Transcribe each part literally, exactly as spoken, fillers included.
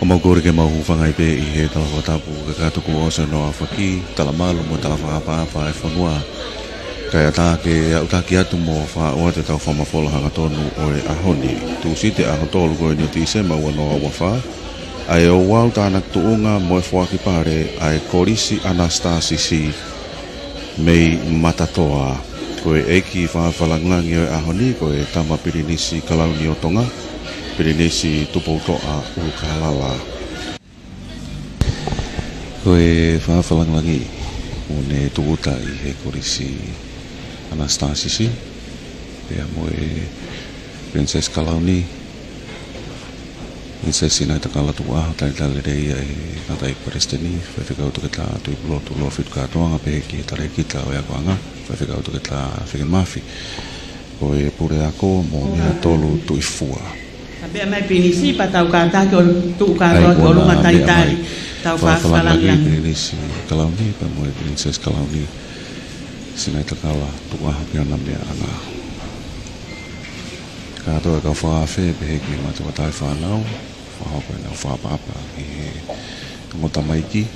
ʻOku mau kole ke mau hūfanga ai pē ʻi he tala fakatapu kakato kuo ʻosi hono aofaki, talamalu mo e tala fakaʻapaʻapa ʻa e fonua. Kae ʻatā ke aʻutaki atu mo fakaʻoatu ʻetau fakamafola hangatonu ʻo e ʻaho ni, Tūsite ʻaho tolu ko eni ʻo Tīsema ua noa ua fā, ʻa e ouau tānaki tuʻunga mo e foaki pale ʻa e Kolisi ʻAnasitasisi mei Matatoa. Ko e ʻeiki fakafakalāngilangi ʻo e ʻaho ni, ko e Tama Pilinisi Kalauni ʻo Tonga, Pilinisi Tupoutoʻa ʻUlukālala. Ko e fakafakalāngilangi ʻoku ne tūʻuta ʻi he Kolisi ʻAnasitasisi, pea mo e Pilinisesi Kalauni, Pilinisesi Sinaitakala Tukuʻaho, talitali lelei ʻe he tangataʻeiki Palesiteni, Faifekau Toketā Tuʻipulotu Lōfitu Kātoanga, pehē ki he talēkita ʻo e akoʻanga, Faifekau Toketā Fekemafi, ko e puleako mo Meatolu Tuʻifua. Ka pea mai Pilinisi pea tau kātaki ʻo tuʻu kātoa ki ʻolunga, talitali, tau fakafakalāngilangi Pilinisi Kalauni, pea mo e Pilinisesi Kalauni, Sinaitakala Tukuʻaho, pea mo e meʻa ʻanga. Kātoa e kau fakaafe, pehē ki he mātuʻa tauhi fānau, fakahoko ʻenau fakaʻapaʻapa ki he ongo tamaiki,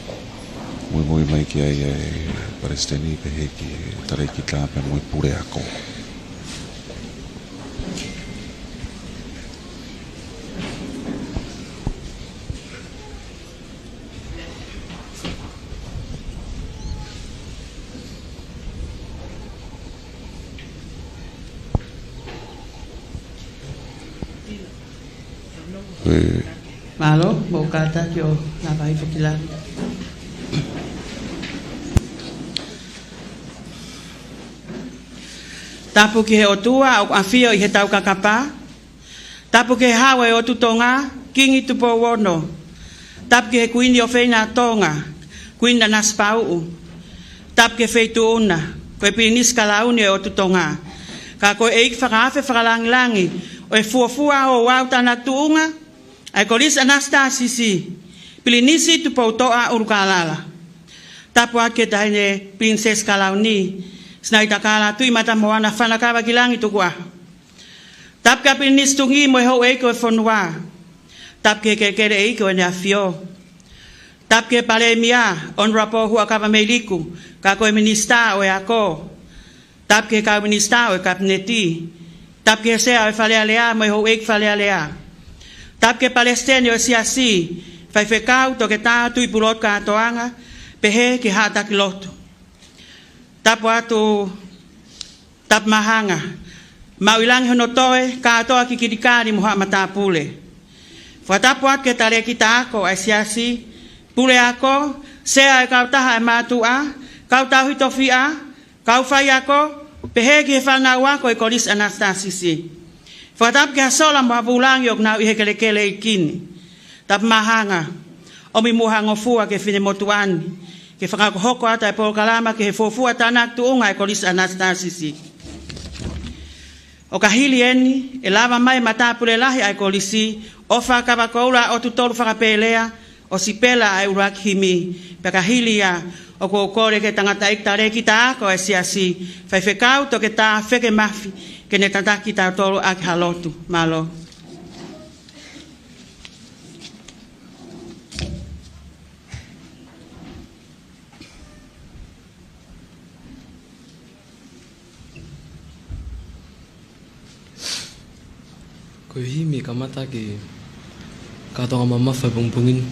muimui mai ki ai ʻa e Palesiteni, pehē ki he talēkita pea mo e puleako. Mālō, mou kātaki ʻo lava hifo ki lalo. Tapu ki he ʻOtua ʻoku ʻafio ʻi he taukakapa. Tapu ki he Hau ʻo e ʻOtu Tonga, Kingi Tupou Ono. Tapu ki he Kuini ʻofeina ʻo Tonga, Kuini Nanasipauʻu. Tapu ki he Feituʻu na, ko e Pilinisi Kalauni ʻo e ʻOtu Tonga, ka ko e ʻeiki fakaafe fakalāngilangi ʻo e fuofua ouau tānaki tuʻunga ʻa e Kolisi ʻAnasitasisi, Pilinisi Tupoutoʻa ʻUlukālala. Tapu atu ki he Taʻahine Pilinisesi Kalauni, Sinaitakala Tuʻimatamoana Fanakavakilangi Tukuʻaho. Tapu kia Pilinisi Tungī mo e houʻeiki ʻo e fonua. Tapu ki he kelekele ʻeiki ʻo ʻEne ʻAfio. Tapu ki he Palēmia, Honourable Huʻakavameiliku, ka ko e Minisitā ʻo e Ako. Tapu ki he kau Minisitā ʻo e Kapineti. Tapu ki he Sea ʻo e Fale Alea mo e houʻeiki Fale Alea. Tapu ki he Palesiteni ʻo e Siasi, Faifekau Toketā Tuʻipulotu Kātoanga, pehē ki he Haʻa Taki Lotu. Tapu atu, tapu mahanga. Maʻu ʻi langi hono toe, kātoa ki Kilikali mo haʻa matāpule. Fakatapu atu ki he talēkita ako ʻa e Siasi, puleako, sea ʻo e kautaha ʻa e mātuʻa, kau tauhi tofiʻa, kau faiako, pehē ki he fānau ako ʻi he Kolisi ʻAnasitasisi. Fakatapu ki ha sola mo ha vūlangi ʻoku nau ʻi he kelekele ʻeiki ni. Tapu mahanga, ʻomi muʻa ha ngofua ki he finemotuʻa ni, ke fakahokohoko atu ʻa e polokalama ki he fuofua tānaki tuʻunga ʻa e Kolisi ʻAnasitasisi. ʻO ka hili eni, ʻe lava mai matāpule lahi ʻa e kolisi, ʻo fakakava koula ʻo e ʻOtu Tolu Fakapelea, ʻo sipela ʻa e ʻuluaki himi, pea ka hili ia, ʻoku ou kole ki he tangataʻeiki talēkita ako ʻa e Siasi, Faifekau Toketā Fekemafi, ke ne tataki kitautolu ʻaki ha lotu. Mālō. Ko e himi kamata ki he kātoanga mamafa ʻo e pongipongi ni.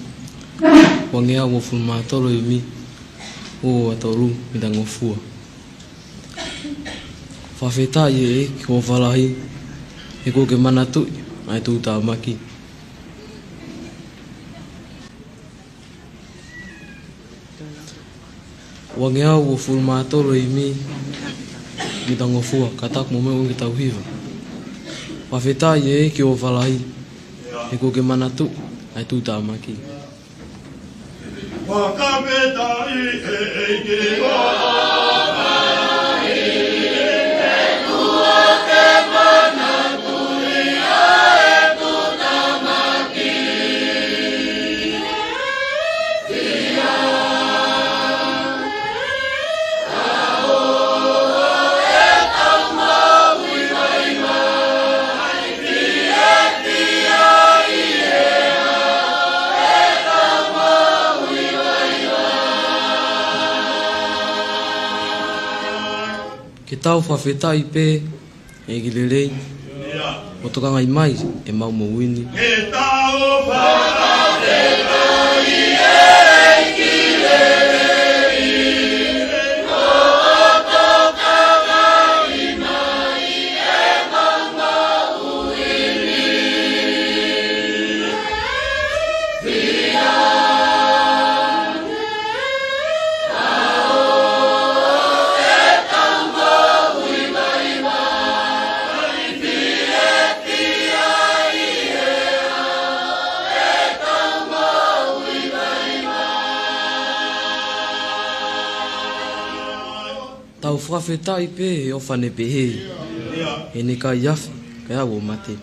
Uangeau uofulu mā tolu himi, ua tolu, mitangofua. Fakafetaʻi ʻEiki ʻoku ʻofaʻia, he kuo ke manatuʻi ʻa e tuʻutāmaki. Uangeau uofulu mā tolu himi, mitangofua, ka taku mo me ungi tau hiva. Fakafetaʻi ʻEiki ʻoku ʻofaʻia, he kuo ke manatuʻi ʻa e tuʻutāmaki. Fakafetaʻi ʻEiki ʻoku ʻofaʻia, he kuo ke manatuʻi ʻa e tuʻutāmaki. Tau fakafetaʻi pē, ʻEiki lelei, ʻo tokangaʻi mai ʻemau moʻui ni. Tau fakafetaʻi pē he ʻofa ne pehē, he ne ʻikai afe, kae ʻoua ʻe mate.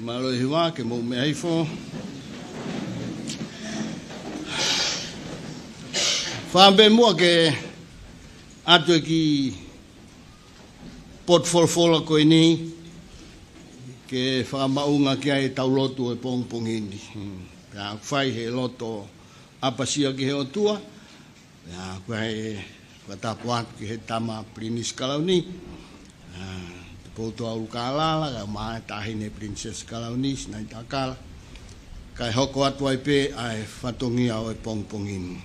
Mālō e hiva, ke mou meʻa hifo. Fakaʻamu pē muʻa ke ʻoatu e kiʻi potu folofola ko eni, ke fakamaʻunga ki ai ʻetau lotu ʻo e pongipongi ni. Pea ʻoku fai he loto ʻapasia ki he ʻOtua. Pea ʻoku ʻi ai e fakatapu atu ki he tama Pilinisi Kalauni, ʻa Tupoutoʻa ʻUlukālala, kae ʻumaʻā e taʻahine Pilinisesi Kalauni, Sinaitakala. Kae hoko atu ai pē ʻa e fatongia ʻo e pongipongi ni.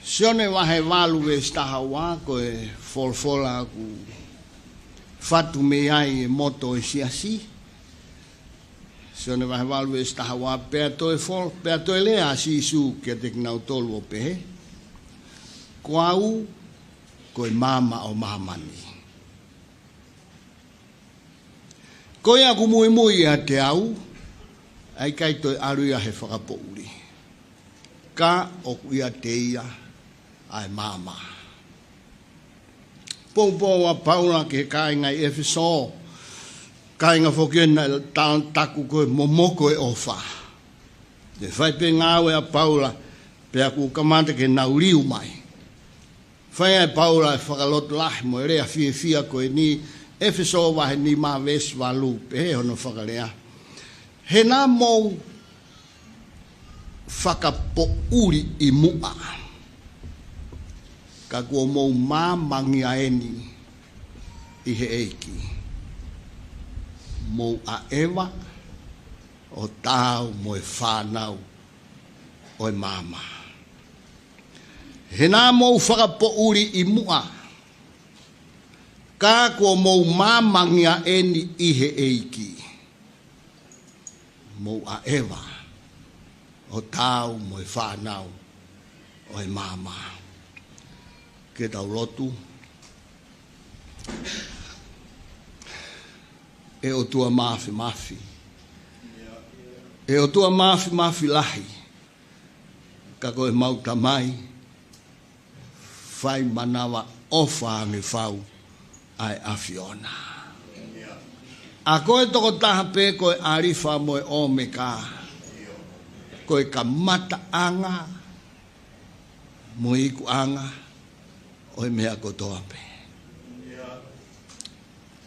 Sione vahe valu veesi taha ua, ko e folofola ʻoku fatu mei ai e moto ʻo e siasi. Sione vahe valu veesi taha ua, pea toe fol-, pea toe lea ʻa Sīsū kiate kinautolu ʻo pehē, Ko au, ko e maama ʻo māmani. Ko ia ʻoku muimui ʻiate au, ʻa ia ʻikai toe ʻalu ia he fakapoʻuli, ka ʻoku ʻiate ia ʻa e maama. Poupou ʻa Paula ki he kāinga ʻi ʻEfesō, kāinga foki ena naʻe taku ko e momoko e ʻofa. Ne fai pē ngāue ʻa Paula, pea kuo kamata ke nau liu mai. Fai ai ʻe Paula e fakalotolahi mo e lea fiefia ko eni, ʻEfesō vahe nima veesi valu, pehē hono fakalea, He naʻa mou fakapoʻuli ʻi muʻa, ka kuo mou māmangia eni ʻi he ʻEiki, mou ʻaʻeva ʻo taau mo e fānau ʻo e maama. He naʻa mou fakapoʻuli ʻi muʻa, ka kuo mou māmangia eni ʻi he ʻEiki, mou ʻaʻeva ʻo taau mo e fānau ʻo e maama. Ke tau lotu. ʻE ʻOtua Māfimafi, ʻe ʻOtua Māfimafi lahi, ka ko ʻemau Tamai, fai manavaʻofa ange fau ʻa e ʻAfiona. ʻA koe tokotaha pē ko e ʻAlifa mo e ʻOmeka, ko e kamataʻanga mo e ikuʻanga ʻo e meʻa kotoa pē.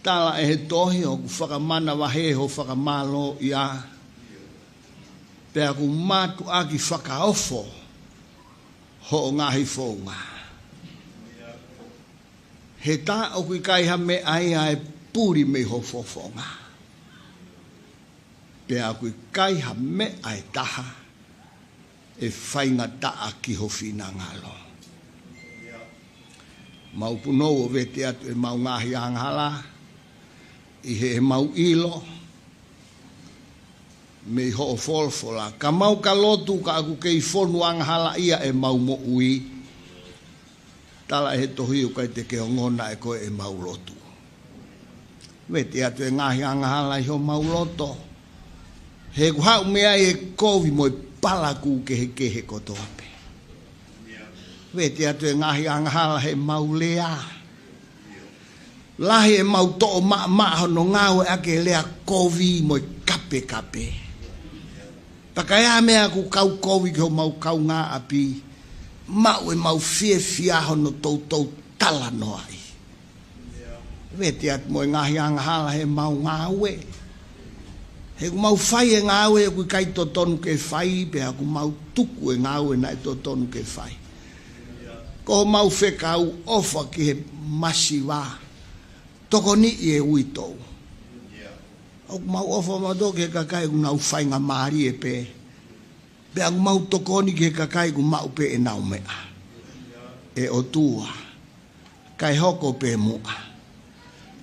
Tala ʻe he tohi ʻoku fakamanavahē ho fakamālōʻia, pea ʻoku mātuʻaki fakaofo hoʻo ngaahi founga. He tā ʻoku ʻikai ha meʻa ia ʻe puli mei ho fofonga, pea ʻoku ʻikai ha meʻa ʻe taha ʻe faingataʻa ki ho finangalo. Mau punou ʻo vete atu ʻemau ngaahi angahala, ʻi heʻemau ʻilo mei hoʻo folofola. Ka mau ka lotu ka ʻoku kei fonu angahalaʻia ʻemau moʻui. Tala ʻe he tohi ʻoku ʻikai te ke ongona ʻe koe ʻemau lotu. Vete atu e ngaahi angahala ʻi homau loto. He ʻoku haʻu mei ai e kovi mo e palakū kehekehe kotoa pē. Vete atu e ngaahi angahala heʻemau lea. Lahi ʻemau toʻo maʻamaʻa hono ngāueʻaki e lea kovi mo e kapekape. Pea ka ʻi ai ha meʻa ʻoku kau kovi ki homau kaungāʻapi, maʻu ʻemau fiefia hono toutou talanoaʻi. Vete atu mo e ngaahi angahala heʻemau ngāue. He ʻoku mau fai e ngāue ʻoku ʻikai totonu ke fai, pea ʻoku mau tuku e ngāue naʻe totonu ke fai. Ko homau fekau, ʻofa ki he masiva, tokoniʻi e uitou. ʻOku mau ʻofa mautolu ki he kakai ʻoku nau faingamālie pē. Pea ʻoku mau tokoni ki he kakai ʻoku maʻu pē ʻenau meʻa. ʻE ʻOtua, kae hoko pē muʻa.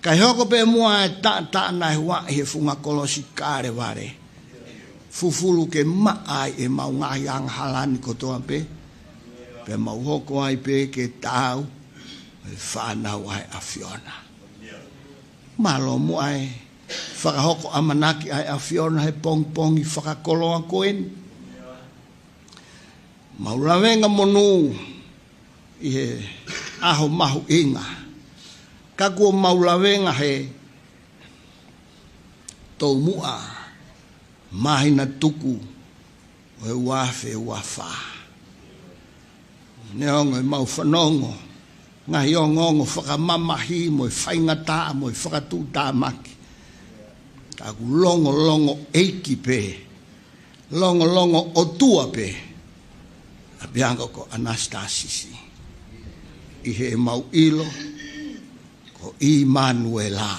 Kae hoko pē muʻa e taʻataʻa naʻe huaʻi he funga kolosi Kalevale. Fufulu ke maʻa ai ʻemau ngaahi angahala ni kotoa pē. Pea mau hoko ai pē ke taau e fānau ʻa e ʻAfiona. Mālō muʻa e fakahoko ʻamanaki ʻa e ʻAfiona he pongipongi fakakoloa ko eni. Mau lavenga monū ʻi he ʻaho mahuʻinga. Ka kuo mau lavenga he toumuʻa māhina tuku ʻo e ua afe ua fā. Neongo ʻemau fanongo ngaahi ongoongo fakamamahi mo e faingataʻa mo e fakatuʻutāmaki. Ka ʻoku longolongo ʻeiki pē, longolongo ʻOtua pē ʻa Piango ko ʻAnasitasisi. ʻI heʻemau ʻilo ko ʻImanuela,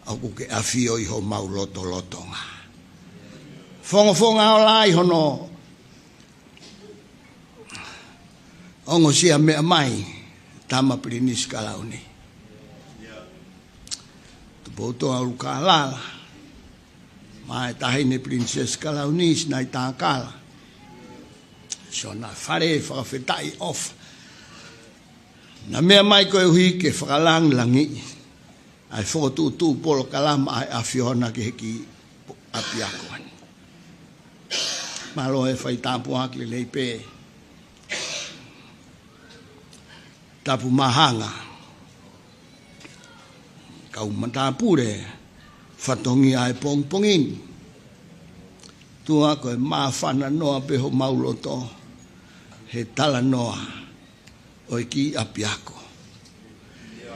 ʻoku ke ʻafio ʻi homau lotolotonga. Fongofonga ola ai hono ongosia meʻa mai Tama Pilinisi Kalauni, Tupoutoʻa ʻUlukālala, mo e Taʻahine Pilinisesi Kalauni, Sinaitākala. Siʻona fale fakafetaʻi ʻofa. Naʻa meʻa mai koeʻuhi ke fakalangilangiʻi ʻa e fokotuʻutuʻu polokalama ʻa e ʻAfiona ki he kiʻi ʻapiako ni. Mālō e fai tāpuaki lelei pē. Tapu Mahanga, kau matāpule fatongia ʻa e pongipongi ni. ʻOtua, ko e māfana noa pē homau loto he talanoa ʻo e kiʻi ʻapiako.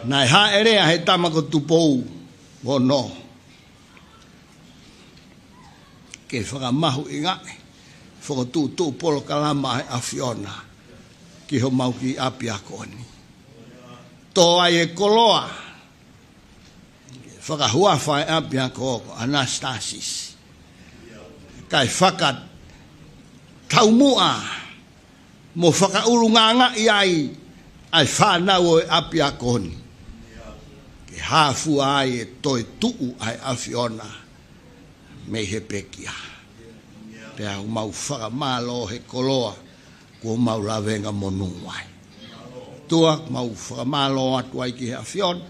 Naʻe haʻele ʻa e tama ko Tupou Ono ke fakamahuʻingaʻi fokotuʻutuʻu polokalama ʻa e ʻAfiona ki homau kiʻi ʻapiako ni. Tō ai e koloa fakahuafa e ʻapiako ko ʻAnasitasisi, kae fakataumuʻa mo fakaʻulungaangaʻi ai ʻa e fānau ʻo e ʻapiako ni, ke hāfua ai e toetuʻu ʻa e ʻAfiona mei he pekia. Pea ʻoku mau fakamālō he koloa kuo mau lavenga monū ai. ʻOtua, mau fakamālō atu ai ki he ʻAfiona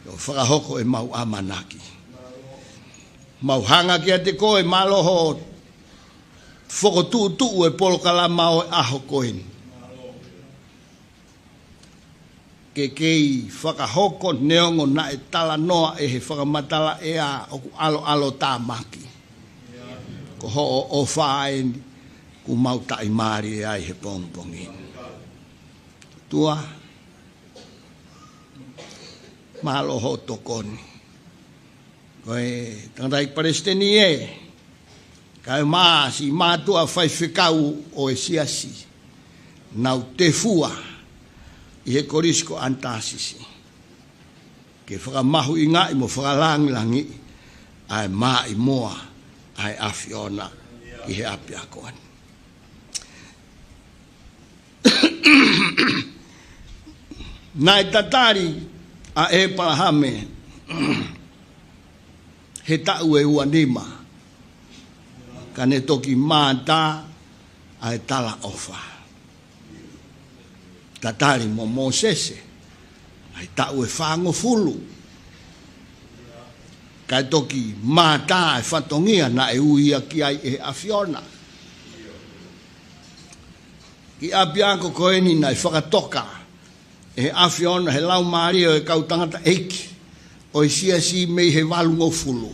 ʻo fakahoko ʻemau ʻamanaki. Mau hanga kiate koe, mālō hoʻo fokotuʻutuʻu e polokalama ʻo e ʻaho ko eni. Ke kei fakahoko, neongo naʻe talanoa ʻe he fakamatala ʻea ʻoku ʻaloʻalo tāmaki. Ko hoʻo ʻofa eni kuo mau taʻimālie ai he pongipongi ni. ʻOtua, mālō hoʻo tokoni. Ko e tangataʻeiki palesiteni ē, kae ʻumaʻā siʻi mātuʻa faifekau ʻo e siasi, naʻa nau tefua ʻi he kolisi ko ʻAnasitasisi, ke fakamahuʻingaʻi mo fakalangilangiʻi ʻa e maʻimoa ʻa e ʻAfiona ki he ʻapiako ni. Naʻe tatali ʻa ʻĒpalahame he taʻu ʻe ua nima, ka ne toki mātā ʻa e talaʻofa. Tatali mo Mōsese ʻa e taʻu ʻe fāngofulu, kae toki mātā ʻa e fatongia naʻe ui ia ki ai ʻe he ʻAfiona. Kiʻi ʻapiako ko eni naʻe fakatoka ʻe he ʻAfiona he laumālie ʻo e kau tangataʻeiki ʻo e siasi mei he valungofulu.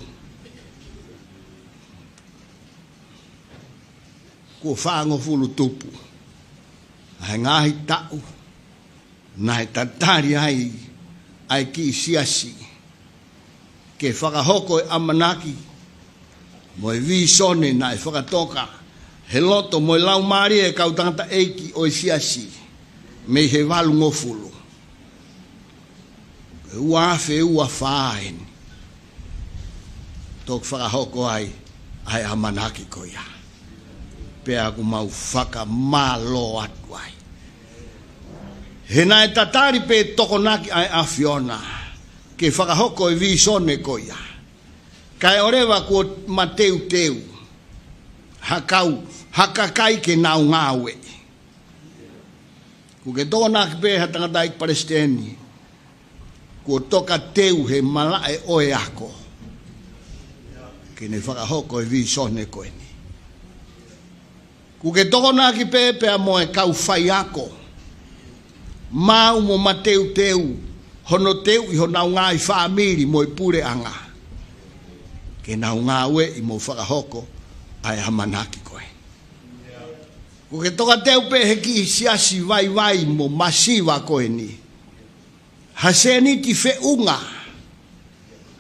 Kuo fāngofulu tupu ʻa e ngaahi taʻu naʻe tatali ai ʻa e kiʻi siasi ke fakahoko e ʻamanaki mo e vīsone naʻe fakatoka he loto mo e laumālie e kau tangataʻeiki ʻo e siasi mei he valungofulu. Ko e ua afe ua fā eni toki fakahoko ai ʻa e ʻamanaki ko ia. Pea ʻoku mau fakamālō atu ai he naʻe tatali pē tokonaki ʻa e ʻAfiona ke fakahoko e vīsone ko ia, kae ʻoua leva kuo mateuteu ha kau, ha kakai ke nau ngāueʻi. Kuo ke tokonaki pē ha tangataʻeiki palesiteni kuo toka teu he malaʻe ʻo e ako ke ne fakahoko e vīsone ko eni. Kuo ke tokonaki pē pea mo e kau faiako, maʻu mo mateuteu hono teuʻi honau ngaahi fāmili mo e puleʻanga ke nau ngāueʻi mo fakahoko ʻa e ʻamanaki ko ē. Kuo ke toka teu pē he kiʻi siasi vaivai mo masiva ko eni ha sēniti feʻunga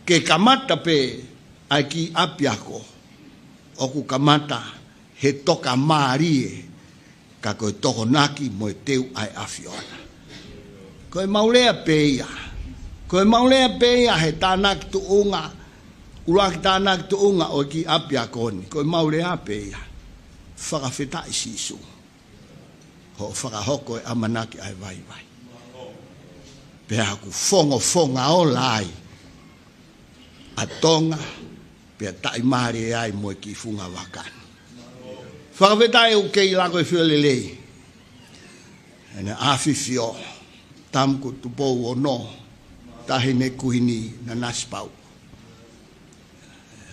ke kamata pē ʻa e kiʻi ʻapiako ʻoku kamata he toka mālie, ka ko e tokonaki mo e teu ʻa e ʻAfiona. Ko e mau lea pē ia. Ko e mau lea pē ia he tānaki tuʻunga, ʻuluaki tānaki tuʻunga ʻo e kiʻi ʻapiako ni. Ko e mau lea pē ia. Fakafetaʻi Sīsū hoʻo fakahoko e ʻamanaki ʻa e vaivai. Pea ʻoku fongofonga ola ai ʻa Tonga, pea taʻimālie ai mo e kiʻi funga vaka ni. Fakafetaʻi ʻoku kei lako e fio lelei ʻEne ʻAfifio, Tamaku Tupou Ono, Taʻahine Kuini Nanasipauʻu,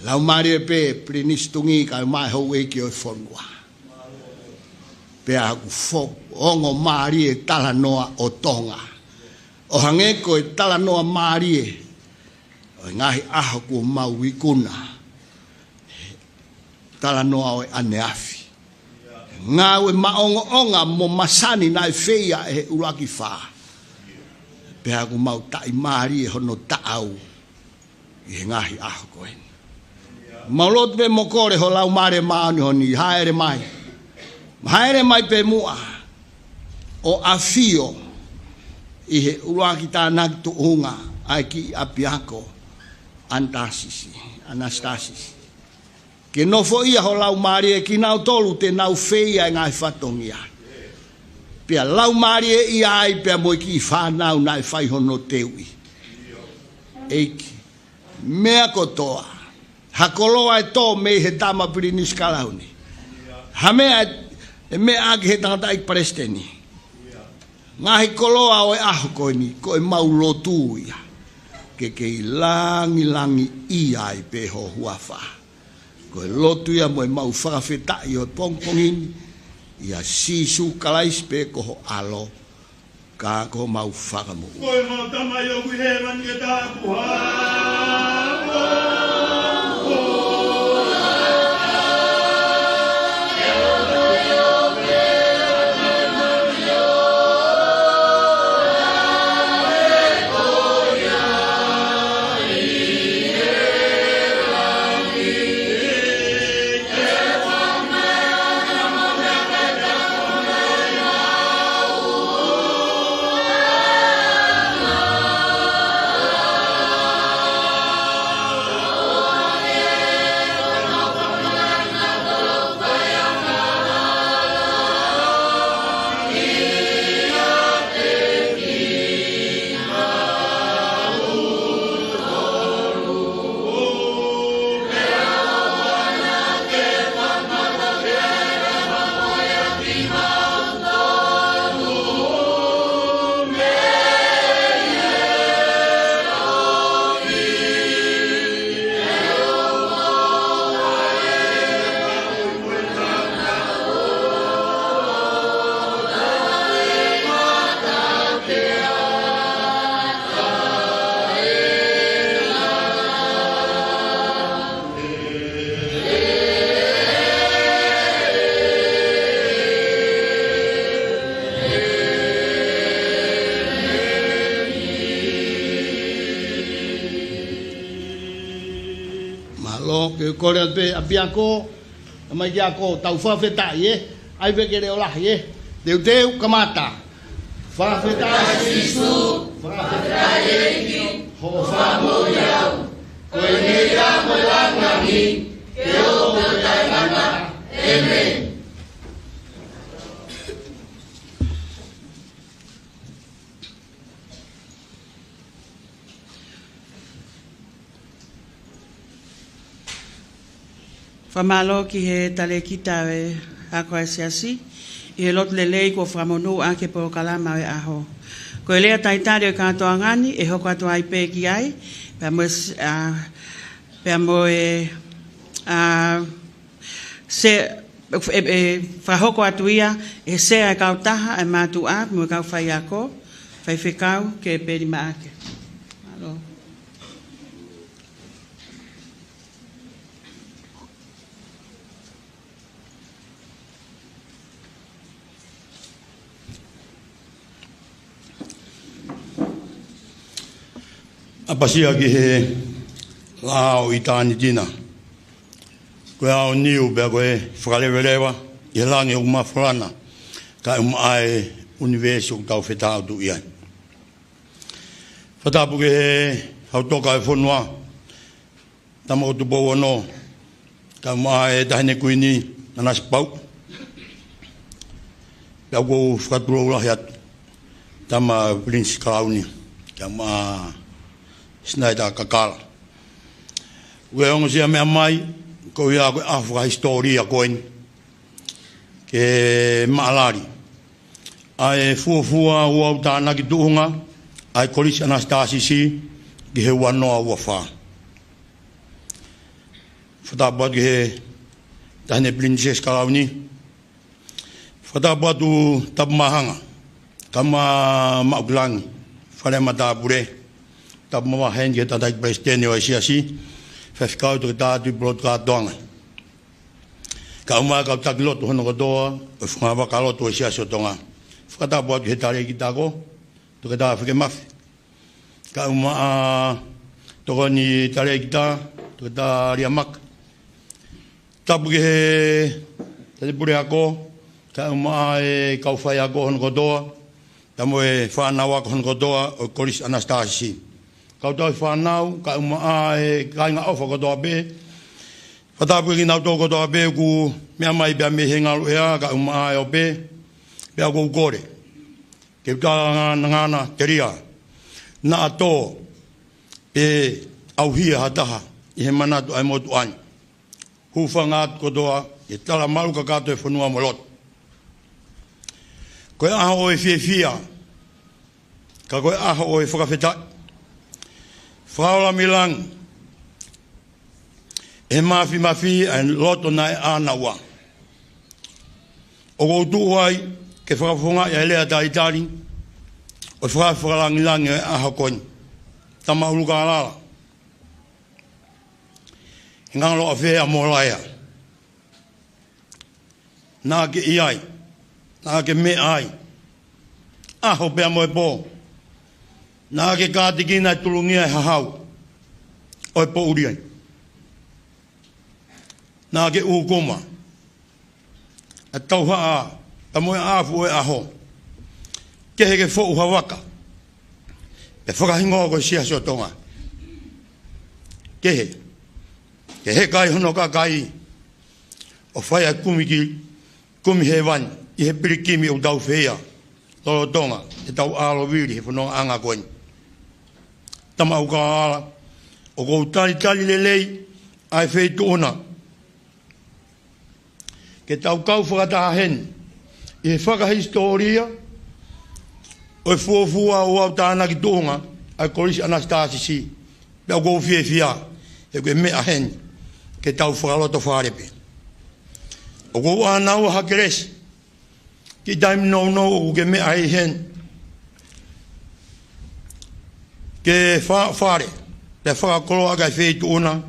Laumālie pē Pilinisi Tungī kae ʻumaʻā e houʻeiki ʻo e fonua. Pea ʻoku fo-, ongo mālie e talanoa ʻo Tonga, ʻo hangē ko e talanoa mālie ʻo e ngaahi ʻaho kuo mau ikuna, talanoa ʻo e ʻaneafi, ngāue maʻongoʻonga mo masani naʻe fai ʻe he ʻuluaki fā. Pea ʻoku mau taʻimālie hono taʻau ʻi he ngaahi ʻaho ko eni. Mau lotu pē mo kole ho Laumālie Māʻoniʻoni hāʻele mai. Hāʻele mai pē muʻa ʻo ʻafio ʻi he ʻuluaki tānaki tuʻunga ʻa e kiʻi ʻapiako Anastasis, Anastasis. Ke nofoʻia ho Laumālie kinautolu te nau fai ʻa e ngaahi fatongia. Pea laumālieʻia ai pea mo e kiʻi fānau naʻe fai hono teuʻi. ʻEiki, meʻa kotoa, ha koloa ʻe tō mei he tama Pilinisi Kalauni, ha meʻa ʻe, ʻe meʻa ʻaki he tangataʻeiki palesiteni, ngaahi koloa ʻo e ʻaho ko eni, ko e mau lotu ia ke kei langilangiʻia ai pē ho huafa. Ko e lotu ia mo e mau fakafetaʻi ʻo e pongipongi ni, ʻia Sīsū Kalaisi pē ko ho ʻAlo, ka ko homau Fakamoʻui. Ko e mau Tamai ʻoku ʻi hēvani, ke tapuhā. Kole atu pē ʻapiako, mai ki ako, tau fakafetaʻi ē, ʻai pē ke leʻo lahi ē. Teuteu, kamata. Fakafetaʻi Sīsū, fakafetaʻi ʻEiki, hoʻo fakamoʻui au. Ko e ngeia mo e lāngilangi, ke ō mo e taʻengata. ʻĒmeni. Fakamālō ki he talēkita ʻo e ako ʻa e siasi, ʻi he lotu lelei kuo fakamonūʻaki e polokalama ʻo e ʻaho. Ko e lea talitali ʻo e kātoanga ni, ʻe hoko atu ai pē ki ai, pea mo e s-, ʻa, pea mo e, ʻa, se, ʻe, ʻe fakahoko atu ia ʻe he sea ʻo e kautaha ʻa e mātuʻa mo e kau faiako, faifekau Kepeli Maʻake. Mālō. ʻApasia ki he lao ʻitāniti na. Ko e ʻaoniu pea ko e fakaleveleva ʻi he langi ʻoku mafolana, kae ʻumaʻā e ʻunivēsi ʻoku tau fetaʻutuʻi ai. Fakatapu ki he Hau Toka ʻo e fonua, Tama ʻo Tupou Ono, kae ʻumaʻā e Taʻahine Kuini, Nanasipauʻu. Pea ʻoku ou fakatulou lahi atu, Tama Pilinisi Kalauni, kae ʻumaʻā Sinaita Kakala. ʻOku ou ongosia meʻa mai, ko ia ko e ʻaho fakahisitōlia ko eni, ke maʻalali ʻa e fuofua ua ʻo tānaki tuʻunga ʻa e Kolisi ʻAnasitāsisi ki he ua noa ua fā. Fakatapu atu ki he Taʻahine Pilinisesi Kalauni. Fakatapu atu Tapumahanga, kae ʻumaʻā Maʻukilangi, Fale Matāpule. Tapu mavahe heni ki he Tangataʻeiki Palesiteni ʻo e Siasi, Faifekau Toketā Tuʻipulotu Kātoanga, kae ʻumaʻā e kau taki lotu hono kotoa ʻo e fungavaka lotu ʻo e Siasi ʻo Tonga. Fakatapu atu ki he talēkita ako, Toketā Fekemafi, kae ʻumaʻā e tokoni talēkita, Toketā Liamaka. Tapu ki he Tali Puleako, kae ʻumaʻā e kau faiako hono kotoa, pea mo e fānau ako hono kotoa ʻo e Kolisi ʻAnasitāsisi. Kau tauhi fānau, kae ʻumaʻā e kāinga ʻofa kotoa pē. Fakatapu ki he kau tauhi kotoa pē ʻoku meʻa mai pea mei he ngaluʻea, kae ʻumaʻā e ope, pea ʻoku ou kole ke u tala ngana, ngana telia, naʻa tō pē ʻauhia ha taha ʻi he manatu ʻa e motuʻa ni. Hūfanga atu kotoa ʻi he tala maʻu kakato ʻo e fonua mo e lotu. Ko e ʻaho ʻo e fiefia, ka ko e ʻaho ʻo e fakafetaʻi. Fakaola mei langi ʻe he Mafimafi ʻa e loto naʻe ʻānaua. ʻOku ou tuʻu ai ke fakafofongaʻi ʻa e lea talitali ʻo e fakaafe fakalangilangi ʻo e ʻaho ko eni. Tama ʻUlukālala, Ngangaloʻafea Molaea. Naʻa ke ʻi ai, naʻa ke meʻa ai, ʻaho pea mo e pō. Naʻa ke kātekina e tulungia ʻo e hahau ʻo e poʻuli ai. Naʻa ke ʻūkuma ʻa e tauhaʻa pea mo e ʻafu ʻo e ʻaho. Kehe ke foʻu ha vaka pea fakahingoa ko e Siasi ʻo Tonga. Kehe ke heka ai hono kakai ʻo fai ʻa e kumi ki, kumi hēvani ʻi he pilikimi ʻoku tau feia lolotonga ʻetau ʻalovili he fonongaʻanga ko eni. Tama ʻUlukālala, ʻoku ou talitali lelei ʻa e feituʻu na ke tau kau fakataha heni ʻi he fakahisitōlia ʻo e fuofua ua ʻo tānaki tuʻunga ʻa e Kolisi ʻAnasitāsisi. Pea ʻoku ou fiefia he ʻoku meʻa heni ke tau fakaloto fale pē. ʻOku ou ʻānaua ha kelesi ki he taimi nounou ʻoku ke meʻa ai heni ke fa-, fale pea fakakoloa ʻaki ʻa e feituʻu na,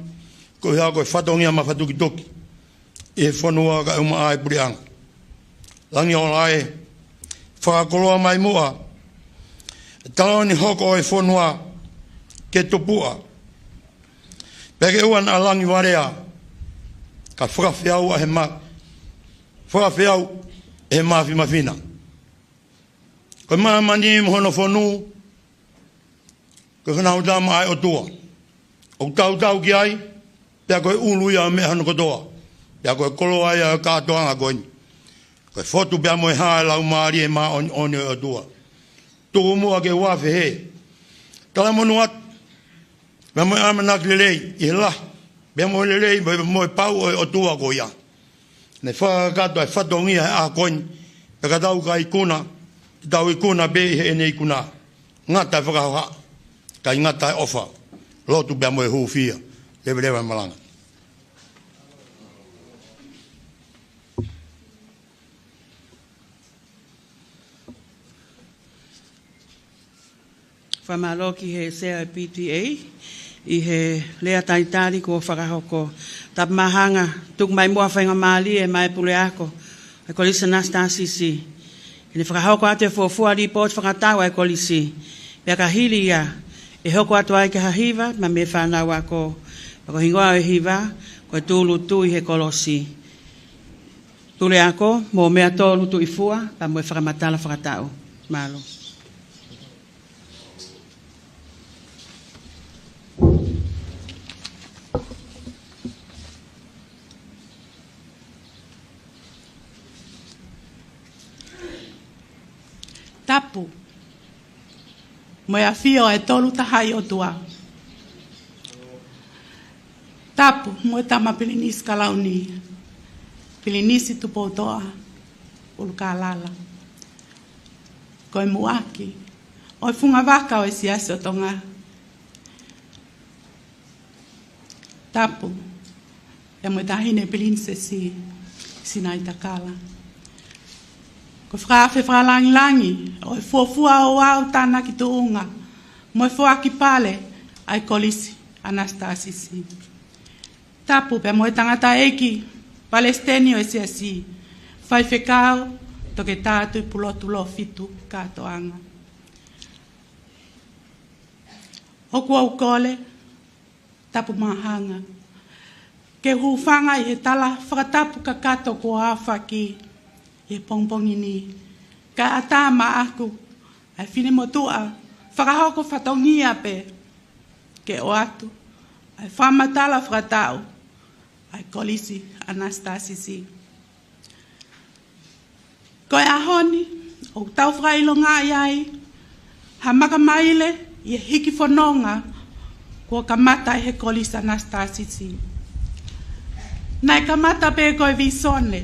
ko ia ko e fatongia mafatukituki ʻi he fonua kae ʻumaʻā e puleʻanga. Langi ola ē, fakakoloa mai muʻa e taloni hoko ʻo e fonua ke tupuʻa, pea ke ʻoua naʻa langivalea Ka fakafeau ʻa he ma-, fakafeau ʻe he Māfimafi na. Ko e māmani mo hono fonu, ko e Fānautama ʻa e ʻOtua. ʻOku tautau ki ai, pea ko e ʻulu ia ʻo e meʻa hono kotoa. Pea ko e koloa ia ʻo e kātoanga ko eni. Ko e fotu pea mo e hā ʻa e Laumālie Māʻoniʻoni ʻo e ʻOtua. Tuku muʻa ke u afe he talamonū atu, pea mo e ʻamanaki lelei ʻi he lahi, pea mo e lelei, pea mo e pau ʻo e ʻOtua ko ia. Ne fakakakato e fatongia he ʻaho ko eni, pea ka tau ka ikuna, te tau ikuna pē ʻi heʻene ikuna. Ngata e fakahoha, kae ngata e ʻofa, lotu pea mo e hūfia, leveleva e malanga. Fakamālō ki he Sea ʻo e P T A ʻi he lea talitali kuo fakahoko. Tapu Māhanga, tuku mai muʻa faingamālie maʻa e Puleako ʻo e Kolisi Anastasis, ke ne fakahoko atu e fuofua lipooti fakatau ʻa e kolisi. Pea ka hili ia, ʻe hoko atu ai ki ha hiva maʻa e fānau ako. Pea ko e hingoa ʻo e hiva, ko e Tūʻulutui he Kolosi. Puleako, mou meʻa tolu tuʻi fua, pea mo e fakamatala fakataʻu. Mālō. Tapu mo e ʻafio ʻa e Tolutahaʻi ʻOtua. Tapu mo e Tama Pilinisi Kalauni, Pilinisi Tupoutoʻa ʻUlukālala. Ko e muʻaki ʻo e fungavaka ʻo e Siasi ʻo Tonga. Tapu pea mo e Taʻahine Pilinisesi Sinaitakala. Ko e fakaafe fakalāngilangi ʻo e fuofua ouau tānaki tuʻunga mo e foaki pale ʻa e Kolisi Anastasis. Tapu pea mo e tangataʻeiki Palesiteni ʻo e Siasi, Faifekau Toketā Tuʻipulotu Lofitu Kātoanga. ʻOku ou kole, Tapu Māhanga, ke u hūfanga ʻi he tala fakatapu kakato kuo aofaki ʻi he pongipongi ni, kae ʻatā maʻaku ʻa e finemotuʻa fakahoko fatongia pē ke ʻoatu ʻa e fakamatala fakataʻu ʻa e Kolisi Anastasis. Ko e ʻaho ni, ʻoku tau fakaʻilongaʻi ai ha makamaile ʻi he hiki fononga kuo kamata ʻi he Kolisi Anastasis. Naʻe kamata pē ko e vīsone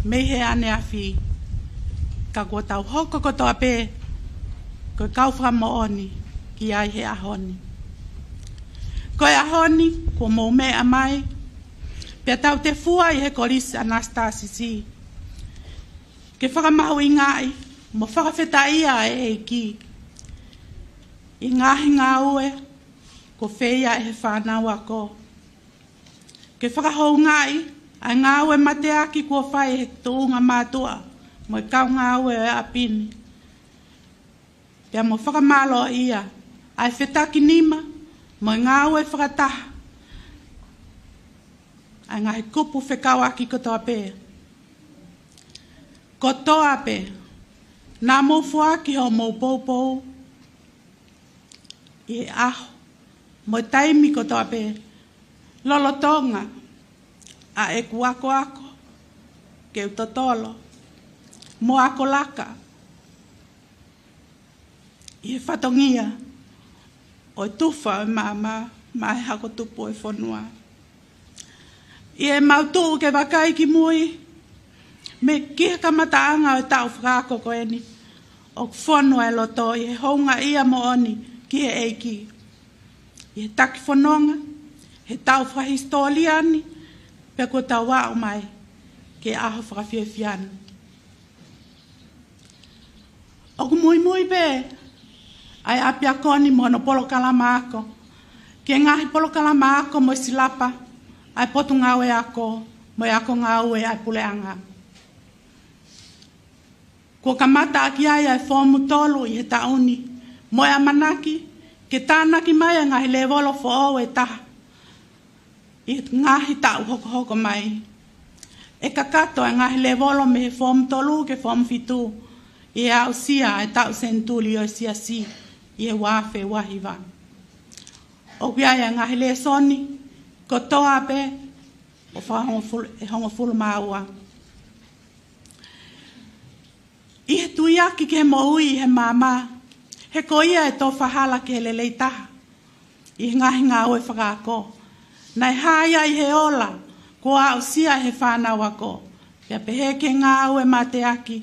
mei he ʻaneafi, ka kuo tau hoko kotoa pē ko e kau fakamoʻoni ki ai he ʻaho ni. Ko e ʻaho ni, kuo mou meʻa mai, pea tau tefua ʻi he Kolisi Anastasis, ke fakamahuʻingaʻi mo fakafetaʻia ʻa e ʻEiki ʻi he ngaahi ngāue kuo feia ʻe he fānau ako. Ke fakahoungaʻi ʻa e ngāue mateaki kuo fai ʻe he tuʻunga mātuʻa mo e kau ngāue ʻo e ʻapi ni. Pea mo fakamālōʻia ʻa e fetakinima mo e ngāue fakataha ʻa e ngaahi kupu fekauʻaki kotoa pē. Kotoa pē naʻa mou foaki hoʻomou poupou ʻi he ʻaho mo e taimi kotoa pē, lolotonga ʻa ʻeku akoako ke u totolo mo ako laka ʻi he fatongia ʻo e tufa ʻo e maama maʻa e hako tupu ʻo e fonua. ʻI heʻemau tuʻu ke vakai ki mui mei he kamataʻanga ʻo e taʻu fakaako ko eni, ʻoku fonu ʻa e loto ʻi he houngaʻia moʻoni ki he ʻEiki ʻi he taki fononga he taʻu fakahisitōlia ni, pea kuo tau aʻu mai ki he ʻaho fakafiefia ni. ʻOku muimui pē ʻa e ʻapiako ni mo hono polokalama ako ki he ngaahi polokalama ako mo e silapa ʻa e Potungāue Ako mo e Ako Ngāue ʻa e Puleʻanga. Kuo kamata ʻaki ai ʻa e foomu tolu ʻi he taʻu ni, mo e ʻamanaki ke tānaki mai ʻa e ngaahi lēvolo foʻou ʻe taha ʻI he ngaahi taʻu hokohoko mai, ʻe kakato e ngaahi lēvolo mei he Form tolu ki he Form fitu ʻi he aʻusia e taʻu senituli ʻo e Siasi ʻi he ua afe ua hiva. ʻOku ʻi ai e ngaahi lēsoni kotoa pē ʻo e fakahongofulu, ʻe hongofulu mā ua. ʻI he tuiaki ki he moʻui ʻi he maama, he ko ia ʻe tofa hala ki he lelei taha ʻi he ngaahi ngāue fakaako. Naʻe hā ia ʻi he ola kuo aʻusia ʻe he fānau ako, pea pehē ki he ngāue mateaki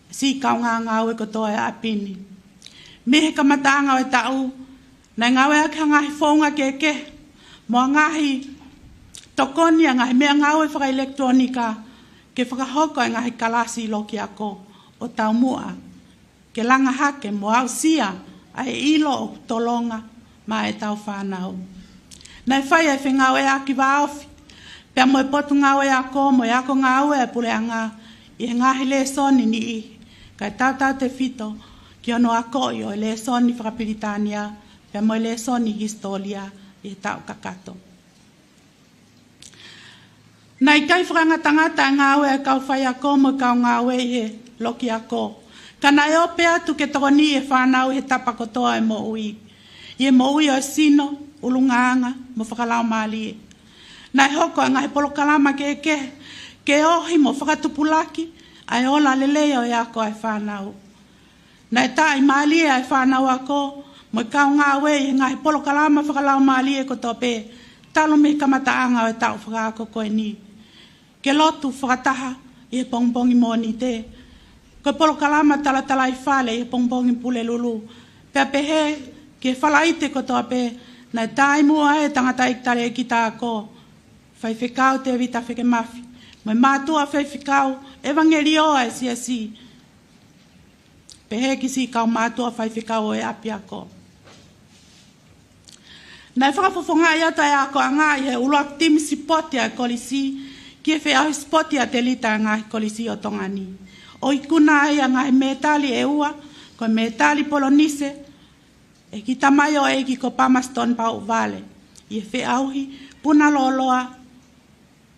siʻi kaungāngāue kotoa ʻo e ʻapi ni. Mei he kamataʻanga ʻo e taʻu, naʻe ngāueʻaki ha ngaahi founga kehekehe mo ha ngaahi tokoni ʻa e ngaahi meʻangāue fakaʻilekitulōnika ke fakahoko e ngaahi kalasi loki ako ʻo taumuʻa ke langa hake mo aʻusia ʻa e ʻilo ʻoku tolonga maʻa ʻetau fānau. Naʻe fai e fengāueʻaki vāofi pea mo e Potungāue Ako mo e Ako Ngāue ʻa e Puleʻanga ʻi he ngaahi lēsoni niʻihi, kae tautautefito ki hono akoʻi ʻo e lēsoni fakapilitānia pea mo e lēsoni hisitōlia ʻi he taʻu kakato. Naʻe ʻikai fakangatangata e ngāue ʻa e kau faiako mo e kau ngāue ʻi he loki ako, ka naʻe ope atu ke tokoniʻi e fānau ʻi he tapa kotoa ʻo e moʻui, ʻi he moʻui ʻo e sino, ʻulungaanga mo fakalaumālie. Naʻe hoko e ngaahi polokalama kehekehe ke ohi mo fakatupulaki ʻa e ola lelei ʻo e ako ʻa e fānau. Naʻe taʻimālie ʻa e fānau ako mo e kau ngāue ʻi he ngaahi polokalama fakalaumālie kotoa pē talu mei he kamataʻanga ʻo e taʻu fakaako ko eni. Ke lotu fakataha ʻi he pongipongi Mōnite, ko e polokalama talatalaifale ʻi he pongipongi Pulelulu, pea pehē ki he Falaite kotoa pē. Naʻe taʻimuʻa e tangataʻeiki talēkita ako, Faifekau Tēvita Fekemafi, mo e mātuʻa faifekau ʻevangeliō ʻa e Siasi, pehē ki siʻi kau mātuʻa faifekau ʻo e ʻapiako. Naʻe fakafofongaʻi atu ʻa e akoʻanga ʻi he ʻuluaki timi sipoti ʻa e kolisi ki he feʻauhi sipoti ʻa e ʻatelita ʻa e ngaahi kolisi ʻo Tonga ni, ʻo ikuna ai ʻa e ngaahi mētali ʻe ua, ko e mētali polonise ʻe he kiʻi tamaioʻeiki ko Palmerston Pauʻuvale ʻi he feʻauhi puna lōloa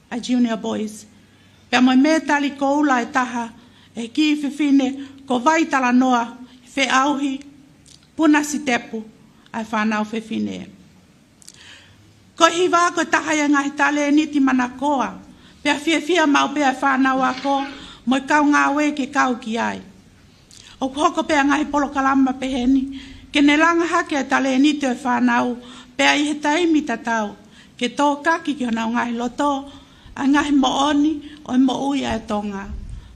ʻa e Junior Boys, pea mo e mētali koula ʻe taha ʻe he kiʻi fefine ko Vai Talanoa ʻi he feʻauhi puna sitepu ʻa e fānau fefine. Ko e hiva ko e taha ia e ngaahi talēniti manakoa, pea fiefia maʻu pē ʻa e fānau ako mo e kau ngāue ke kau ki ai. ʻOku hoko pē ʻa e ngaahi polokalama pehē ni ke ne langa hake e talēniti ʻo e fānau, pea ʻi he taimi tatau ke tōkaki ki honau ngaahi loto ʻa e ngaahi moʻoni ʻo e moʻui ʻa e Tonga,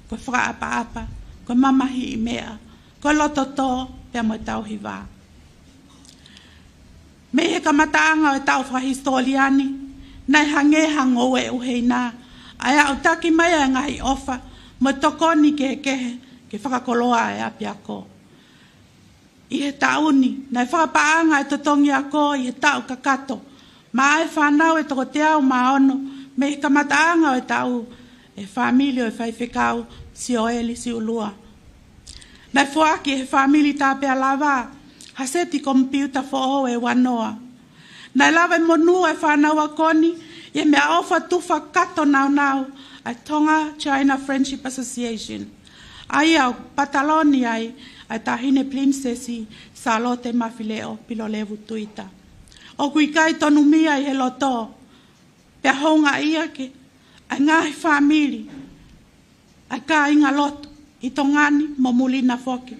ko e fakaʻapaʻapa, ko e mamahiʻi meʻa, ko e loto tō, pea mo e tauhi vā. Mei he kamataʻanga ʻo e taʻu fakahisitōlia ni, naʻe hangē ha ngoue ʻuheina ʻa e aʻutaki mai ʻa e ngaahi ʻofa mo e tokoni kehekehe ke fakakoloa ʻa e ʻapiako. ʻI he taʻu ni, naʻe fakapaʻanga e totongi ako ʻi he taʻu kakato maʻa e fānau ʻe toko teau mā ono mei he kamataʻanga ʻo e taʻu ʻe he fāmili ʻo e faifekau Sioeli Siulua. Naʻe foaki ʻe he fāmili Tāpealava ha seti komipiuta foʻou ʻe uanoa. Naʻe lava e monū ʻa e fānau ako ni ʻi he meʻaʻofa tufa kato naunau ʻa e Tonga China Friendship Association, ʻa ia ʻoku pataloni ai ʻa e Taʻahine Pilinisesi Sālote Mafileʻo Pilolevu Tuita. ʻOku ʻikai tonumia ʻi he loto, pea houngaʻia ʻa e ngaahi fāmili, ʻa e kāingalotu ʻi Tonga ni mo muli na foki.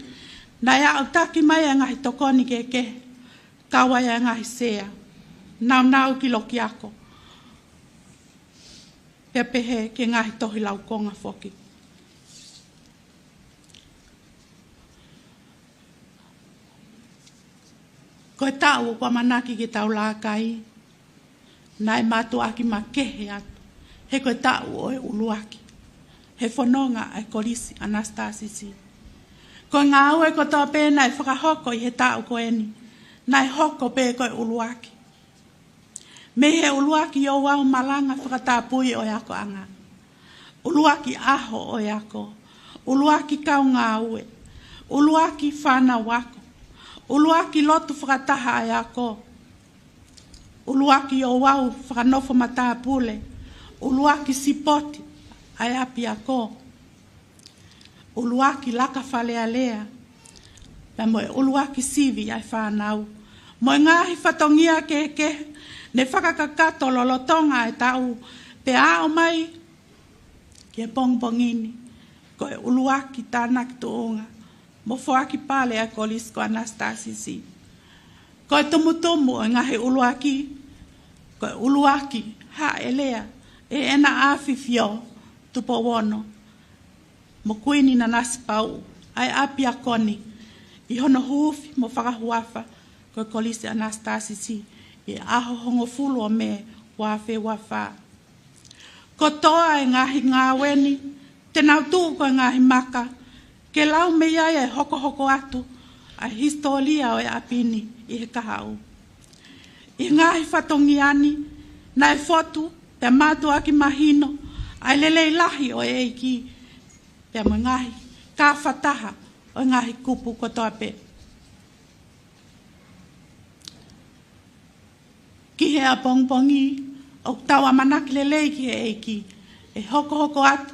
Naʻe aʻutaki mai ʻa e ngaahi tokoni kehekehe, kau ai ʻa e ngaahi sea, naunau ki loki ako, pea pehē ki he ngaahi tohi laukonga foki. Ko e taʻu ʻoku ʻamanaki ke tau laka ai, naʻe mātuʻaki makehe atu, he ko e taʻu ʻo e ʻuluaki he fononga ʻa e Kolisi ʻAnasitasisi. Ko e ngāue kotoa pē naʻe fakahoko ʻi he taʻu ko eni, naʻe hoko pē ko e ʻuluaki. Mei he ʻuluaki ouau malanga fakatapui ʻo e akoʻanga, ʻuluaki ʻaho ʻo e ako, ʻuluaki kau ngāue, ʻuluaki fānau ako, ʻuluaki lotu fakataha ʻa e ako, ʻUluaki ouau fakanofo matāpule, ʻuluaki sipoti ʻa e ʻapiako, ʻuluaki laka Fale Alea, pea mo e ʻuluaki sivi ʻa e fānau. Mo e ngaahi fatongia kehekehe ne fakakakato lolotonga ʻa e taʻu, pea aʻu mai ki he pongipongi ni, ko e ʻuluaki tānaki tuʻunga mo foaki pale ʻa e Kolisi ko ʻAnasitasisi. Ko e tumutumu ʻo e ngaahi ʻuluaki, ko e ʻuluaki haʻelea ʻe ʻEna ʻAfifio Tupou Ono mo Kuini Nanasipauʻu ʻa e ʻapiako ni ʻi hono huufi mo fakahuafa ko e Kolisi ʻAnasitasisi ʻi he ʻaho hongofulu ʻo Mē ua afe ua fā. Kotoa e ngaahi ngāue ni, te nau tuʻu ko e ngaahi maka, ke lau mei ai e hokohoko atu ʻa e hisitōlia ʻo e ʻapi ni ʻi he kahaʻu. ʻI he ngaahi fatongia ni, naʻe fotu pea mātuʻaki mahino ʻa e lelei lahi ʻo e ʻEiki, pea mo e ngaahi kāfataha ʻo e ngaahi kupu kotoa pē. Ki he ʻapongipongi, ʻoku tau ʻamanaki lelei ki he ʻEiki ʻe hokohoko atu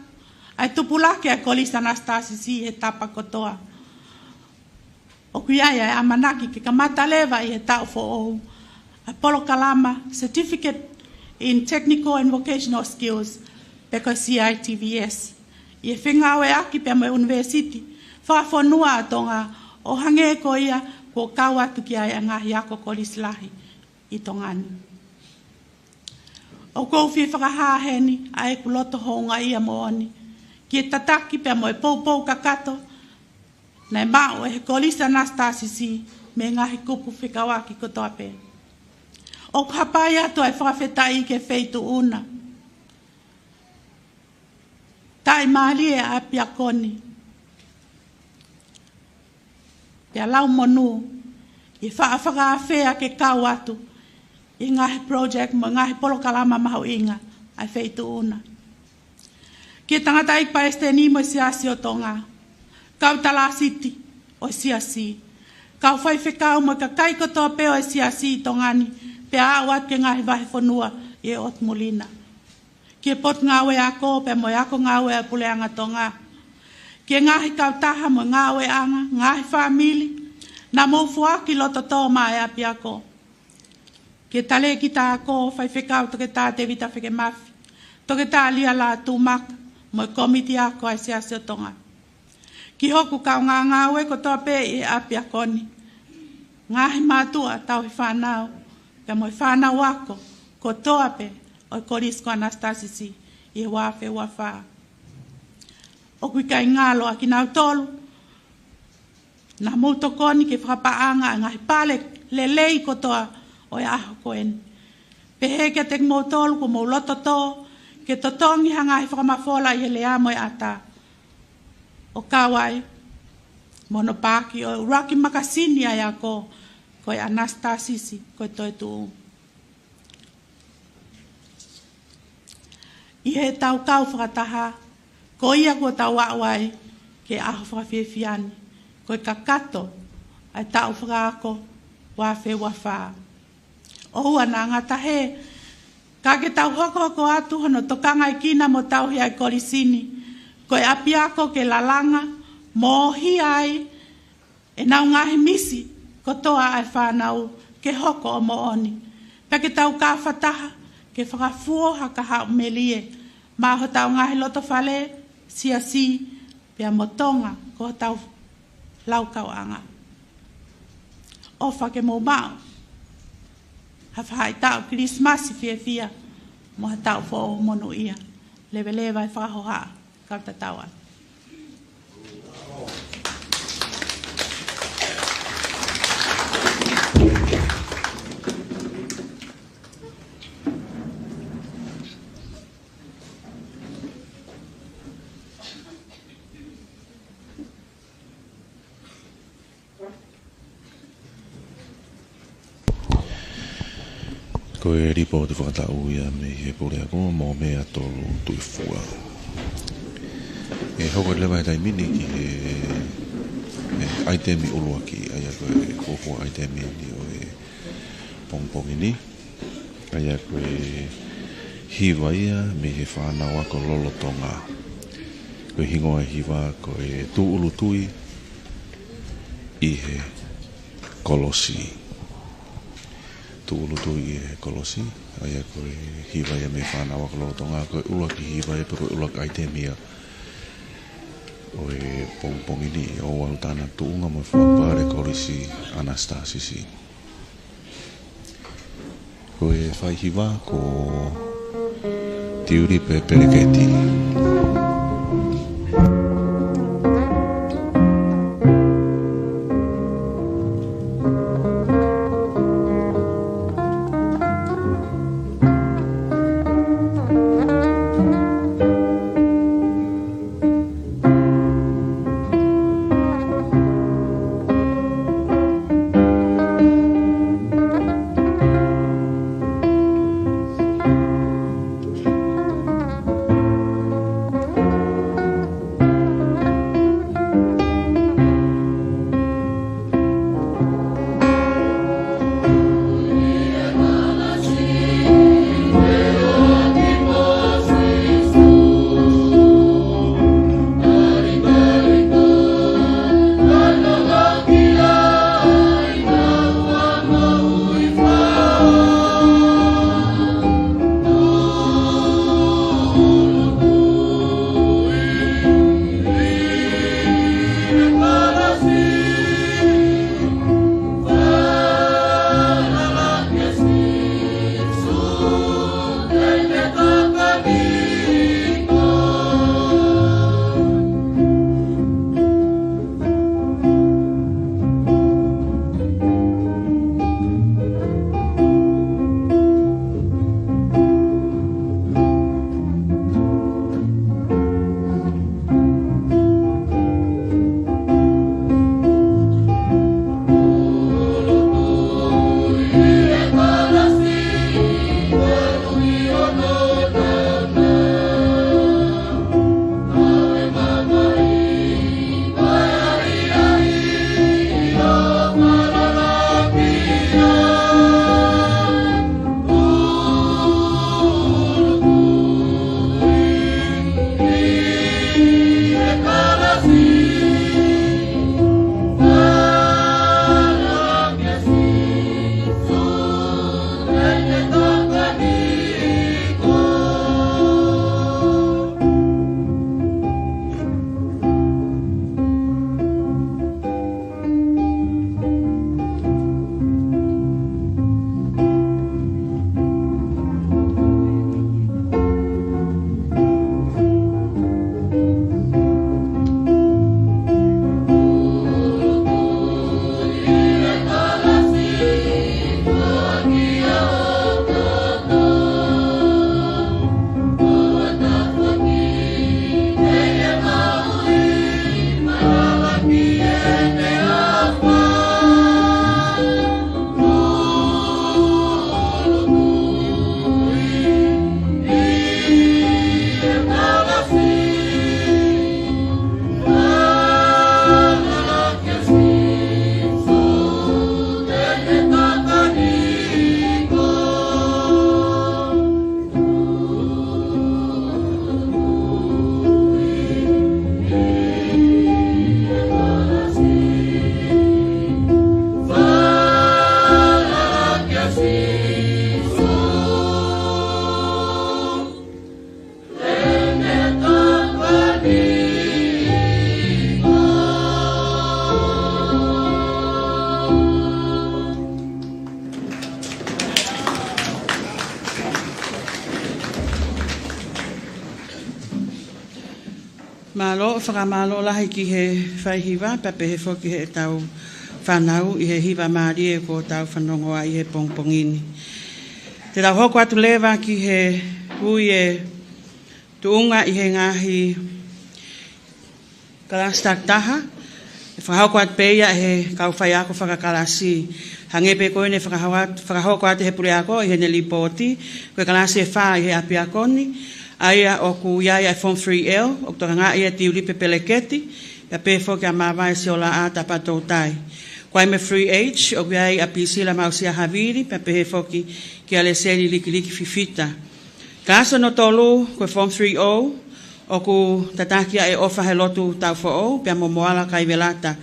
ʻa e tupulaki ʻa e Kolisi ʻAnasitasisi he tapa kotoa. ʻOku ʻi ai ʻa e ʻamanaki ke kamata leva ʻi he taʻu foʻou ʻa e polokalama Certificate in Technical and Vocational Skills, pe ko e C I T V S, ʻi he fengāueʻaki pea mo e ʻUnivēsiti Fakafonua ʻa Tonga, ʻo hangē ko ia kuo kau atu ki ai ʻa e ngaahi ako kolisi lahi ʻi Tonga ni. ʻOku ou fie fakahā heni ʻa ʻeku loto houngaʻia moʻoni ki he tataki pea mo e poupou kakato naʻe maʻu ʻe he Kolisi ʻAnasitasisi mei he ngaahi kupu fekauʻaki kotoa pē. ʻOku hapai atu ʻa e fakafetaʻi ki he Feituʻu na. Taʻimālie ʻa e ʻapiako ni. Pea lau monū ʻi he faʻa fakaafeʻi ke kau atu ʻi he ngaahi project mo e ngaahi polokalama mahuʻinga ʻa e Feituʻu na. Ki he tangataʻeiki palesiteni mo e Siasi ʻo Tonga, kau talāsiti ʻo e Siasi, kau faifekau mo e kakai kotoa pē ʻo e Siasi ʻi Tonga ni, pea aʻu atu ki he ngaahi vahefonua ʻi he ʻotu muli na. Ki he Potungāue Ako pea mo e Ako Ngāue ʻa e Puleʻanga Tonga. Ki he ngaahi kautaha mo e ngāueʻanga, ngaahi fāmili, naʻa mou foaki loto tō maʻa e ʻapiako. Ki he Talēkita Ako, Faifekau Toketā Tēvita Fekemafi, Toketā Lialā Tumaka, mo e Kōmiti Ako ʻa e Siasi ʻo Tonga. Ki hoku kaungāngāue kotoa pē ʻi he ʻapiako ni, ngaahi mātuʻa tauhi fānau, pea mo e fānau ako kotoa pē ʻo e Kolisi ko ʻAnasitasisi ʻi he ua afe ua fā. ʻOku ʻikai ngalo ʻa kinautolu naʻa mou tokoni ke fakapaʻanga ʻa e ngaahi pale lelei kotoa ʻo e ʻaho ko eni. Pehē kiate kimoutolu kuo mou loto tō ke totongi ha ngaahi fakamafola ʻi he lea mo e ʻata, ʻo kau ai mo hono paaki ʻo e ʻuluaki makasini ʻa e ako, ko e ʻAnasitasisi ko e Toetuʻu. ʻI heʻetau kau fakataha, ko ia kuo tau aʻu ai ki he ʻaho fakafiefia ni, ko e kakato ʻa e taʻu fakaako ua afe ua fā. ʻOua naʻa ngata hē, ka ke tau hokohoko atu hono tokangaekina mo tauhi ʻa e kolisi ni, ko e ʻapiako ke lalanga mo ʻohia ai ʻenau ngaahi misi kotoa ʻa e fānau ke hoko ʻo moʻoni. Pea ke tau kāfataha ke fakafuo ha kahaʻu melie maʻa hotau ngaahi lotofale, siasi, pea mo Tonga ko hotau laukauʻanga. ʻOfa ke mou maʻu ha faʻahitaʻu Kilisimasi fiefia mo ha taʻu foʻou monūʻia. Leveleva e fakahohaʻa. Kau tatau atu. Ko e lipooti fakataʻu ia mei he Puleako mo Meʻatolu Tuʻifua. ʻE hoko leva he taimi ni ki he, he ʻaitemi ʻuluaki, ʻa ia ko e fuofua ʻaitemi ni ʻo e pongipongi ni. ʻA ia ko e hiva ia mei he fānau ako lolotonga. Ko e hingoa e hiva ko e Tūʻulutui ʻi he Kolosi. Tūʻulutui ʻi he Kolosi. ʻA ia ko e hiva ia mei he fānau ako lolotonga, ko e ʻuluaki hiva ia pe ko e ʻuluaki ʻaitemi ia ʻo e pongipongi ni, ʻo aʻu atu ʻa e tuʻunga mo e fakapale Kolisi ʻAnasitasisi. Ko e faihiva ko Tiulipe Peleketi. Mālō, fakamālō lahi ki he faihiva, pea pehē foki heʻetau fānau ʻi he hiva mālie kuo tau fanongo ai he pongipongi ni. Te tau hoko atu leva ki he ui e tuʻunga ʻi he ngaahi kalasi takitaha, ʻe fakahoko atu pē ia ʻe he kau faiako fakakalasi. Hangē pē ko ʻene fakahoko atu, fakahoko atu ʻe he puleako ʻi heʻene lipooti, ko e kalasi ʻe fā ʻi he ʻapiako ni, ʻa ia ʻoku ʻi ai ʻa e Form three L, ʻoku tokangaʻi ʻe Tiulipe Peleketi, pea pehē foki ʻa Māvae Siolaʻa Tapatoutai. Ko e mei Three H, ʻoku ʻi ai ʻa Pisila Mausia Havili, pea pehē foki kia Leseli Likiliki Fifita. Kalasi hono tolu, ko e Form Three O, ʻoku tataki ʻa e ʻOfa he Lotu Taufoʻou, pea mo Moala Kaivelata.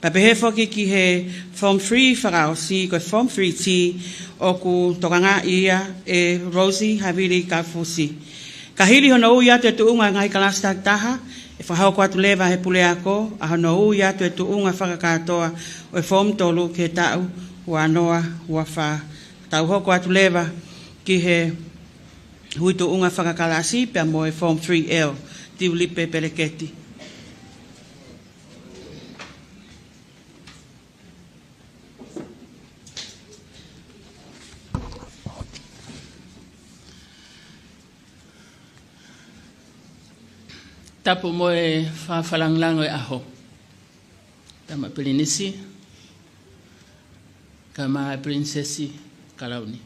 Pea pehē foki ki he Form Three fakaʻosi, ko e Form Three T, ʻoku tokangaʻi ia ʻe Rosie Havili Kafusi. Ka hili hono ui atu e tuʻunga e ngaahi kalasi takitaha, ʻe fakahoko atu leva he puleako ʻa hono ui atu e tuʻunga fakakātoa ʻo e Form Tolu ki he taʻu ua noa ua fā. Tau hoko atu leva ki he ui tuʻunga fakakalasi pea mo e Form Three L, Tiulipe Peleketi. Tapu mo e fakafakalāngilangi ʻo e ʻaho. Tama Pilinisi, kae ʻumaʻā e Pilinisesi Kalauni.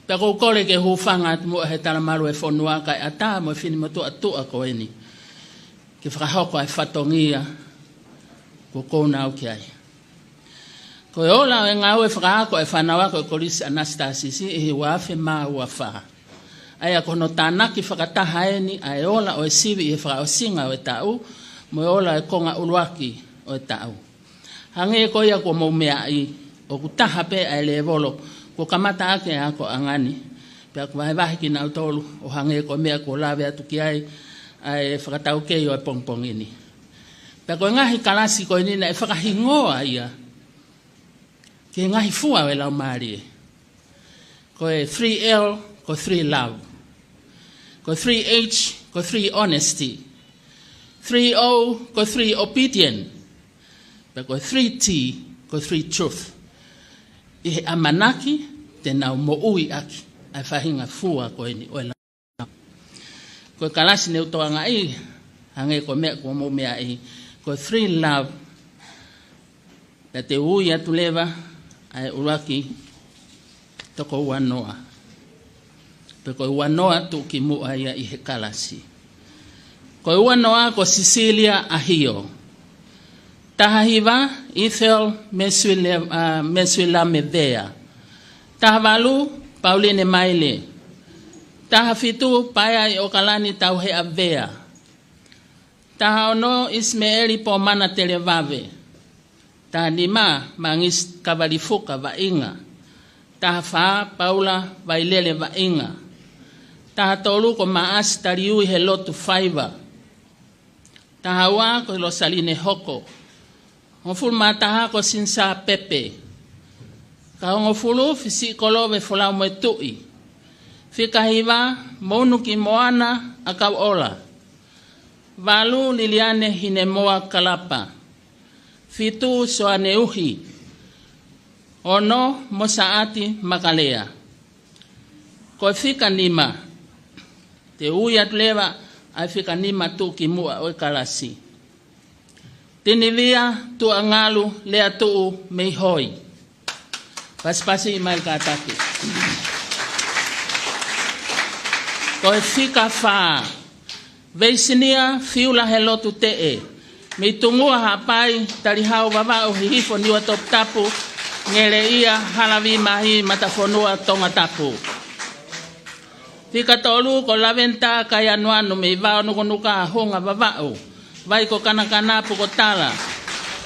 Pea ʻoku ou kole ke u hūfanga atu muʻa he talamalu ʻo e fonua kae ʻatā mo e finemotuʻa tuʻa ko eni ke fakahoko ʻa e fatongia kuo u kau ki ai. Ko e ola ʻo e ngāue fakaako ʻa e fānau ako ʻo e Kolisi ʻAnasitasisi ʻi he ua afe mā ua fā. ʻA ia ko hono tānaki fakataha eni ʻa e ola ʻo e sivi ʻi he fakaʻosinga ʻo e taʻu, mo e ola ʻo e konga ʻuluaki ʻo e taʻu. Hangē ko ia kuo mou meaʻi, ʻoku taha pē ʻa e lēvolo kuo kamata ʻaki e akoʻanga ni, pea ʻoku vahevahe kinautolu ʻo hangē ko e meʻa kuo lave atu ki ai ʻa e fakataukei ʻo e pongipongi ni. Pea ko e ngaahi kalasi ko eni naʻe fakahingoa ia ki he ngaahi fua ʻo e Laumālie. Ko e three L, ko e three love. Ko e three H, ko e three honesty. Three O, ko e three obedient. Pea ko e three T, ko e three truth. ʻI he ʻamanaki te nau moʻui ʻaki ʻa e faʻahinga fua ko eni ʻo e Ko e kalasi ne u tokangaʻi, hangē ko e meʻa kuo mou meaʻi, ko e three love, pea te u ui atu leva ʻa e ʻuluaki toko ua noa. Pe ko e ua noa tuʻukimuʻa ia ʻi he kalasi. Ko e ua noa ko Sisilia ʻAhio. Taha hiva, Ethel Mesuile-, ā, Mesuilame Vea. Taha valu, Pauline Maile. Taha fitu, Paea ʻi ʻOkalani Tauheʻa Vea. Taha ono, ʻIsimeʻeli Pomana Televave. Taha nima, Mangisi Kavalifuka Vaʻinga. Taha fā, Paula Vailele Vaʻinga. Taha tolu, ko Maʻasi Taliui he Lotu Faiva. Taha ua ko Losaline Hoko. Hongofulu mā taha ko Sinisa Pepe. Ka hongofulu, Fisiʻi Kolove Folau Moetuʻi. Fika hiva, Mounuki Moana ʻAkauʻola. Valu, Liliane Hinemoa Kalapa. Fitu, Soane Uhi. Ono, Mosaʻati Makalea. Ko e fika nima, te u ui atu leva ʻa e fika nima tuʻukimuʻa ʻo e kalasi. Tinivia Tuʻangalu Leatuʻu mei Hoi. Pasipasi mai kātaki. Ko e fika fā, Veisinia Fiula he Lotu Teʻe, mei Tungua Haʻapai, Talihau Vavaʻu, Hihifo Niuatoputapu, Ngeleʻia, Halavi Mahi, Matafonua Tongatapu. Fika tolu ko Laventa Kaianuanu mei Vaonukunuka, Hunga Vavaʻu, Vai ko Kanakana, Pukotala,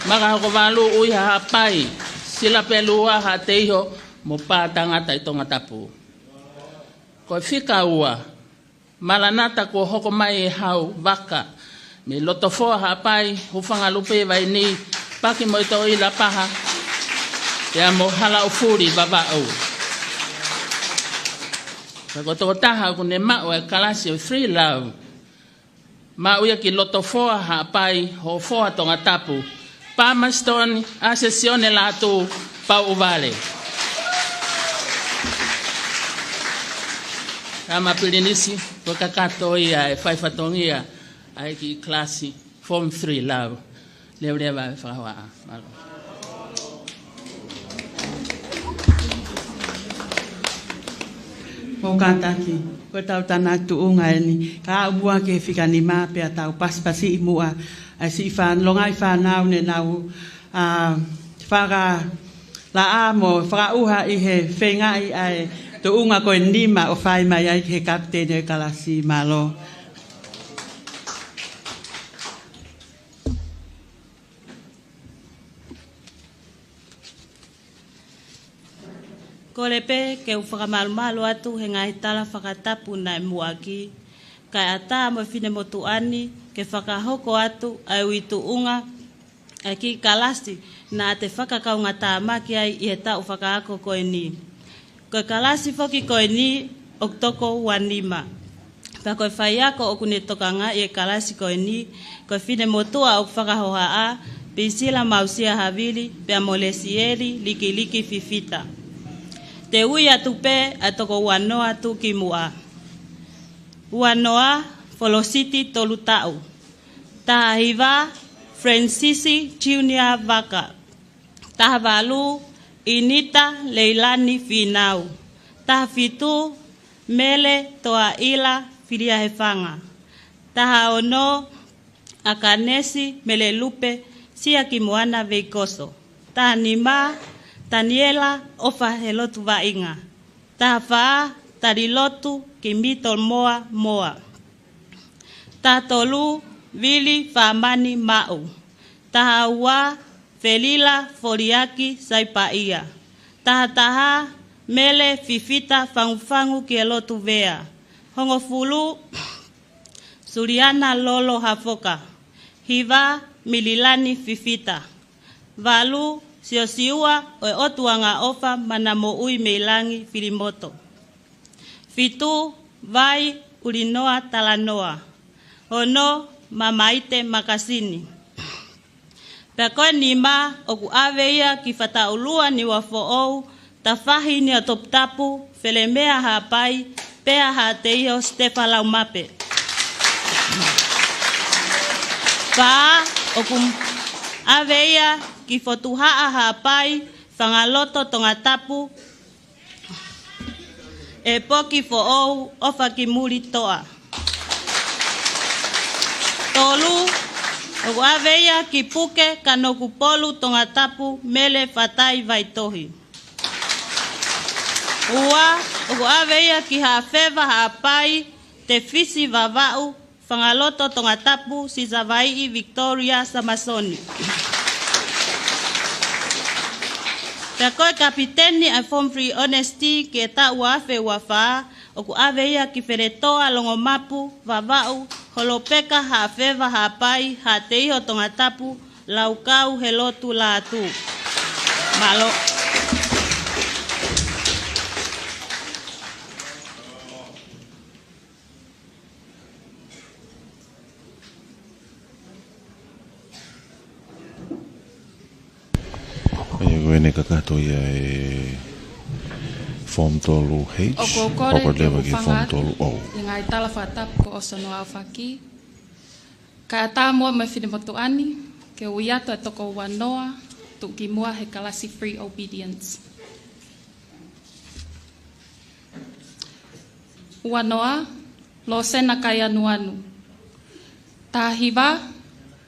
Makahokovalu, ʻUiha Haʻapai, Silapelua Haʻateiho, mo Pātangata ʻi Tongatapu. Ko e fika ua, Malanata Kuo Hoko Mai ʻEhau Vaka, mei Lotofoa Haʻapai, Hufanga Lupe Vaini, Paki mo e Toʻi Lapaha, pea mo Halaʻofuli Vavaʻu. Ka ko e tokotaha ʻoku ne maʻu e kalasi ʻo e three love, maʻu ia ki Lotofoa Haʻapai, Hofoa Tongatapu, Palmerston, Asesione Lātū Pauʻuvale. Tama Pilinisi, ko e kakato ia e fai fatongia ʻa e kiʻi kalasi Form Three Love. Leuleu ʻa e fakahohaʻa. Mālō. Mou kātaki, ko e tau tānaki tuʻunga eni. Ka ʻoua ke fika nima pea tau pasipasiʻi muʻa ʻa e siʻi fā-, longaʻi fānau ne nau, ā, fakalaʻā mo fakaʻuha ʻi he feingaʻi ʻa e tuʻunga ko e nima ʻo fai mai ai ki he kapiteni ʻo e kalasi. Mālō. Kole pē ke u fakamalumalu atu he ngaahi tala fakatapu naʻe muʻaki, kae ʻatā mo e finemotuʻa ni ke fakahoko atu ʻa e ui tuʻunga ʻa e kiʻi kalasi naʻa te fakakaungātāmaki ai ʻi he taʻu fakaako ko eni. Ko e kalasi foki ko eni ʻoku toko ua nima. Pea ko e faiako ʻoku ne tokangaʻi e kalasi ko eni, ko e finemotuʻa ʻoku fakahohaʻa, Pisila Mausia Havili, pea mo Lesieli Likiliki Fifita. Te u ui atu pē ʻa e toko ua noa tuʻukimuʻa. Ua noa, Folositi Tolutaʻu. Taha hiva, Felenisisi Junior Vaka. Taha valu, ʻInita Leilani Fīnau. Taha fitu, Mele Toaʻila Filiahefanga. Taha ono, ʻAkanesi Melelupe Siakimoana Veikoso. Taha nima, Taniela ʻOfa Helotu Vaʻinga. Taha fā, Talilotu Kimito Moa Moa. Taha tolu, Vili Fāmani Maʻu. Taha ua, Felila Foliaki Saipaia. Taha taha, Mele Fifita Fangufangu ki he Lotu Vea. Hongofulu, Suliana Lolo Hafoka. Hiva, Mililani Fifita. Valu, Siosiua ʻo e ʻOtu Angaʻofa Mana Moʻui mei Langi Filimoto. Fitu, Vai ʻUlinoa Talanoa. Ono, Mamaite Makasini. Pea ko e nima ʻoku ʻave ia ki Fataʻulua Niuafoʻou, Tafahi Niuatoputapu, Felemea Haʻapai, pea Haʻateiho Sitefa Laumape. Fā, ʻoku ʻave ia ki Fotuhaʻa Haʻapai, Fangaloto Tongatapu, ʻEpoki Foʻou ʻOfakimuli Toa. Tolu, ʻoku ʻave ia ki Puke Kanokupolu Tongatapu, Mele Fatai Vaitohi. Ua, ʻoku ʻave ia ki Haʻafeva Haʻapai, Tefisi Vavaʻu, Fangaloto Tongatapu, Sisavaiʻi Victoria Samasoni. Pea ko e kapiteni ʻa e Form three Honesty ki he taʻu ua afe ua fā, ʻoku ʻave ia ki Feletoa Longomapu, Vavaʻu, Holopeka Haʻafeva Haʻapai, Haʻateiho Tongatapu, Laukau Helotu Lātū. Mālō. ʻA ia ko ʻene kakato ia e Form tolu H, ʻoku ou kole ʻoku leva ke u ki Form fanga atu tolu O. ʻI he ngaahi tala fakatapu kuo ʻosi hono aofaki. Kae ʻatā muʻa mo e finemotuʻa ni ke ui atu e toko ua noa tuʻukimuʻa he kalasi Free Obedience. Ua noa, Losena Kaianuanu. Taha hiva,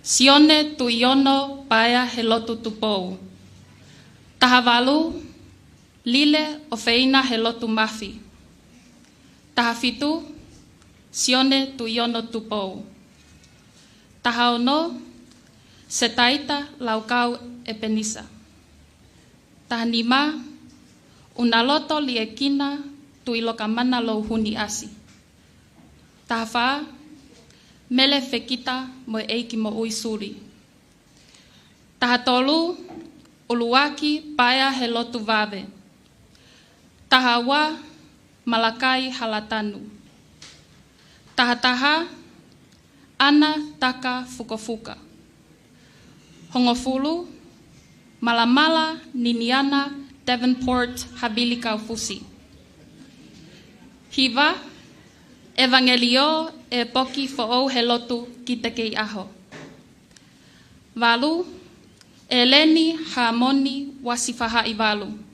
Sione Tuʻiono Paea Helotu Tupou. Taha valu, Lile ʻOfeina Helotu Mafi. Taha fitu, Sione Tuʻiono Tupou. Taha ono, Setaita Laukau ʻEpenisa. Taha nima, ʻUnaloto Liekina Tuʻilokamana Louhuni ʻAsi. Taha fā, Mele Fekita mo e ʻEiki Moʻui Suli. Taha tolu, ʻUluaki Paea Helotu Vave. Taha ua, Malakai Halatanu. Taha taha, ʻAna Taka Fukofuka. Hongofulu, Malamala Niniana Davenport Havili Kaufusi. Hiva, ʻEvangelio ʻEpoki Foʻou Helotu Kitekeiʻaho. Valu, ʻEleni Hamoni Uasifahaʻivalu.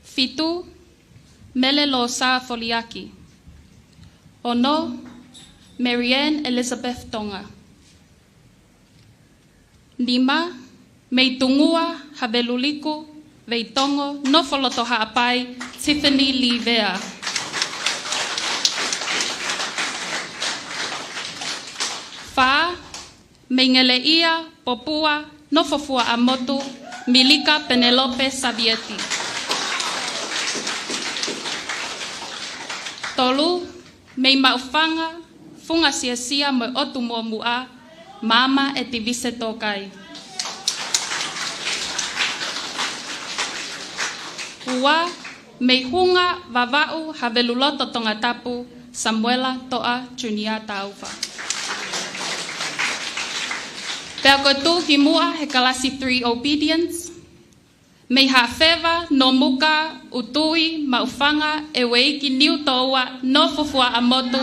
Fitu, Mele Losa Foliaki. Ono, Marianne Elizabeth Tonga. Nima, Mei Tungua, Haveluliku, Veitongo, Nofoloto Haʻapai, Tiffany Livea. Fā, mei Ngeleʻia, Popua, Nofo Fuaʻamotu, Milika Penelope Savieti. Tolu, mei Maʻufanga, Funga Siasia mo e ʻOtu Muʻomuʻa, Maama ʻEtivise Tokai. Ua, mei Hunga Vavaʻu, Haveluloto Tongatapu, Samuela Toʻa Junior Taufa. Pea ko e tuʻukimuʻa he kalasi three Obedience, mei Haʻafeva, Nomuka, ʻUtui, Maʻufanga, ʻEueiki, Niutoua, Nofo Fuaʻamotu,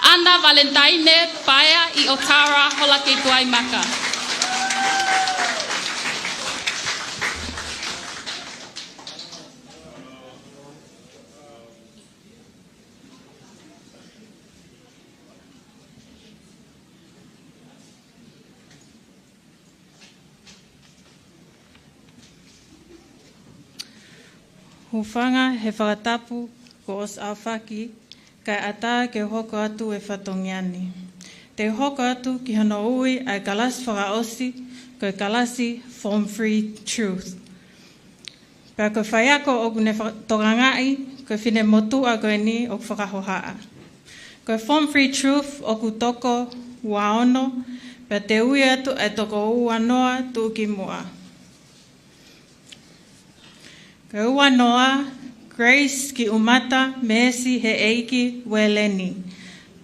ʻAna Valentine Paea ʻi ʻOtara, Hola Kei Tuʻa ʻi Maka. Hūfanga he fakatapu kuo ʻosi ʻaofaki, kae ʻatā ke u hoko atu e fatongia ni. Te u hoko atu ki hono ui ʻa e kalasi fakaʻosi, ko e kalasi Form three Truth. Pea ko e faiako ʻoku ne fa-, tokangaʻi, ko e finemotuʻa ko eni ʻoku fakahohaʻa. Ko e Form three Truth ʻoku toko ua ono, pea te u ui atu e toko ua noa tuʻukimuʻa. Ko e ua noa, Grace Kiʻumata Meesi he ʻEiki Ueleni.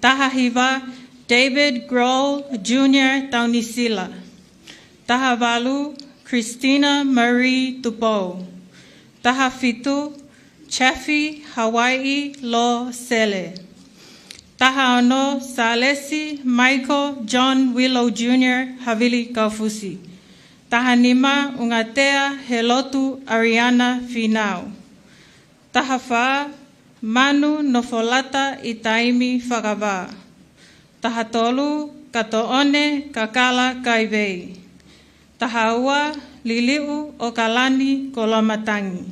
Taha hiva, David Grohl Junior Taunisila. Taha valu, Christina Marie Tupou. Taha fitu, Chaffee Hawaii Lo Sele. Taha ono, Salesi Michael John Willow Junior Havili Kaufusi. Taha nima, Ungatea Helotu Ariana Finau. Taha fā, Manu Nofolata ʻi Taimi Fakavā. Taha tolu, Katoʻone Kakala Kaivei. Taha ua, Liliʻu ʻOkalani Koloamatangi.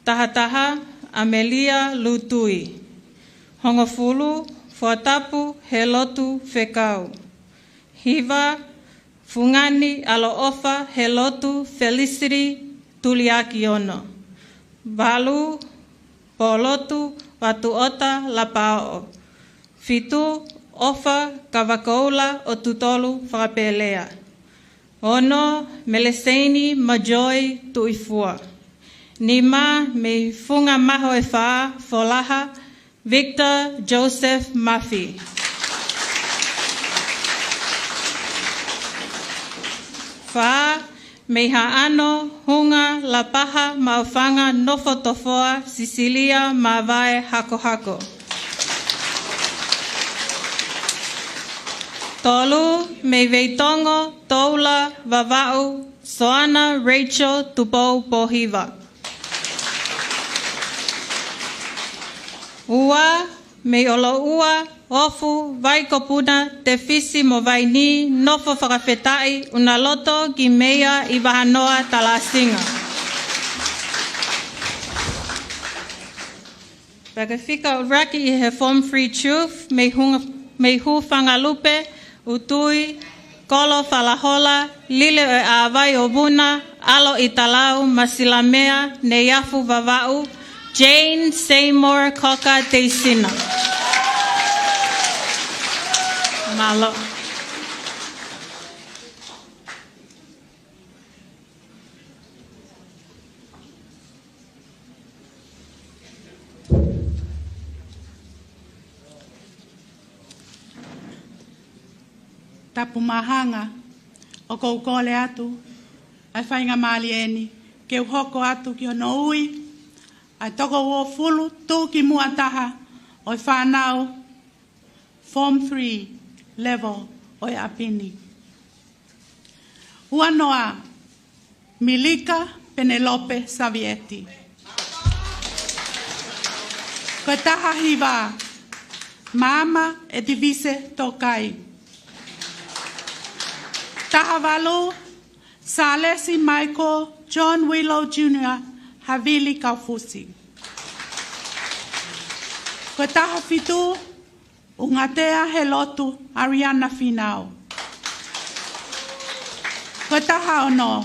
Taha taha, ʻAmelia Lutui. Hongofulu, Fuatapu Helotu Fekau. Hiva, Fungani ʻAloʻofa Helotu Felicity Tuliakiono. Valu, Polotu Vatuʻota Lapaoʻo. Fitu, ʻOfa Kavakoula ʻOtutolu Fakapelea. Ono, Meleseini Majoy Tuʻifua. Nima, mei Funga Maho e Fā, Folaha, Victor Joseph Mafi. Fā, mei Haʻano, Hunga Lapaha, Maʻufanga, Nofo Tofoa, Sisilia Mavae Hakohako. Tolu, mei Veitongo, Toula Vavaʻu, Soana Rachel Tupou Pohiva. Ua, mei ʻOloʻua, Ofu Vaikopuna, Tefisi mo Vaini, Nofo Fakafetaʻi, Unaloto ki Meia ʻi Vahanoa Talasinga. Pea ko e fika ʻuluaki ʻi he Form three Truth, mei Hunga, mei Hūfangalupe, ʻUtui, Kolo Falahola, Lile ʻo e ʻĀvai ʻo Vuna, ʻAlo ʻi Talau, Masilamea, Neiafu Vavaʻu, Jane Seymour Cocker Teisina. Mālō. Tapu Mahanga, ʻoku ou kole atu ʻa e faingamālie ni ke u hoko atu ki hono ui ʻa e toko uofulu tuʻukimuʻa taha ʻo e fānau Form three level ʻo e ʻapi ni. Ua noa, Milika Penelope Savieti. Ko e taha hiva, Maama ʻEtivise Tokai. Taha valu, Sālesi Michael John Willow Junior Havili Kaufusi. Ko e taha fitu, ʻUngatea Helotu Ariana Finau. Ko e taha ono,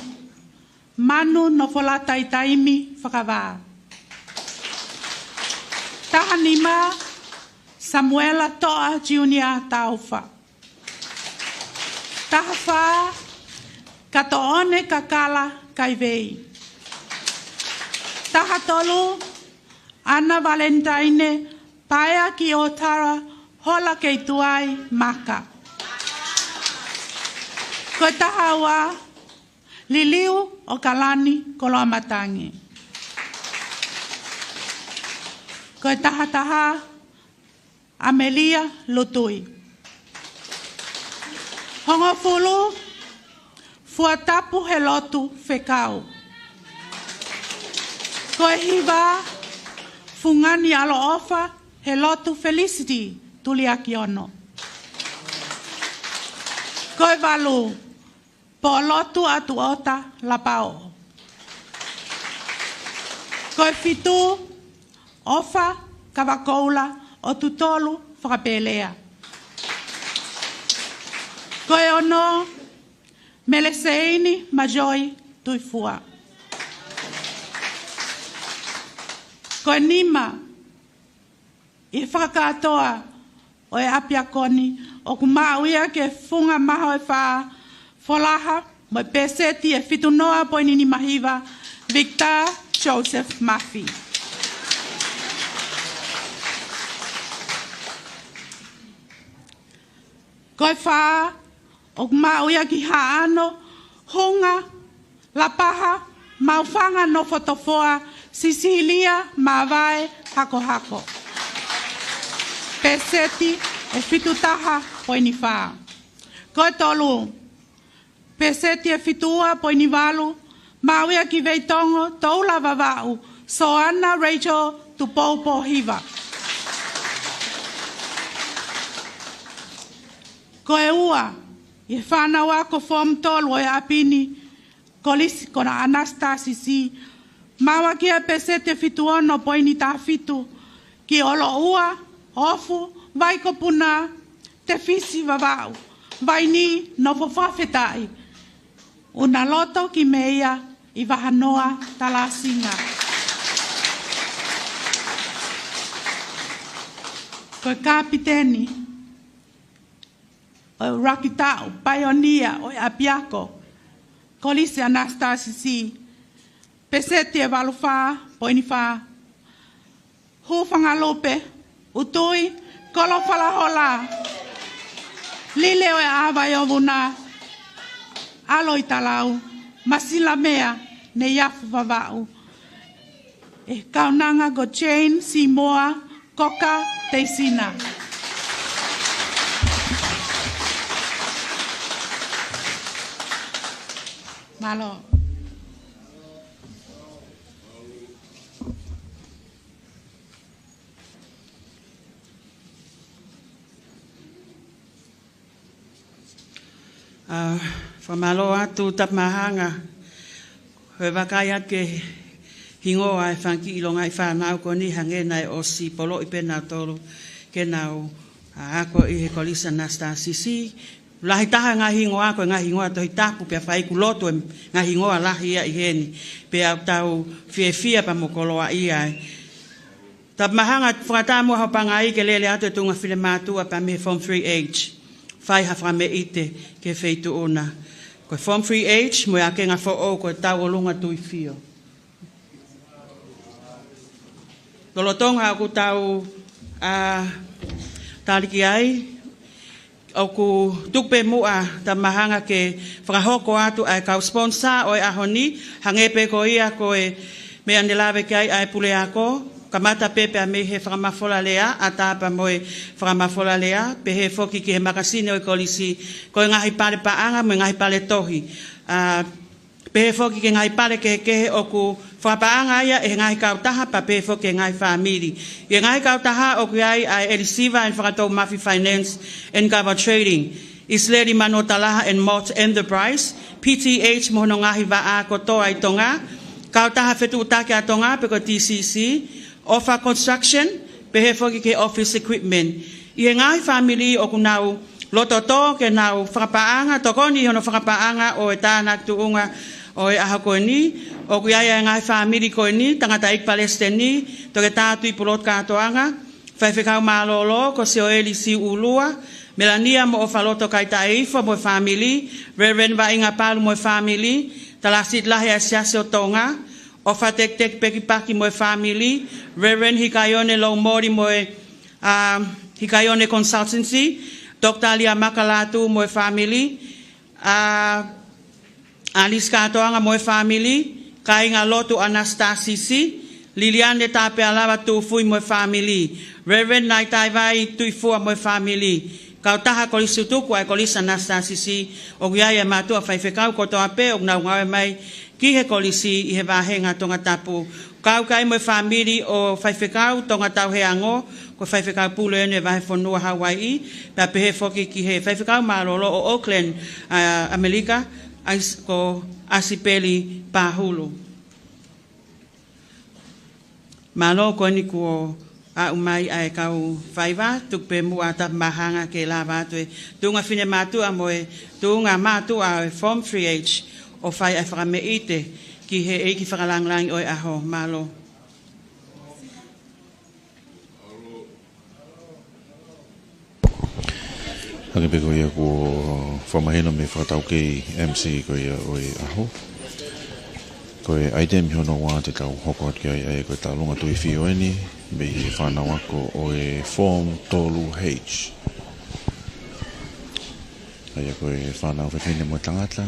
Manu Nofolata ʻItaimi Fakavā. Taha nima, Samuela Toa Junior Taufa. Taha fā, Katoʻone Kakala Kaivei. Taha tolu, Ana Valentine Paea ki Otara Hola Keituai Maka. Ko e taha ua, Liliu ʻOkalani Koloamatangi. Ko e taha taha, ʻAmelia Lutui. Hongofulu, Fuatapu Helotu Fekau. Ko e hiva, Fungani ʻAloʻofa Helotu Felicity Tuliakiono. Ko e valu, Polotu Atuota Lapao. Ko e fitu, ʻOfa Kavakoula ʻOtutolu Fakapelea. Ko e ono, Meleseini Majoi Tuifua. Ko e nima, ʻi he fakakātoa ʻo e ʻapiako ni, ʻoku maʻu ia ke funga maho e fā, Folaha mo e peseti ʻe fitu noa poini nima hiva, Victor Joseph Mafi. Ko e fā, ʻoku maʻu ia ki Haʻano Hunga Lapaha Maufanga Nofotofoa Sisilia Mavae Hakohako. Peseti ʻe fitu taha poini fā. Ko e tolu, peseti ʻe fitu ua poini valu, maʻu ia ki Veitongo Toula Vavaʻu Soana Rachel Tupou Pohiva. Ko e ua, ʻi he fānau ako form tolu ʻo e ʻapi ni, Kolisi ko Anastasis, maʻu ia ki he peseti ʻe fitu ono poini taha fitu, ki ʻOloʻua Ofu Vaikopuna Tefisi Vavaʻu Vaini Nofo Fakafetaʻi, ʻUnaloto Kimeia ʻi Vahanoa Talasinga. Ko e kapiteni ʻo e ʻuluaki taʻu paionia ʻo e ʻapiako, Kolisi Anastasis, peseti ʻe valu fā poini fā, Hūfangalupe Utui Kolofalahola, Lile ʻo e ʻAvai ʻo Vuna, ʻAlo ʻi Talau, Masilamea Neiafu Vavaʻu, ʻe kaunanga ko Jane Simoa Koka Teisina. Mālō. ʻA, fakamālō atu Tapumahanga. Ko e vakai atu ki he hingoa ʻo e fanga kiʻi longaʻi fānau ko eni hangē naʻe ʻosi poloʻi pē nautolu ke nau, ʻa, ako ʻi he Kolisi Anastasis. Lahi taha e ngaahi hingoa ko e ngaahi hingoa Tohi Tapu pea fai ʻeku lotu e ngaahi hingoa lahi ia ʻi heni. Pea ʻoku tau fiefia pea mo koloaʻia ai. Tapumahanga, fakataha muʻa hoʻo pangai ke lele atu e tuʻunga finemātuʻa pea mei he Form three H. Fai ha fakameʻite ki he feituʻu na. Ko e Form three H mo e ʻakenga foʻou ko e Tauʻolunga Tuifio. Lolotonga ʻoku tau, ʻa, taliki ai, ʻoku tuku pē muʻa Tapumahanga ke fakahoko atu ʻa e kau sponsor ʻo e ʻaho ni, hangē pē ko ia ko e meʻa ne lave ki ai ʻa e puleako, kamata pē pea mei he fakamafola lea, ʻatā pea mo e fakamafola lea, pehē foki ki he makasini ʻo e kolisi, ko e ngaahi pale paʻanga mo e ngaahi pale tohi. ʻA, pehē foki ki he ngaahi pale kehekehe ʻoku fakapaʻanga ia ʻe he ngaahi kautaha pea pehē foki ki he ngaahi fāmili. ʻI he ngaahi kautaha ʻoku ʻi ai ʻa e ʻElisiva and Fakatoumafi Finance and Kava Trading. ʻIsileli Mano Talaha and Malt Enterprise, P T H mo hono ngaahi vaʻa kotoa ʻi Tonga, Kautaha Fetuʻutaki ʻa Tonga pe ko e T C C, ʻOfa Construction, pehē foki ki he office equipment. ʻI he ngaahi fāmili ʻoku nau loto tō ke nau fakapaʻanga, tokoni ʻi hono fakapaʻanga ʻo e tānaki tuʻunga ʻo e ʻaho ko eni, ʻoku ʻi ai ʻa e ngaahi fāmili ko eni, Tangataʻeiki Palesiteni, Toketā Tuʻipulotu Kātoanga, Faifekau Mālōlō ko Sioeli Siuʻulua, Melania mo ʻOfaloto Kaitaʻeifo mo e fāmili, Reverend Vaʻinga Palu mo e fāmili, Talāsiti Lahi ʻa e Siasi ʻo Tonga, ʻOfa Tekiteki Pekipaki mo e fāmili, Reverend Hikaione Loumoli mo e, ʻa, Hikaione Consultancy, Doctor Liamaka Lātū mo e fāmili, ʻa, ʻAlisi Kātoanga mo e fāmili, Kāinga Lotu ʻAnasitasisi, Liliane Tāpealava Tūfui mo e fāmili, Reverend Naitaivai Tuifua mo e fāmili, Kautaha Kolisi Tutuku ʻa e Kolisi ʻAnasitasisi, ʻoku ʻi ai ʻa e mātuʻa faifekau kotoa pē ʻoku nau ngāue mai ki he kolisi ʻi he vāhenga Tongatapu. Kau ki ai mo e fāmili ʻo Faifekau Tonga Tauheango, ko Faifekau Pule ʻo e Vahefonua Hauaiʻi, pea pehē foki ki he Faifekau Mālōlō ʻo Auckland, ʻa, ʻAmelika, ʻa ʻIs-, ko ʻAsipeli Pahulu. Mālō, ko eni kuo aʻu mai ʻa e kau faiva, tuku pē muʻa ʻa Tapumahanga ke lava atu e tuʻunga finemātuʻa mo e tuʻunga mātuʻa ʻo e Form three H ʻo fai ʻa e fakameʻite ki he ʻeiki fakalāngilangi ʻo e ʻaho. Mālō. Hangē pē ko ia kuo fakamahino mei he fakataukei M C ko ia ʻo e ʻaho. Ko e ʻaitemi hono ua te tau hoko atu ki ai, ʻa ia ko e tauʻolunga tuifio eni mei he fānau ako ʻo e Form tolu H. ʻA ia ko e fānau fefine mo e tangata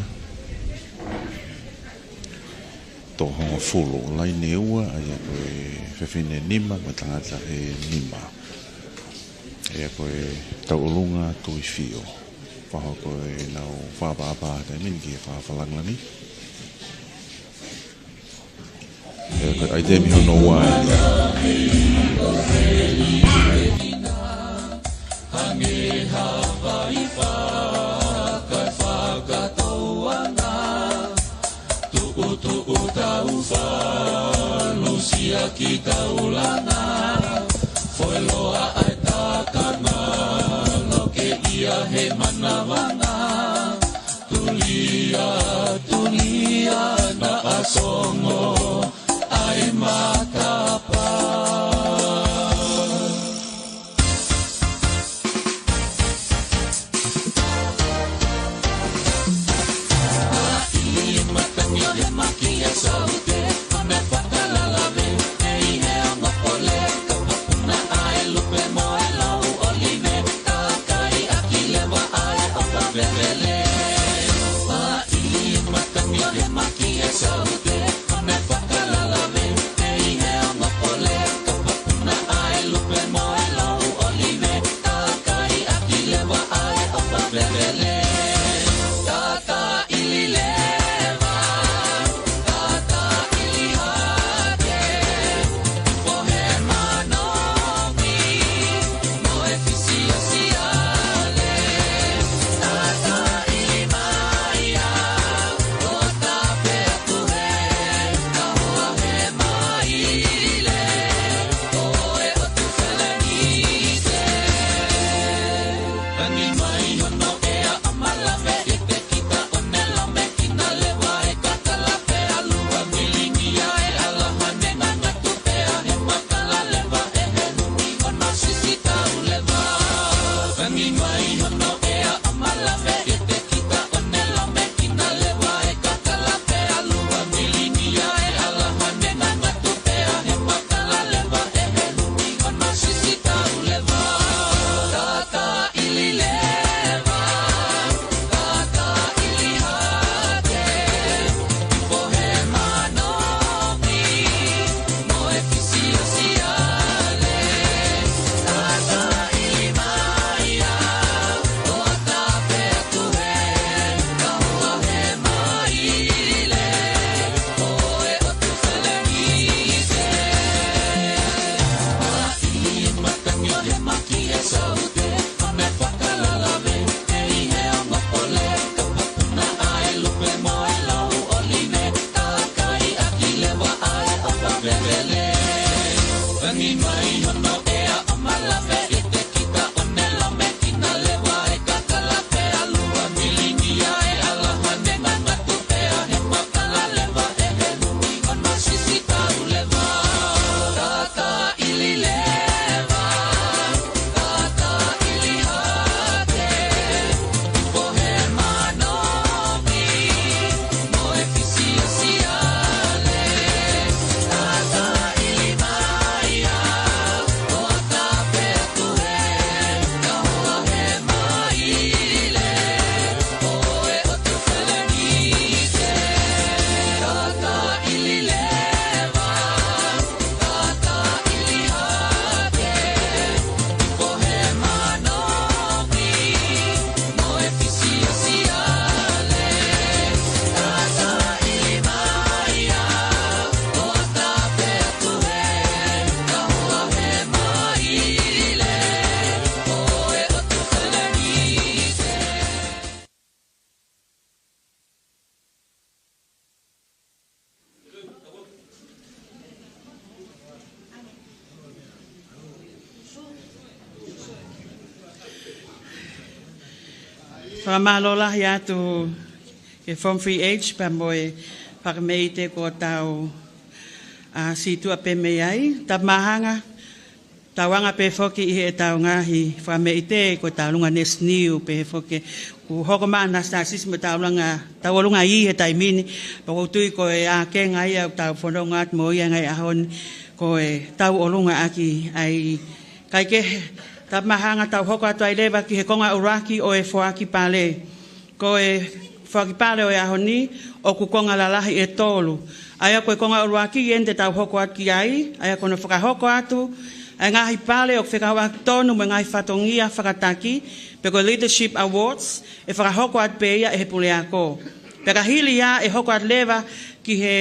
toko hongofulu, laine ua, ʻa ia ko e fefine nima mo e tangata ʻe nima. ʻA ia ko e tauʻolunga tuifio. Pea ko ʻenau fakaʻapaʻapa he taimi ni ki he fakafakalāngilangi. ʻA ia ko e ʻaitemi hono ua eni. Hangē ha vai faka-, fakatouʻanga, tuʻutuʻu taufalu, siaki taulanga, foeloa ʻa e takanga, loke ia he manavanga, tulia, tulia, naʻa songo ʻa e matapā. Fakamālō lahi atu ki he Form three H pea mo e fakameʻite kuo tau, ā, sītuʻa pē mei ai. Tapu Māhanga, tau anga pē foki ʻi heʻetau ngaahi fakameʻite ko e tau ʻolunga Nurses New pē foki, kuo hoko mai ʻa Nurses Task Force mo e tau ʻolunga, tau ʻolunga ʻi he taimi ni, pea ʻoku ou tui ko e ʻākenga ia ʻoku tau fononga atu mo ia he ngaahi ʻaho ni, ko e tau ʻolunga ʻaki ai. Kae kehe, Tapu Māhanga, tau hoko atu ai leva ki he konga ʻuluaki ʻo e foaki pale. Ko e foaki pale ʻo e ʻaho ni, ʻoku konga lalahi ʻe tolu. ʻA ia ko e konga ʻuluaki eni te tau hoko atu ki ai, ʻa ia ko hono fakahoko atu ʻa e ngaahi pale ʻoku fekauʻaki tonu mo e ngaahi fatongia fakataki, pe ko e Leadership Awards, ʻe fakahoko atu pē ia ʻe he puleako. Pea ka hili ia ʻe hoko atu leva ki he,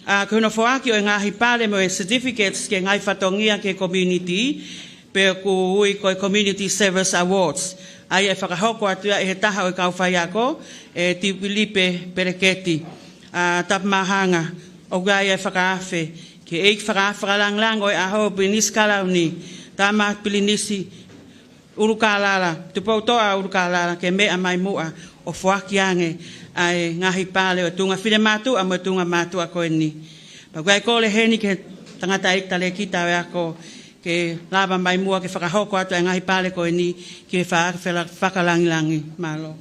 ā, ki hono foaki ʻo e ngaahi pale mo e certificates ki he ngaahi fatongia ki he community, pe ʻoku ui ko e Community Service Awards. ʻA ia ʻe fakahoko atu ia ʻe he taha ʻo e kau faiako, ʻe Tiupilipe Peleketi. Ā, Tapu Māhanga, ʻoku ʻi ai e fakaafe ki he ʻEiki Fakaafe Fakalangilangi ʻo e ʻaho, Pilinisi Kalauni, Tama Pilinisi ʻUlukālala, Tupoutoʻa ʻUlukālala, ke meʻa mai muʻa ʻo foaki ange ʻa e ngaahi pale ʻo e tuʻunga finemātuʻa mo e tuʻunga mātuʻa ko eni. Pea ʻoku ʻi ai e kole heni ki he tangataʻeiki talēkita ʻo e ako ke lava mai muʻa ke fakahoko atu ʻa e ngaahi pale ko eni ki he Fakaafe Fakalangilangi. Mālō.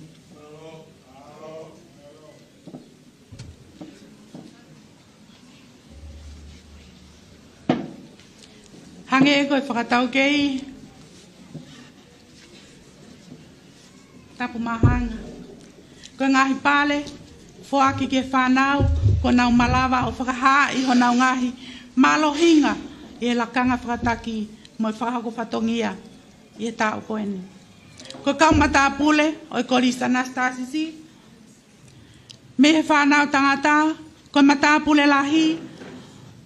Hangē ko e fakataukei, Tapu Māhanga, ko e ngaahi pale foaki ki he fānau kuo nau malava ʻo fakahaaʻi honau ngaahi mālohinga ʻi he lakanga fakataki mo e fakahoko fatongia ʻi he taʻu ko eni. Ko e kau matāpule ʻo e Kolisi Anastasis, mei he fānau tangata, ko e matāpule lahi,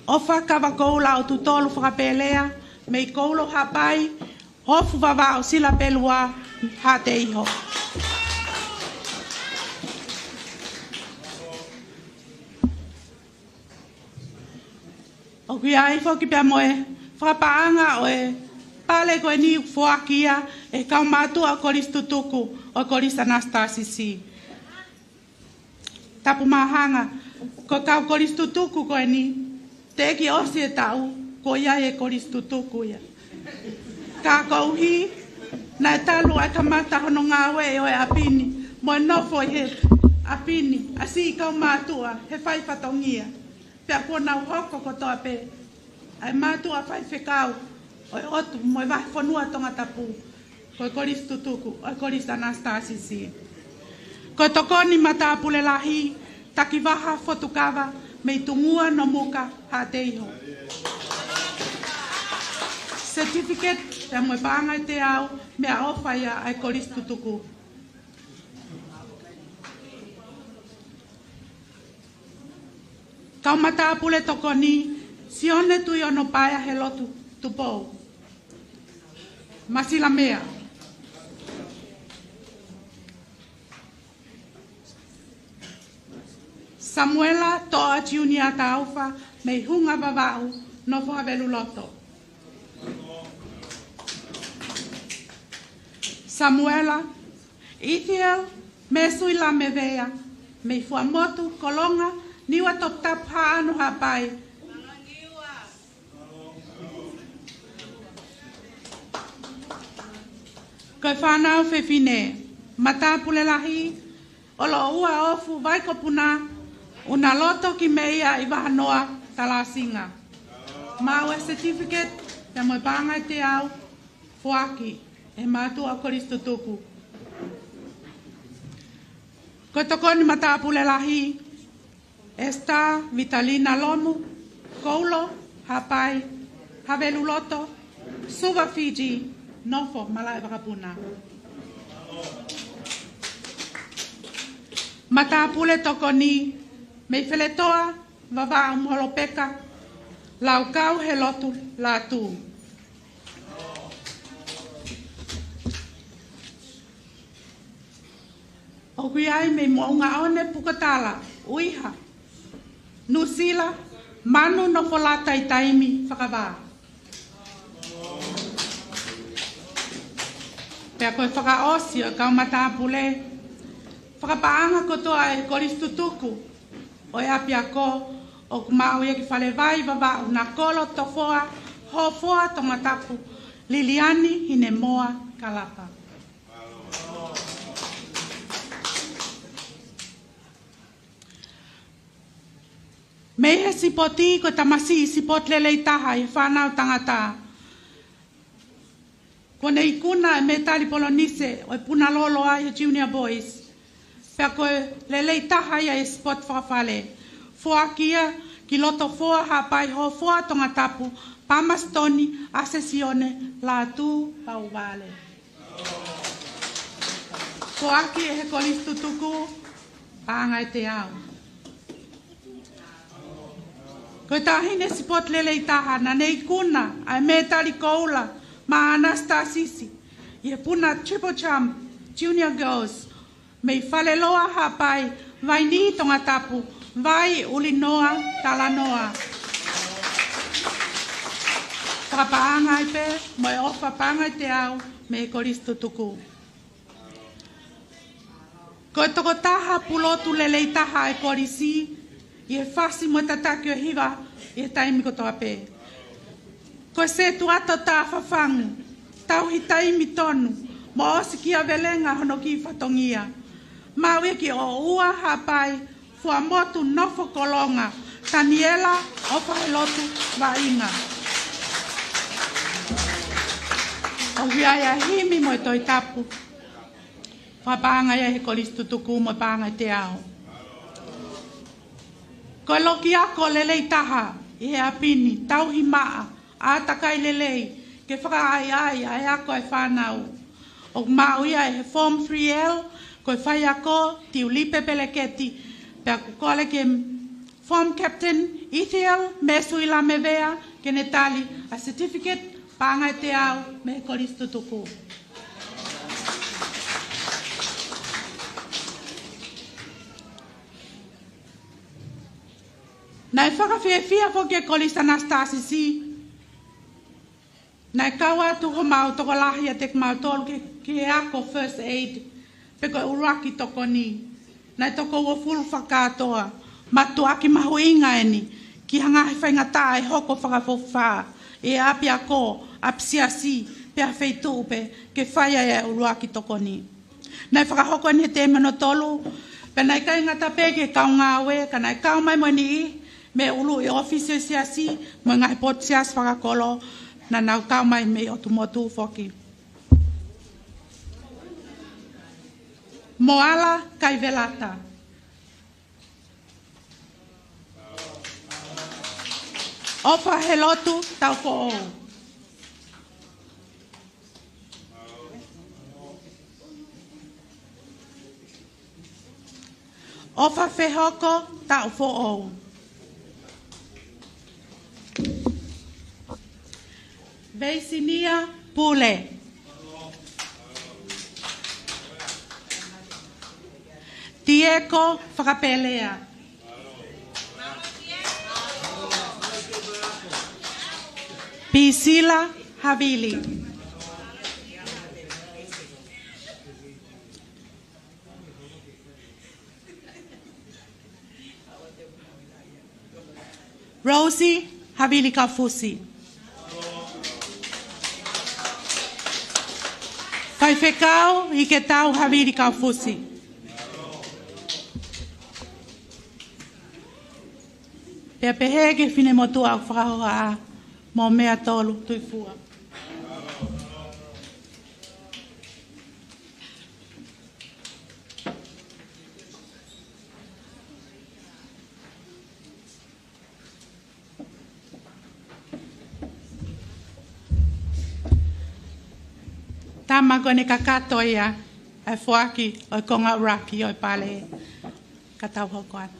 ʻOfa Kavakoula ʻOtutolu Fakapelea, mei Koulo Haʻapai, Ofu Vavaʻu Silapelua, Haʻateiho. ʻOku ʻi ai foki pea mo e fakapaʻanga ʻo e pale ko eni ʻoku foaki ia ʻe he kau mātuʻa ʻo e kolisi tutuku ʻo e Kolisi Anastasis. Tapu Māhanga, ko e kau kolisi tutuku ko eni, teʻeki ʻosi e taʻu, kuo ʻi ai e kolisi tutuku ia. Ka koeʻuhi, naʻe talu ʻa e kamata hono ngāueʻi ʻo e ʻapi ni, mo e nofo ʻi he ʻapi ni, ʻa e siʻi kau mātuʻa, he fai fatongia. Pea kuo nau hoko kotoa pē ʻa e mātuʻa faifekau ʻo e ʻotu mo e vahefonua Tongatapu, ko e kolisi tutuku ʻo e Kolisi Anastasis. Ko e tokoni matāpule lahi, Takivaha Fotukava, mei Tungua Nomuka, Haʻateiho. Certificate pea mo e paʻanga ʻe teau, meʻaʻofa ia ʻa e kolisi tutuku. Kau matāpule tokoni, Sione Tuʻionopaea Helotu Tupou, Masilamea. Samuela Toa Junior Taufa, mei Hunga Vavaʻu, nofo Haveluloto. Samuela Ithiel Mesui Lamevea, mei Fuaʻamotu, Kolonga, Niua Toputapu, Haʻano Haʻapai. Ko e fānau fefine, matāpule lahi, ʻOloʻua Ofu Vaikopuna, Unaloto Kimei ʻi Vahanoa, Talasinga. Maʻu e certificate, pea mo e paʻanga ʻe teau, foaki ʻe he mātuʻa ʻo e kolisi tutuku. Ko e tokoni matāpule lahi, Esther Vitalina Lomu, Koulo Haʻapai, Haveluloto, Suva Fiji, nofo Malaʻevakapuna. Matāpule tokoni, mei Feletoa Vavaʻu mo Holopeka, Laukau Helotu Latu. ʻOku ʻi ai mei Moʻungaʻone Pukatala, ʻUiha, Nuʻusila, Manu Nofolata ʻi Taimi Fakavā. Pea ko e fakaʻosi ʻo e kau matāpule, Fakapaʻanga kotoa ʻa e Kolisi Tutuku ʻo e ʻapiako ʻoku maʻu ia ki Falevai, Vavaʻu, Nakolo, Tofoa, Hofoa, Tongatapu, Liliani, Hinemoa, Kalapa. Mei he sipoti, ko e tamasiʻi sipoti lelei taha ʻi he fānau tangata. Kuo ne ikuna e mētali polonise ʻo e Puna Lolo ʻi he Junior Boys. Pea ko e lelei taha ia ʻi he sipoti fakafale. Foaki ia ki Lotofoa, Haʻapai, Hofoa, Tongatapu, Palmerston, Asesione, Lātū, Vauvale. Foaki ʻe he Kolisi Tutuku, paʻanga ʻe teau. Ko e taʻahine sipoti lelei taha naʻa ne ikuna ʻa e mētali koula maʻa Anastasisi ʻi he Puna Triple Jump Junior Girls mei Faleloa, Haʻapai, Vainī, Tongatapu, Vai, ʻUlinoa, Talanoa. Fakapaʻanga ai pē mo e ʻofa, paʻanga ʻe teau mei he Kolisi Tutuku. Ko e tokotaha pulotu lelei taha ʻa e kolisi ʻi he fasi mo e tataki ʻo e hiva ʻi he taimi kotoa pē. Ko e sētuata taʻefafangu, tauhi taimi tonu, mo ʻosikiavelenga hono kiʻi fatongia. Maʻu ia ki ʻOʻua, Haʻapai, Fuaʻamotu, Nofokolonga, Taniela ʻOfahelotu Vaʻinga. ʻOku ʻi ai ʻa e himi mo e Tohi Tapu. Fakapaʻanga ia ʻe he Kolisi Tutuku mo e paʻanga ʻe teau. Ko e loki ako lelei taha ʻi he ʻapi ni, tauhi maʻa, ʻātakai lelei ke fakaʻaiʻai ʻa e ako ʻa e fānau. ʻOku maʻu ia ʻe he Form three L, ko e faiako Tiulipe Peleketi, pea ʻoku kole ki he Form Captain Ithiel Mesuila Mevea ke ne tali ʻa e certificate, paʻanga ʻe teau mei he Kolisi Tutuku. Naʻe fakafiefia foki e Kolisi Anastasisi. Naʻe kau atu homau tokolahi ʻiate kimautolu ki, ki he ako first aid, pe ko e ʻuluaki tokoni. Naʻe toko uofulu fakakātoa, mātuʻaki mahuʻinga eni ki he ngaahi faingataʻa ʻe hoko fakafokifā ʻi he ʻapiako, ʻapisiasi, pea feituʻu pē ke fai ai e ʻuluaki tokoni. Naʻe fakahoko eni he tēmeno tolu, pea naʻe ʻikai ngata pē ki he kau ngāue, ka naʻe kau mai mo e niʻihi mei he ʻuluʻi ʻōfisi ʻo e siasi, mo e ngaahi potu siasi fakakolo, naʻa nau kau mai mei ʻOtu Motu foki. Moala Kaivelata. ʻOfahelotu Taufoʻou. ʻOfafehoko Taufoʻou. Veisinia Pule. Tieko Fakapelea. Pisila Havili. Rosie Havili Kaufusi. Faifekau Iketau Havili Kaufusi. Pea pehē ki he finemotuʻa ʻoku fakahohaʻa, Momeatolu Tuifua. Tama ko eni kakato ia ʻa e foaki ʻo e konga ʻuluaki ʻo e pale. Ka tau hoko atu.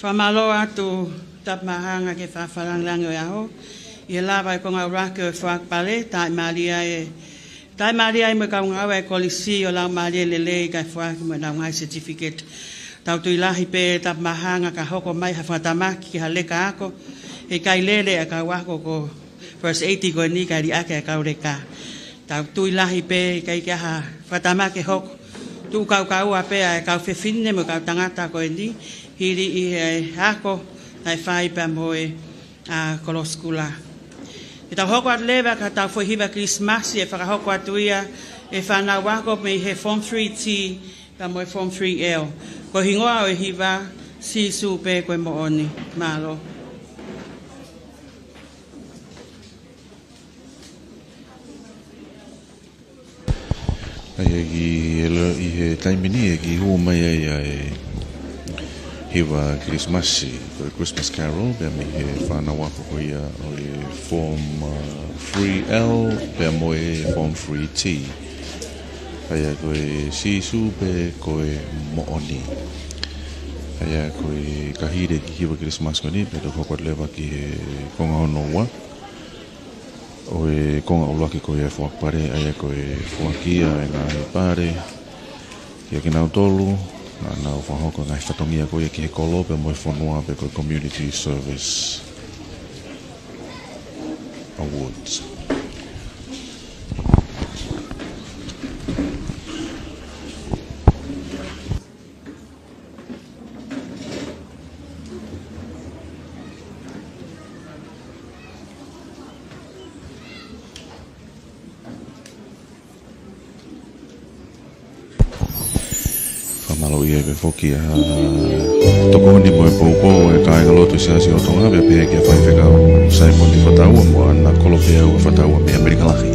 Fakamālō atu Tapumahanga ki he fakalāngilangi ʻo e ʻaho. ʻI he lava e konga ʻuluaki ʻo e foaki pale, taʻimālie, taʻimālie mo e kau ngāue ʻa e kolisi ʻo laumālie lelei kae foaki mo ʻenau ngaahi certificate. Tau tui lahi pē ʻe Tapumahanga ka hoko mai ha fakatamaki ki ha leka ako, he ʻikai lele ʻa e kau ako ko e first aid ko eni kae liʻaki ʻa e kau leka. Tau tui lahi pē ʻikai ke ʻi ai ha fakatamaki ʻe hoko, tuʻu kaukaua pē ʻa e kau fefine mo e kau tangata ko eni, hili ʻi he ako naʻe fai pea mo e ʻa e kolosi kula. Ke tau hoko atu leva ki heʻetau foʻi hiva Kilisimasi ʻe fakahoko atu ia ʻe he fānau ako mei he Form three T pea mo e Form three L. Ko e hingoa ʻo e hiva, Sīsū pē ko e moʻoni. Mālō. ʻA ia ʻi he lo-, ʻi he taimi ni ʻe kiʻi hū mai ai ʻa e hiva Kilisimasi, ko e Christmas Carol, pea mei he fānau ako ko ia ʻo e Form, uh, three L, pea mo e Form three T. ʻA ia ko e Sīsū pē ko e moʻoni. ʻA ia ko e ka hili e kiʻi hiva Kilisimasi ko eni, pea tau hoko atu leva ki he konga hono ua. ʻO e konga ʻuluaki ko ia e foaki pale, ʻa ia ko e foaki ʻa e ngaahi pale kiate kinautolu naʻa nau fakahoko e ngaahi fatongia ko ia ki he kolo pea mo e fonua pe ko e Community Service Awards. Fakamālō ia pē foki ʻa e tokoni mo e poupou ʻa e kāingalotu Siasi ʻo Tonga, pea pehē ki he faifekau Saimoni Fataua mo ʻAna Kolopeau Fataua mei ʻAmelika Lahi.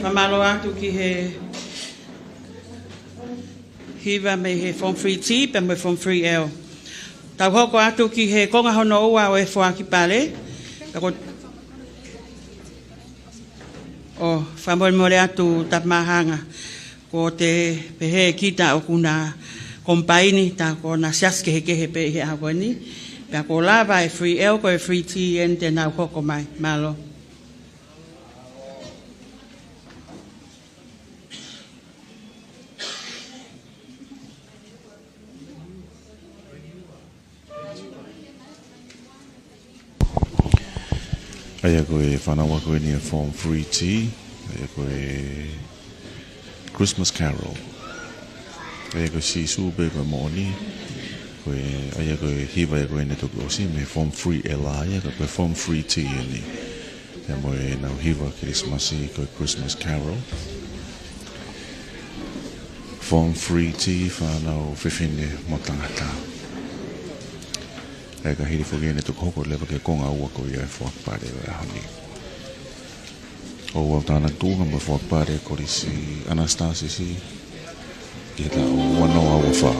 Fakamālō atu ki he hiva mei he Form three T pea mo e Form three L. Tau hoko atu ki he konga hono ua ʻo e foaki pale. Ka ko, ʻo, fakamolemole atu Tapumahanga. Ko te pehē kita ʻoku na komipaini, tā ko na siasi kehekehe pē ʻi he ʻaho ko eni. Pea kuo lava e three L, ko e three T eni te nau hoko mai. Mālō. ʻA ia ko e fānau ako eni ʻa e Form three T, ʻa ia ko e Christmas Carol. ʻA ia ko e Sīsū pē ko e moʻoni, ko e, ʻa ia ko e hiva ʻa ia ko eni toki ʻosi mei he Form three L, ʻa ia ko e Form three T eni. Pea mo ʻenau hiva Kilisimasi ko e Christmas Carol. Form three T, fānau fefine mo tangata. ʻA ia ka hili foki eni toki hoko leva ki he konga ua ko ia e foaki pale ʻo e ʻaho ni. ʻOku ou tānaki tuʻunga mo e foaki pale Kolisi ʻAnasitā Sisi, ʻi he taʻu ua noa ua fā.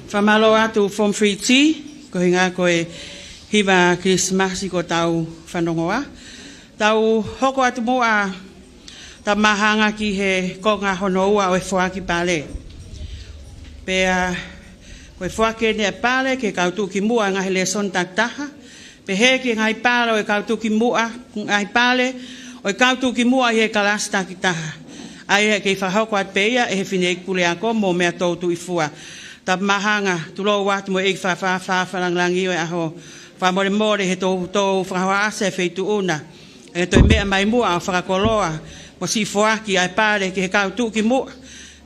Fakamālō atu Form three T, ko e ʻuhinga ko e hiva Kilisimasi kuo tau fanongoa. Tau hoko atu muʻa, tau māhanga ki he konga hono ua ʻo e foaki pale. Pea ko e foaki eni ʻa e pale ki he kau tuʻukimuʻa ʻi he ngaahi lēsoni takitaha, pehē ki he ngaahi pale ʻo e kau tuʻukimuʻa, ngaahi pale ʻo e kau tuʻukimuʻa ʻi he kalasi takitaha. ʻA ia ʻe kei fakahoko atu pē ia ʻe he fineʻeiki puleako mo meʻa toutuʻi fua. Tau māhanga, tulou atu mo e ʻEiki Fakafaʻafaʻa Fakalāngilangi ʻo e ʻaho. Fakamolemole he ʻoku tau fakahohaʻasi ʻa e feituʻu na. ʻE toe meʻa mai muʻa ʻo fakakoloa mo siʻi foaki ʻa e pale ki he kau tuʻukimuʻa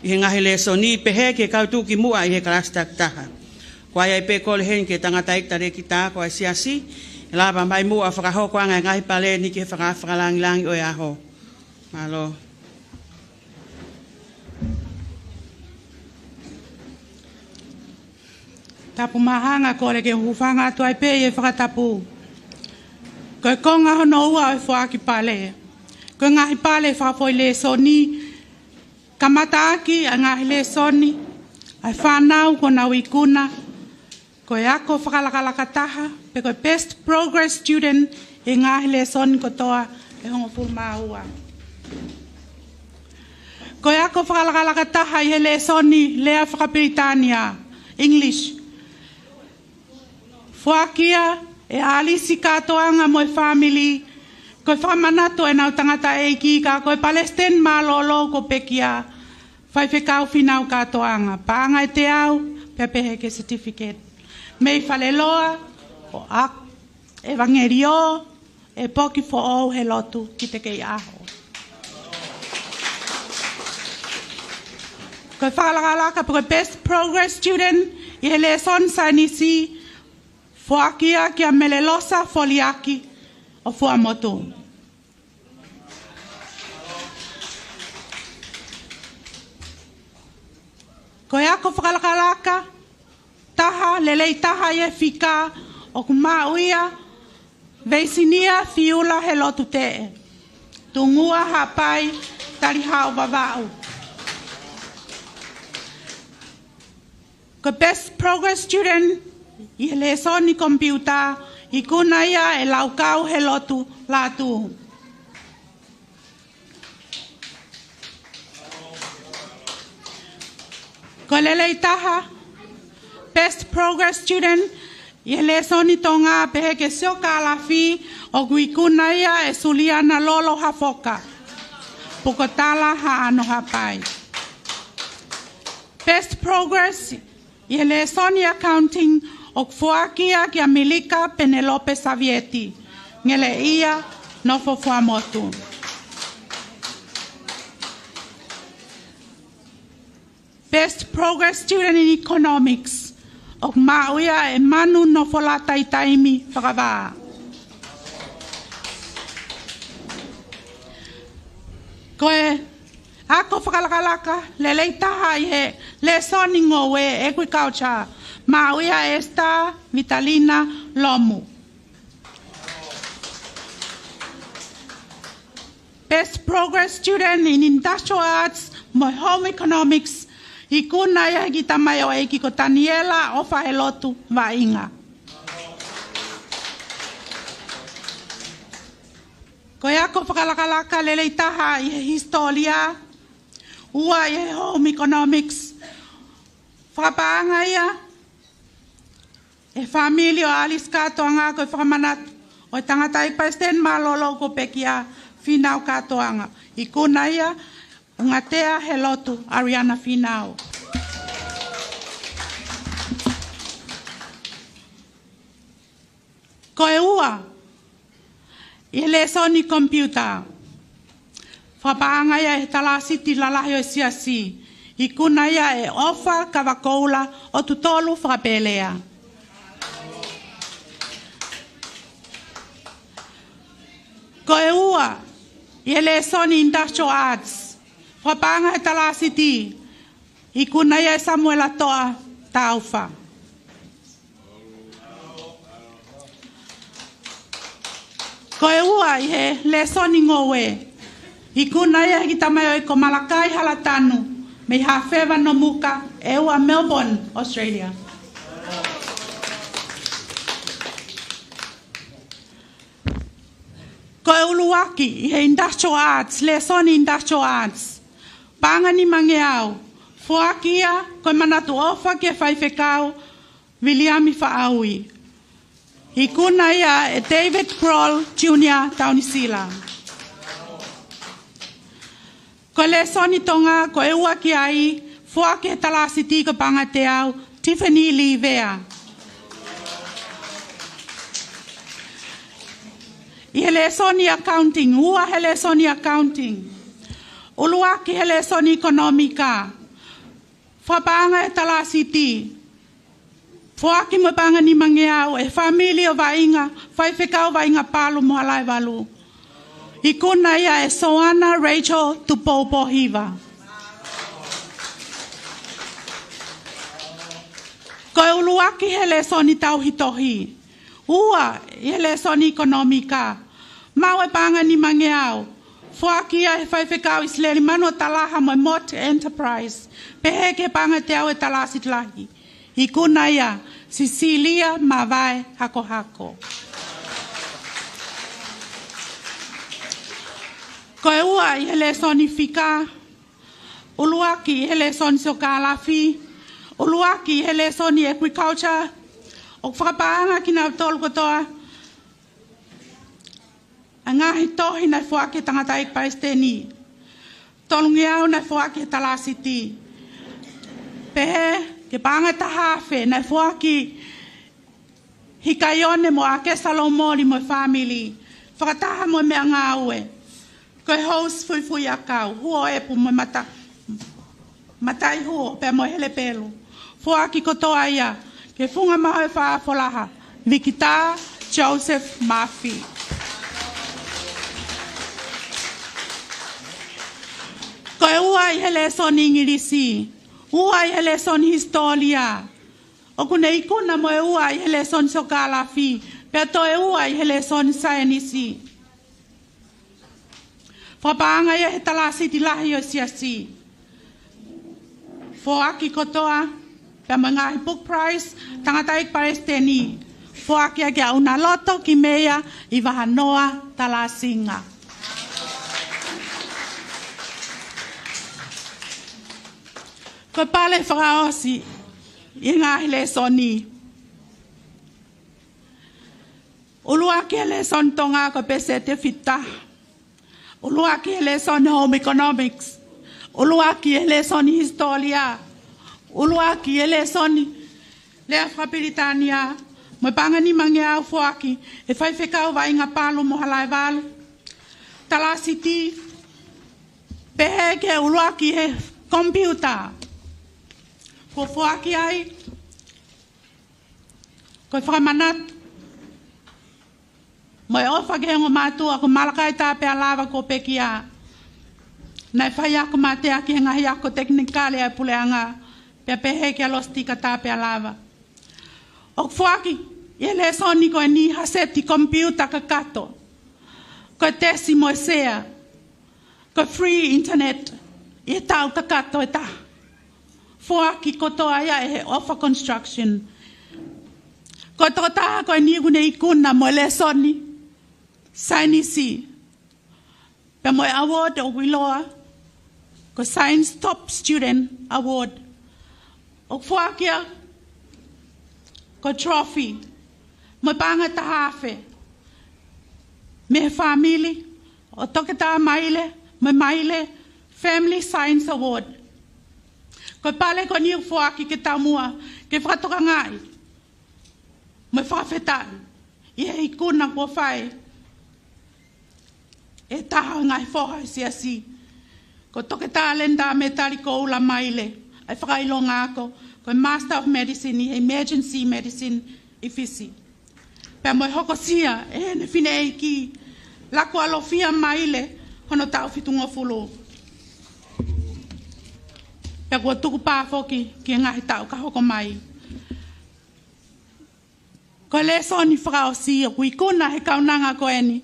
ʻi he ngaahi lēsoni, pehē ki he kau tuʻukimuʻa ʻi he kalasi takitaha. Ko ia ai pē, kole heni ki he tangataʻeiki talēkita ko ia ʻa e siasi, ʻe lava mai muʻa ʻo fakahoko ange ʻa e ngaahi pale ni ki he Fakafaʻafaʻa Fakalāngilangi ʻo e ʻaho. Mālō. Tapu māhanga, kole ke u hūfanga atu ai pē ʻi he fakatapu. Ko e konga hono ua ʻo e foaki pale, ko e ngaahi pale fakafoʻi lēsoni, kamataʻaki ʻa e ngaahi lēsoni ʻa e fānau kuo nau ikuna ko e ako fakalakalaka taha, pe ko e Best Progress Student ʻi he ngaahi lēsoni kotoa ʻe hongofulu mā ua. Ko e ako fakalakalaka taha ʻi he lēsoni lea fakapilitānia, English. Foaki ia ʻe ʻAlisi Kātoanga mo e fāmili, ko e fakamanatu ʻenau tangataʻeiki, ka ko e palesiteni mālōlō ko Pekia, Faifekau Fīnau Kātoanga, paʻanga ʻe teau, pea pehē ki he certificate. Mei Faleloa, ʻo ʻa ʻEvangeliō ʻEpoki Foʻou he lotu ki te kei ʻaho. Ko e fakalakalaka pe ko e Best Progress Student ʻi he lēsoni saienisi, foaki ia kia Melelosa Foliaki ʻo Fuaʻamotu. Ko e ako fakalakalaka taha, lelei taha ʻi he fika, ʻoku maʻu ia ʻe Veisinia Fiula he lotu teʻe, Tungua Haʻapai, Talihao Vavaʻu. Ko e Best Progress Student ʻi he lēsoni komipiuta, ikuna ia ʻe Laukau he lotu Lātū. Ko e lelei taha, Best Progress Student ʻi he lēsoni Tonga, pehē ki he siokālafi, ʻoku ikuna ia ʻe Suliana Lolo Hafoka, Pukotala Haʻano Haʻapai. Best Progress ʻi he lēsoni Accounting, ʻoku foaki ia kia Milika Penelope Savieti, Ngeleʻia, nofo Fuaʻamotu. Best Progress Student in Economics, ʻoku maʻu ia ʻe Manu Nofolata ʻi Taimi Fakavā. Ko e ako fakalakalaka lelei taha ʻi he lēsoni ngoue, Agriculture, maʻu ia ʻe Esther Vitalina Lomu. Best Progress Student in Industrial Arts mo e Home Economics, ikuna ia ʻe he kiʻi tamaioʻeiki ko Taniela ʻOfa he lotu Vaʻinga. Ko e ako fakalakalaka lelei taha ʻi he hisitōlia, ua ʻi he Home Economics, fakapaʻanga ia ʻe he fāmili ʻo ʻAlisi Kātoanga, ko e fakamanatu ʻo e tangataʻeiki palesiteni mālōlō ko Pekia Fīnau Kātoanga, ikuna ia ʻe Ngatea he lotu Ariana Fīnau. Ko e ua ʻi he lēsoni komipiuta, fakapaʻanga ia ʻe he talāsiti lalahi ʻo e siasi, ikuna ia ʻe ʻOfa Kavakoula ʻo Tutolu Fakapēlea. Ko e ua ʻi he lēsoni Industrial Arts, fakapaʻanga ʻe he talāsiti, ikuna ia ʻe Samuela Toʻa Taufa. Ko e ua ʻi he lēsoni ngoue, ikuna ia ʻe he kiʻi tamaioʻeiki ko Malakai Halatanu mei Hafeva Nomuka, ʻEua, Melbourne, Australia. Ko e ʻuluaki ʻi he Industrial Arts, lēsoni Industrial Arts, paʻanga nimangeau, foaki ia ko e manatu ʻofa ki he Faifekau Viliami Faʻaui. Ikuna ia ʻe David Kroll Junior Taunisila. Ko e lēsoni Tonga ko e ua ki ai, foaki ʻe he talāsiti ko e paʻanga teau, Tiffany Livea. ʻI he lēsoni accounting, ua he lēsoni accounting. ʻUluaki he lēsoni ʻekonōmika, fakapaʻanga ʻe he talāsiti, foaki mo e paʻanga nimangeau ʻe he fāmili ʻo Vaʻinga, Faifekau Vaʻinga Palu mo Halaevalu. Ikuna ia ʻe Soana Rachel Tupou Pohiva. Ko e ʻuluaki he lēsoni tauhi tohi, ua ʻi he lēsoni ʻekonōmika, maʻu e paʻanga nimangeau, foaki ia ʻe he Faifekau ʻIsileli Manuatalaha mo e Mott Enterprise, pehē ki he paʻanga teau ʻe he talāsiti lahi. Ikuna ia Sisilia Mavae Hakohako. Ko e ua ʻi he lēsoni fika, ʻuluaki ʻi he lēsoni siokālafi, ʻuluaki ʻi he lēsoni agriculture, ʻoku fakapaʻanga kinautolu kotoa ʻa e ngaahi tohi naʻe foaki ʻe he tangataʻeiki palesiteni. Tolungeau naʻe foaki ʻe he talāsiti. Pehē ki he paʻanga ʻe taha afe naʻe foaki ʻe Hikaione mo ʻAkesa Loumoli mo e fāmili, fakataha mo e meʻangāue. Ko e housi fuifui ʻakau, huo ʻepu mo e mata, matai huo pea mo e helepelu. Foaki kotoa ia ki he funga mahoe fāfolaha, Vikitā Joseph Mafi. Ko e ua ʻi he lēsoni Ingilisi, ua ʻi he lēsoni hisitōlia. ʻOku ne ikuna mo e ua ʻi he lēsoni siokālafi, pea toe ua ʻi he lēsoni saienisi. Fakapaʻanga ia ʻe he talāsiti lahi ʻo e siasi. Foaki kotoa, pea mo e ngaahi book prize, tangataʻeiki palesiteni. Foaki ia ki he ʻUnaloto ki Meia ʻi Vahanoa Talasinga. Ko e pale fakaʻosi ʻi he ngaahi lēsoni. ʻUluaki he lēsoni Tonga ko e pēseti ʻe fitutaha. ʻUluaki he lēsoni home economics. ʻUluaki he lēsoni hisitōlia. ʻUluaki he lēsoni lea fakapilitānia. Mo e paʻanga nimangeau foaki ʻe he Faifekau Vaʻinga Palu mo Halaevalu. Talāsiti, pehē ki he ʻuluaki he komipiuta. Kuo foaki ai ko e fakamanatu mo e ʻofa ki he ongo mātuʻa ko Malakai Tāpealava kuo pekia. Naʻe faiako mateaki he ngaahi ako tekinikale ʻa e puleʻanga, pea pehē kia Lositika Tāpealava. ʻOku foaki ʻi he lēsoni ko eni ha seti komipiuta kakato, ko e tesi mo e sea, ko e free internet ʻi he taʻu kakato ʻe taha. Foaki kotoa ia ʻe he ʻOfa Construction. Ko e tokotaha ko eni ʻoku ne ikuna mo e lēsoni saienisi, pea mo e award ʻoku ʻiloa ko e Science Top Student Award. ʻOku foaki ia ko e trophy mo e paʻanga ʻe taha afe mei he fāmili ʻo Toketā Maile mo e Maile Family Science Award. Ko e pale ko eni ʻoku foaki ke taumuʻa ke fakatokangaʻi mo e fakafetaʻi ʻi he ikuna kuo fai ʻe he taha ʻo e ngaahi foha ʻo e siasi, ko Toketā Lenda Metali Koula Maile, ʻa e fakaʻilonga ako ko e Master of Medicine ʻi he Emergency Medicine ʻi Fisi. Pea mo e hokosia ʻe heʻene fineʻeiki, Lakualofia Maile, hono taʻu fitungofulu. Pea kuo tukupā foki ki he ngaahi taʻu ka hoko mai. Ko e lēsoni fakaʻosi ʻoku ikuna he kaunanga ko eni,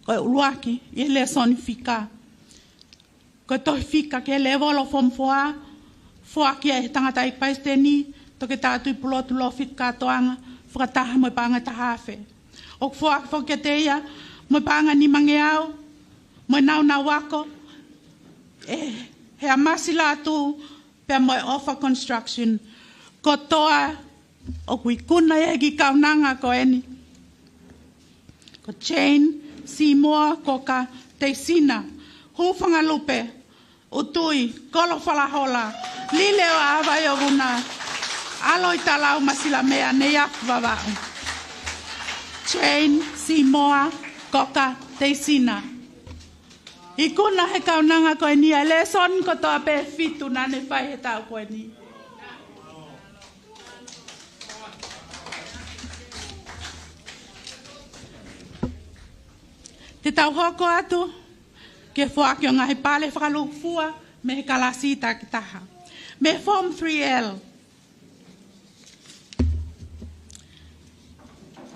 ko e ʻuluaki ʻi he lēsoni fika. Ko e tohi fika ki he lēvolo Form Four, foaki ia ʻe he tangataʻeiki palesiteni, Toketā Tuʻipulotu Lofika Kātoanga, fakataha mo e paʻanga ʻe taha afe. ʻOku foaki foki kiate ia mo e paʻanga nimangeau, mo e naunau ako, ʻe Heamasi Lātū, pea mo e ʻOfa Construction. Kotoa ʻoku ikuna ʻe he kiʻi kaunanga ko eni. Ko Jane Seymour Cocker Teisina, Hūfangalupe, ʻUtui, Kolo Falahola, Lile ʻo ʻAvai ʻo Vuna, ʻAlo ʻi Talau, Masilamea, Neiafu, Vavaʻu. Jane Seymour Cocker Teisina. Ikuna ʻe he kaunanga ko eni ʻa e lēsoni kotoa pē ʻe fitu naʻa ne fai he taʻu ko eni. Te tau hoko atu ki he foaki ʻo e ngaahi pale fakalūkufua mei he kalasi takitaha. Mei he Form three L.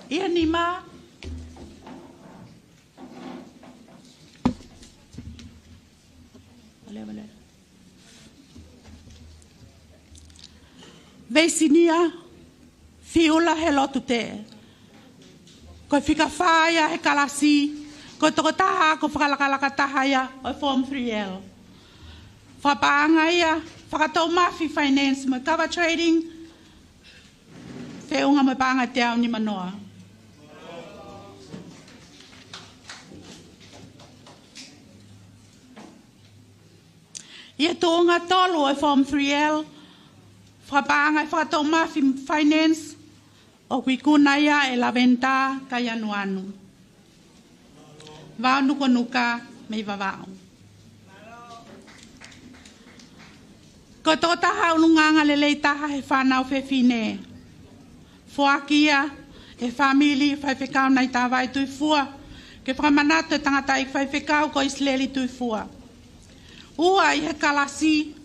ʻI he nima. Vale, vale. Veisinia, Fiula Helotu Teʻe. Ko e fika fā ia he kalasi, ko e tokotaha ako fakalakalaka taha ia ʻo e Form three L. Fakapaʻanga ia, Fakatoumafi Finance mo e Kava Trading, feʻunga mo e paʻanga ʻe teau nimanoa. ʻI he tuʻunga tolu ʻo e Form three L, fakapaʻanga ʻi he Fakatoumafi Finance, ʻoku ikuna ia ʻe Laventa Kaianuanu, Vao Nukanuka mei Vavaʻu. Ko e tokotaha ʻulungaanga lelei taha he fānau fefine. Foaki ia ʻe he fāmili Faifekau Naitavai Tuifua, ke fakamanatu e tangataʻeiki faifekau ko ʻIsileli Tuifua. Ua ʻi he kalasi,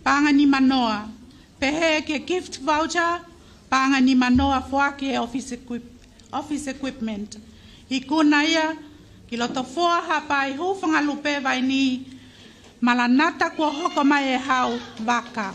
paʻanga nimanoa. Pehē ki he gift voucher, paʻanga nimanoa, foaki ʻe he office equip-, office equipment. Ikuna ia ki Lotofoa Haʻapai, Hūfangalupe, Vainī, Malanata, Kuo Hoko Mai ʻEhau, Vaka.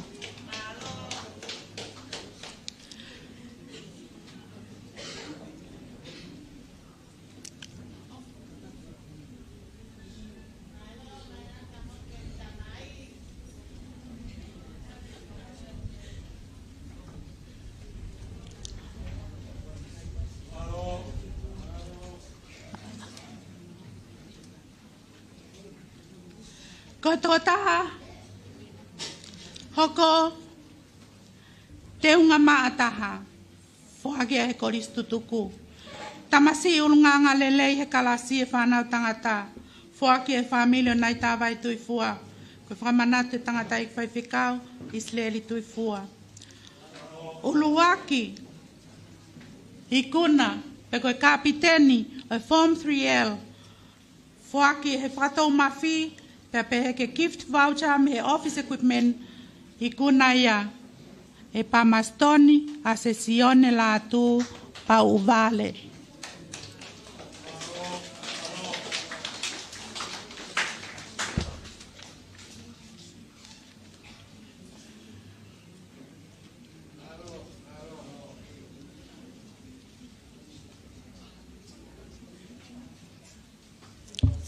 Ko e tokotaha hoko teunga maʻa taha, foaki ʻe he Kolisi Tutuku. Tamasiʻi ʻulungaanga lelei he kalasi ʻo e fānau tangata, foaki ʻe he fāmili ʻo Naitavai Tuifua, ko e fakamanatu e tangataʻeiki faifekau ʻIsileli Tuifua. ʻUluaki ikuna, pe ko e kapiteni ʻo e Form three L, foaki ʻe he Fakatoumafi, pea pehē ki he gift voucher mei he office equipment, ikuna ia ʻe Pamasitoni ʻAsesione Lātū Pauʻuvale.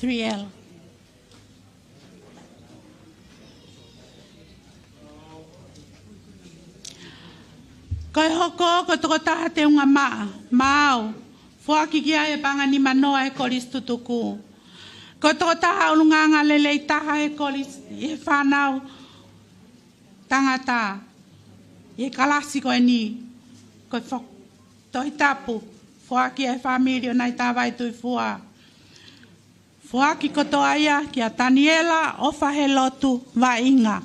Three L. Ko e hoko ko e tokotaha teunga maʻa, maau, foaki ki ai e paʻanga nimanoa ʻe he Kolisi Tutuku. Ko e tokotaha ʻulungaanga lelei taha he kolisi, he fānau tangata ʻi he kalasi ko eni, ko e fo-, Tohi Tapu, foaki ʻe he fāmili ʻo Naitavai Tuifua. Foaki kotoa ia kia Taniela ʻOfahelotu Vaʻinga.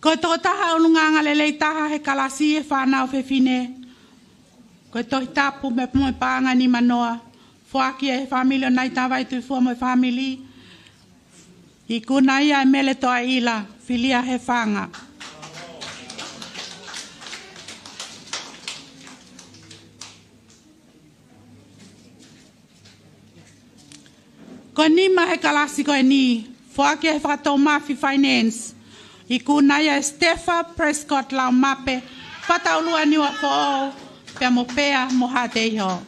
Ko e tokotaha ʻulungaanga lelei taha he kalasi ʻo e fānau fefine, ko e Tohi Tapu mo e paʻanga nimanoa, foaki ʻe he fāmili ʻo Naitavai Tuifua mo e fāmili, ikuna ia ʻe Mele Toaila, Filia Hefanga. Ko e nima he kalasi ko eni, Foaki ʻe he Fakatoumafi Finance, ikuna ia ʻe Stepha Prescott Laumape, Fataulua Niuafoʻou, pea mo Pea mo Haʻateiho.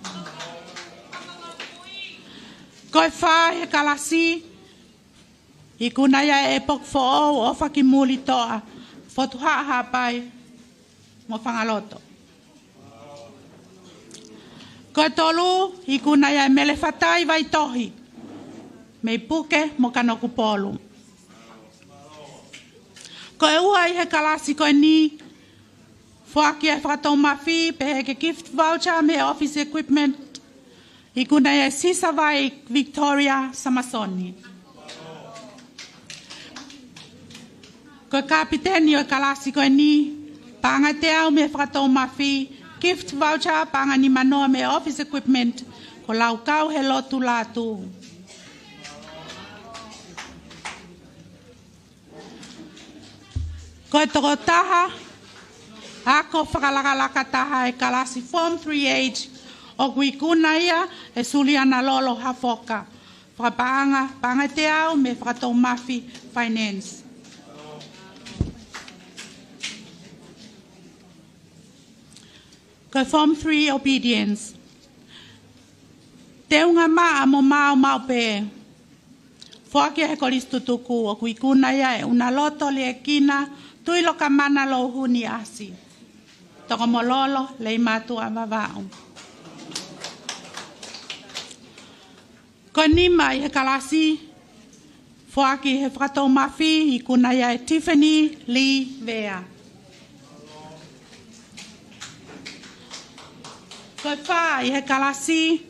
Ko e fā ʻi he kalasi, ikuna ia ʻe ʻEpoki Foʻou, ʻOfakimuli Toʻa, Fotu Haʻa Haʻapai mo Fangaloto. Ko e tolu, ikuna ia ʻe Mele Fatai Vaitohi, mei Puke mo Kanokupolu. Ko e ua ʻi he kalasi ko eni, foaki ʻe he Fakatoumafi pehē ki he gift voucher mei he Office Equipment, ikuna ia ʻe Sisavai Victoria Samasoni. Ko e kapiteni ʻo e kalasi ko eni, paʻanga ʻe teau mei he Fakatoumafi, gift voucher paʻanga nimanoa mei he Office Equipment, ko Laukau he Lotu Lātū. Ko e tokotaha ako fakalakalaka taha ʻo e kalasi Form three H, ʻoku ikuna ia ʻe Suliana Lolo Hafoka, fakapaʻanga, paʻanga ʻe teau mei he Fakatoumafi Finance. Ko e Form three Obedience. Teunga maʻa mo maumau pē. Foaki ʻe he Kolisi Tutuku, ʻoku ikuna ia ʻe ʻUnaloto Liekina Tuʻilokamana Louhuni ʻAsi, Tokomololo Leimātuʻa Vavaʻu. Ko e nima ʻi he kalasi, foaki ʻe he Fakatoumafi, ikuna ia ʻe Tiffany Lee Vea. Ko e fā ʻi he kalasi,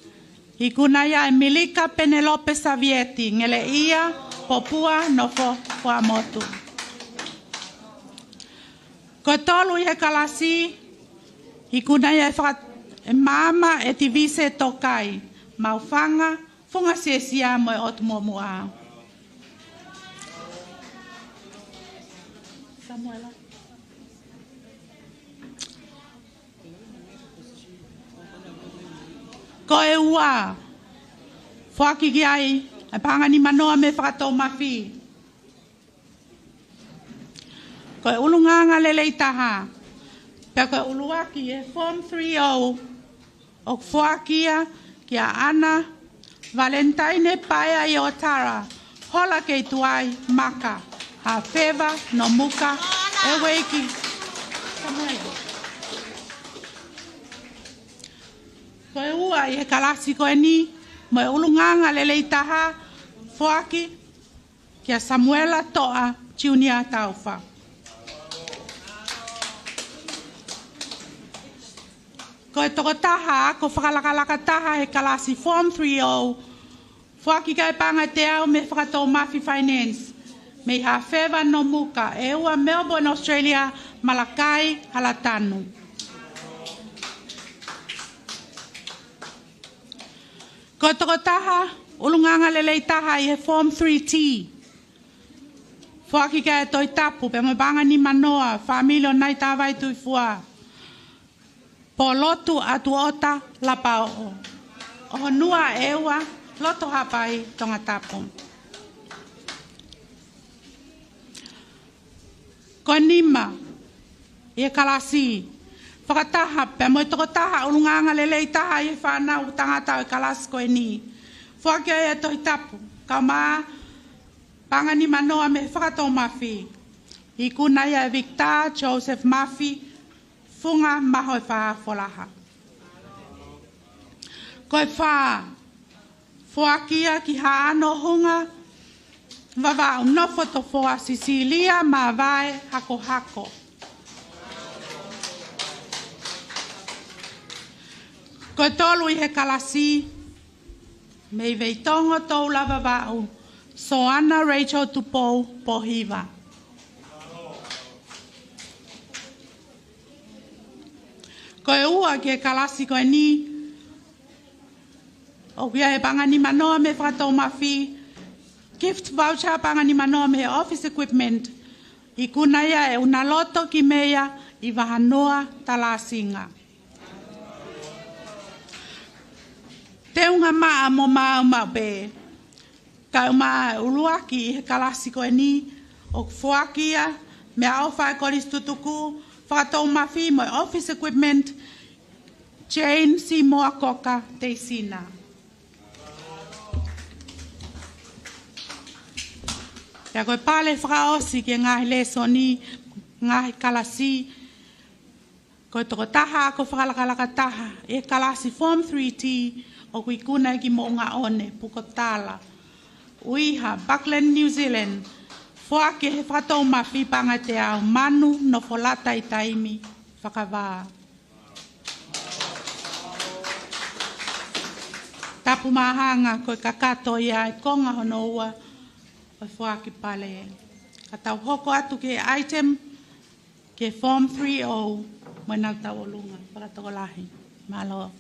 ikuna ia ʻe Milika Penelope Savieti Ngeleʻia Popua Nofo Fuaʻamotu. Ko e tolu ʻi he kalasi, ikuna ia ʻe Faka-, ʻe Maama ʻe Tivise Tokai, Maufanga, Funga Siesia mo e ʻOtu Muʻomuʻa. Samuela. Ko e ua, foaki ki ai ʻa e paʻanga nimanoa mei he Fakatoumafi. Ko e ʻulungaanga lelei taha, pea ko e ʻuluaki ʻi he Form three O, ʻoku foaki ia kia ʻAna Valentine Paea ʻi ʻOtara, Hola Kei Tuai Maka, Hafeva Nomuka, ʻEueiki. Ko e ua ʻi he kalasi ko eni, mo e ʻulungaanga lelei taha, foaki kia Samuela Toʻa Junior Taufa. Ko e tokotaha ako fakalakalaka taha he kalasi Form three O, foaki ki ai paʻanga ʻe teau mei he Fakatoumafi Finance, mei Hafeva Nomuka, ʻEua Melbourne, Australia, Malakai Halatanu. Ko e tokotaha ʻulungaanga lelei taha ʻi he Form three T, foaki ki ai ʻa e Tohi Tapu pea mo e paʻanga nimanoa, fāmili ʻo Naitavai Tuʻifua, Polotu Atuota Lapaoʻo, ʻo honua ʻEua, Loto Haʻapai, Tongatapu. Ko e nima ʻi he kalasi, fakataha pea mo e tokotaha ʻulungaanga lelei taha ʻi he fānau tangata ʻo e kalasi ko eni, foaki ai ʻa e Tohi Tapu, kae ʻumaʻā paʻanga nimanoa mei he Fakatoumafi, ikuna ia ʻe Victor Joseph Mafi, Funga Mahoefā Folaha. Ko e fā, foaki ia ki Haʻano Hunga Vavaʻu, Nofotofoa, Sisilia Mavae Hakohako. Ko e tolu ʻi he kalasi, mei Veitongo Toula Vavaʻu, Soana Rachel Tupou Pohiva. Ko e ua ki he kalasi ko eni, ʻoku ʻi ai e paʻanga nimanoa mei he Fakatoumafi, gift voucher paʻanga nimanoa mei he Office Equipment, ikuna ia ʻe ʻUnaloto Kimeia ʻi Vahanoa Talasinga. Teunga maʻa mo maumau pē. Kae ʻumaʻā e ʻuluaki ʻi he kalasi ko eni, ʻoku foaki ia mei he ʻofa ʻa e Kolisi Tutuku, Fakatoumafi mo e Office Equipment, Jane Seymour Cocker Teisina. Pea ko e pale fakaʻosi ki he ngaahi lēsoni, ngaahi kalasi, ko e tokotaha ako fakalakalaka taha ʻi he kalasi Form three T ʻoku ikuna ʻe he kiʻi moʻunga ʻo e Pukotala, ʻUiha, Buckland, New Zealand, foaki ʻe he Fakatoumafi Paenga ʻe Teau, Manu Nofolata ʻi Taimi Fakavā. Tapu Māhanga, ko e kakato ia e konga hono ua ʻo e foaki pale. Ka tau hoko atu ki he item, ki he Form three O, mo ʻenau tauʻolunga fakatokolahi. Mālō.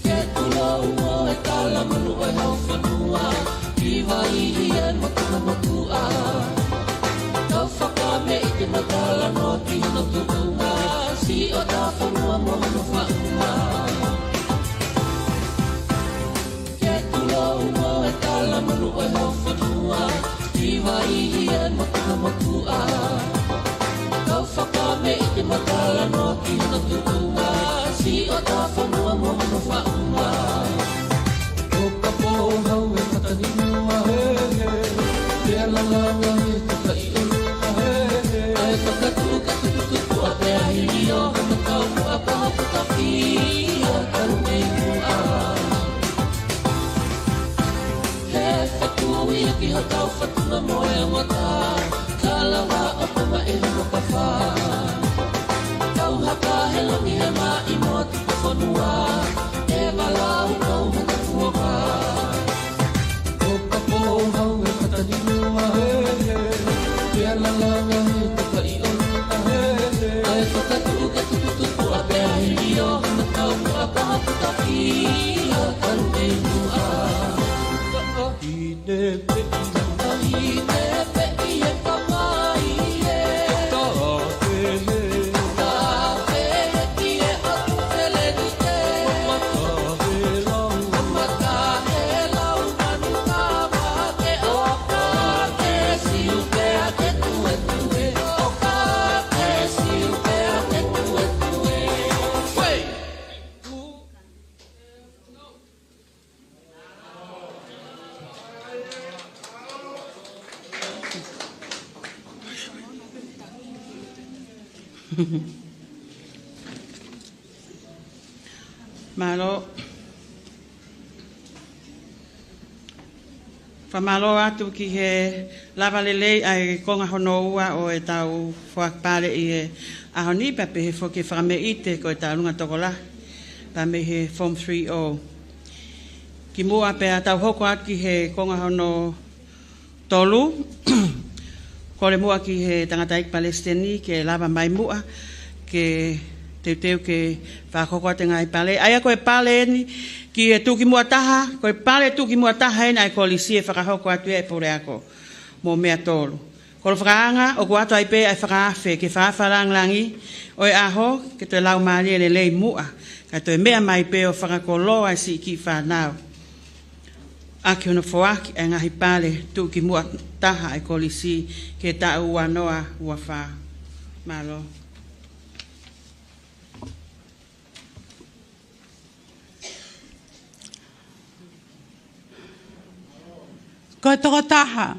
Ke tuʻu ʻo e kalauni ʻo e hau fonua, ki Vaihi ē mo Tuʻamotuʻa. Kau fakameʻite mo talanoa ki hono tuʻunga, siʻotau fonua mo hono faʻunga. Ke tuʻu ʻo e kalauni ʻo e hau fonua, ki Vaihi ē mo Tuʻamotuʻa. Kau fakameʻite mo talanoa ki hono tuʻunga, siʻotau fonua mo hono faʻunga. ʻO ka pō hau e fataninu a he he, pea langa ngaahi takaʻi ʻo a he he. ʻA e fakatuʻu ka tukutuku a pea hili ʻo hana kau muʻa ka hoku kapi a kalu mei muʻa. He fakui ki hotau fatunga mo e ongota, ka lava ʻo pama e hono kafa. Kau haka he langi he maʻi mo tuku fonua, e vala ʻo kau haka fuoka. ʻO ka pō hau e fataninu a he he, pea langa ngaahi takaʻi ʻo a he he. ʻA e fakatuʻu ka tukutuku a pea hili ʻo hana kau muʻa ka hoku kapi a kalu mei muʻa. Mālō. Fakamālō atu ki he lava lelei ʻa e konga hono ua ʻo ʻetau foaki pale ʻi he ʻaho ni, pea pehē foki e fakameʻite ko e tauʻolunga tokolahi, pea mei he Form three O. Kimuʻa pea tau hoko atu ki he konga hono tolu, kole muʻa ki he tangataʻeiki palesiteni ke lava mai muʻa ke teuteu ke fakahoko atu e ngaahi pale. ʻA ia ko e pale eni ki he tuʻukimuʻa taha, ko e pale tuʻukimuʻa taha eni ʻa e kolisi ʻe fakahoko atu ia ʻe he puleako mo meʻatolu. Kolo fakaanga, ʻoku ʻoatu ai pē ʻa e fakaafe ke fakaʻapaʻapa e lāngilangi ʻo e ʻaho, ke toe laumālie lelei muʻa, kae toe meʻa mai pē ʻo fakakoloa e siʻi kiʻi fānau ʻaki hono foaki ʻa e ngaahi pale tuʻukimuʻa taha ʻa e kolisi ki he taʻu ua noa ua fā. Mālō. Ko e tokotaha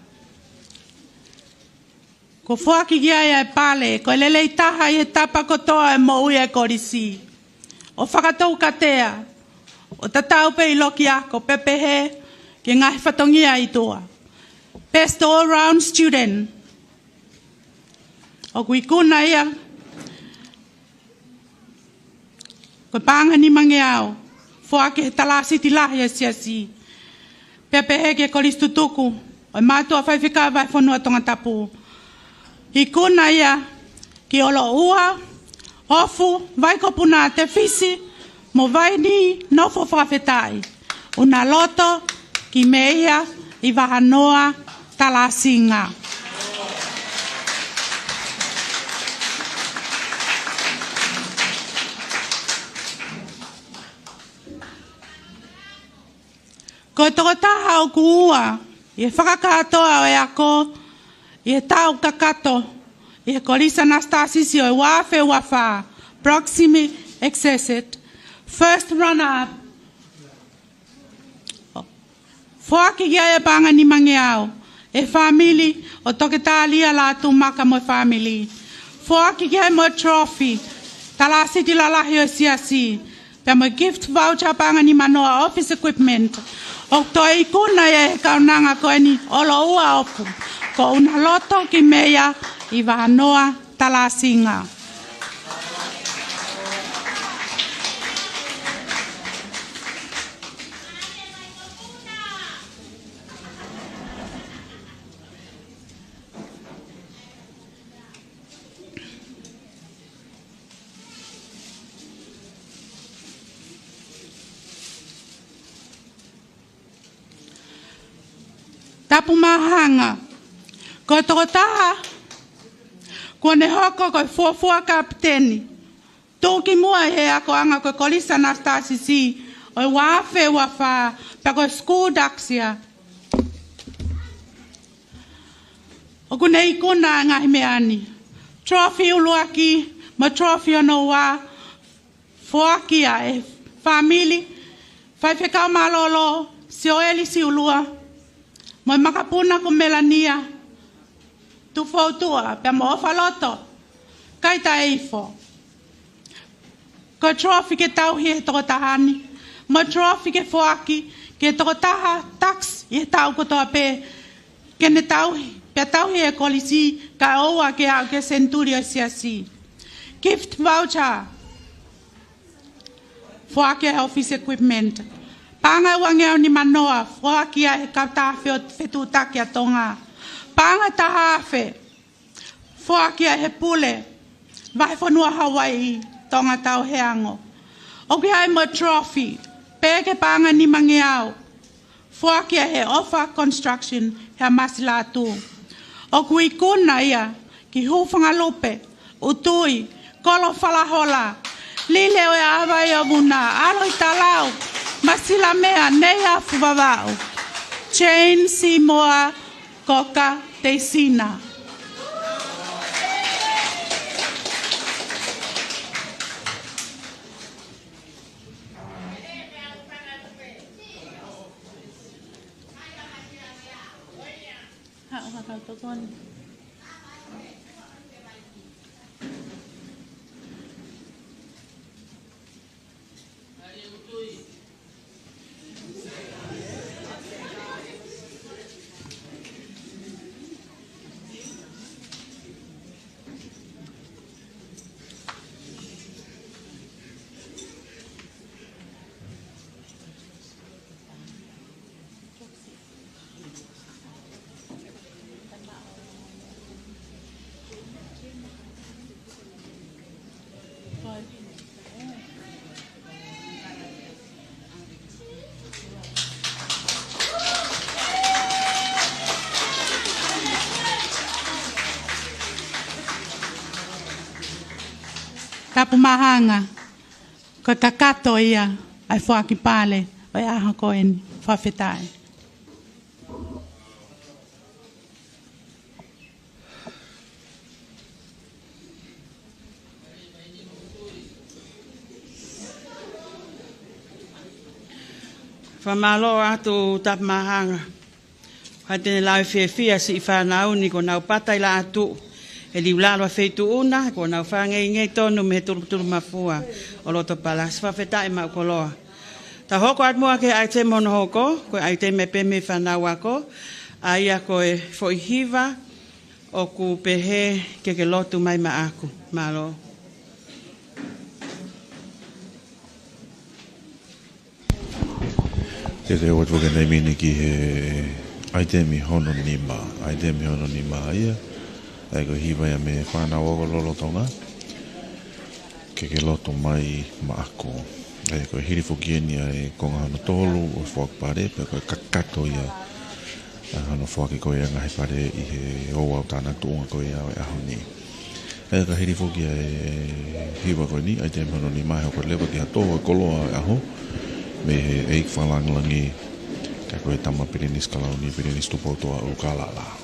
kuo foaki ki ai ʻa e pale, ko e lelei taha ʻi he tapa kotoa ʻo e moʻui ʻa e kolisi. ʻO fakatoukatea, ʻo tatau pē ʻi loki ako, pea pehē ki he ngaahi fatongia ʻi tuʻa. Best All Round Student. ʻOku ikuna ia ko e paʻanga ʻe nimangeau, foaki ʻe he Talāsiti Lahi ʻo e Siasi, pea pehē ki he Kolisi Tutuku ʻo e Mātuʻa Faifekau Vahefonua Tongatapu. Ikuna ia ki ʻOloʻua, Ofu, Vaikopuna, Tefisi mo Vaini, nofo fakafetaʻi. ʻUnaloto ki Meia ʻi Vahanoa, Talasinga. Ko e tokotaha ʻoku ua ʻi he fakakātoa ʻo e ako ʻi he taʻu kakato ʻi he Kolisi Anastasis ʻo e ua afe ua fā, Proximi Accessit, first runner up. Foaki ki ai e paʻanga ʻe nimangeau ʻe he fāmili ʻo Toketā Lia Lātūmaka mo e fāmili. Foaki ki ai mo e trophy, Talāsiti Lalahi ʻo e Siasi, pea mo e gift voucher paʻanga ʻe nimanoa office equipment. ʻOku toe ikuna ia ʻe he kaunanga ko eni ʻOloʻua, Ofu, ko ʻUnaloto ki Meia ʻi Vahanoa, Talasinga. Tapu Māhanga. Ko e tokotaha kuo ne hoko ko e fuofua kapiteni tuʻukimuʻa ʻi he akoʻanga ko e Kolisi Anastasis ʻo e ua afe ua fā, pea ko e School Dux ia. ʻOku ne ikuna e ngaahi meʻa ni: trophy ʻuluaki mo e trophy hono ua, foaki ia ʻe he fāmili Faifekau Mālōlō Sioeli Siulua mo e makapuna ko Melania Tufoutua, pea mo ʻOfaloto Kaitaʻeifo. Ko e trophy ke tauhi ʻe he tokotaha ni, mo e trophy ke foaki ki he tokotaha Dux ʻi he taʻu kotoa pē, ke ne tauhi, pea tauhi ʻe he kolisi kae ʻoua ke aʻu ki he senituli ʻo e Siasi. Gift voucher, foaki ʻe he office equipment. Paʻanga ʻe uangeau nimanoa, foaki ia ʻe he Kautaha Fe-, Fetuʻutaki ʻa Tonga. Paʻanga ʻe taha afe, foaki ia ʻe he Pule Vahefonua Hauaiʻi, Tonga Tauheango. ʻOku ʻi ai mo e trophy, pea ko e paʻanga ʻe nimangeau, foaki ia ʻe he ʻOfa Construction, Heamasi Lātū. ʻOku ikuna ia ki Hūfangalupe, ʻUtui, Kolo Falahola, Lile ʻo e ʻAvai ʻo Vuna, ʻAlo ʻi Talau, Masilamea, Nei Afu Vavaʻu, Jane Simoa, Koka Teisina. Tapu Māhanga. Ko e kakato ia ʻa e foaki pale ʻo e ʻaho ko eni. Fakafetaʻi. Fakamālō atu Tapu Māhanga. Ka te ne lau e fiefia siʻi fānau ni kuo nau pata ʻi Laʻā Tuʻu, ʻe liu lalo ʻa e feituʻu na, kuo nau fakaʻengeingeʻi tonu mei he tulutulu mafua ʻo loto palasi. Fakafetaʻi maʻu koloa. Tau hoko atu muʻa ki he ʻaitemi hono hoko, ko e ʻaitemi pē mei he fānau ako, ʻA ia ko e foʻi hiva ʻoku pehē: Ke ke lotu mai maʻaku. Mālō. Te te ʻoatu ʻa e taimi ni ki he ʻaitemi hono nima. ʻAitemi hono nima ia, ʻa ia ko e hiva ia mei he fānau ako lolotonga, Ke ke lotu mai maʻaku. ʻA ia ko e hili foki eni ʻa e konga hono tolu ʻo e foaki pale, pea ko e kakato ia ʻa hono foaki ko ia ngaahi pale ʻi he ouau tānaki tuʻunga ko ia ʻo e ʻaho ni. ʻA ia ka hili foki ʻa e hiva ko eni, ʻaitemi hono nima, he ʻoku leva ki ha tō ʻa e koloa ʻo e ʻaho mei he ʻEiki Fakalāngilangi, ka ko e Tama Pilinisi Kalauni, Pilinisi Tupoutoʻa ʻUlukalala.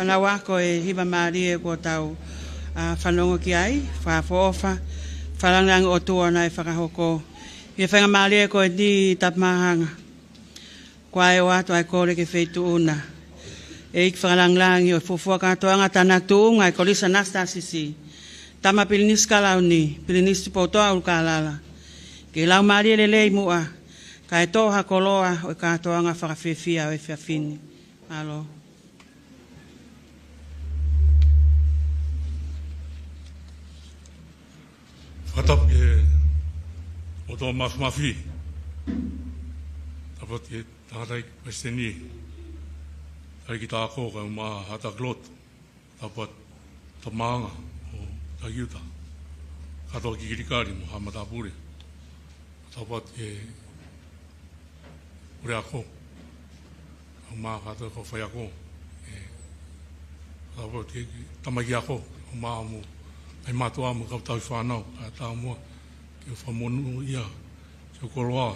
Naua ko e hiva mālie kuo tau, ā, fanongo ki ai, fakaʻofoʻofa, fakalāngilangi ʻOtua naʻe fakahoko. ʻI he faingamālie ko eni Tamahanga, ko e ʻoatu ʻa e kole ki he Feituʻu na. ʻEiki fakalāngilangi ʻo e fuofua kātoanga, Tangata Tuʻunga ʻa e Kolisi ʻAnasitāsisi. Tama Pilinisi Kalauni, Pilinisi Tupoutoʻa ʻUlukālala. Ke laumālie lelei muʻa, kae toʻo ha koloa ʻo e kātoanga fakafiefia ʻo e efiafi ni. Mālō. Fakatapu ki he ʻOtua Māfimafi. Tapu atu ki he tangataʻeiki palesiteni, ʻEiki Tāko, kae ʻumaʻā haʻa taki lotu. Tapu atu Tamahanga ʻo Takiuta, kātoa ki Kilikali mo haʻa matāpule. Tapu atu ki he puleako, kae ʻumaʻā kātoa e kau faiako. ʻE, tapu atu ki he tamaiki ako, kae ʻumaʻā mo e ngaahi mātuʻa mo e kau tauhi fānau, kae ʻatā muʻa ke fakamonūʻia siʻoku koloa.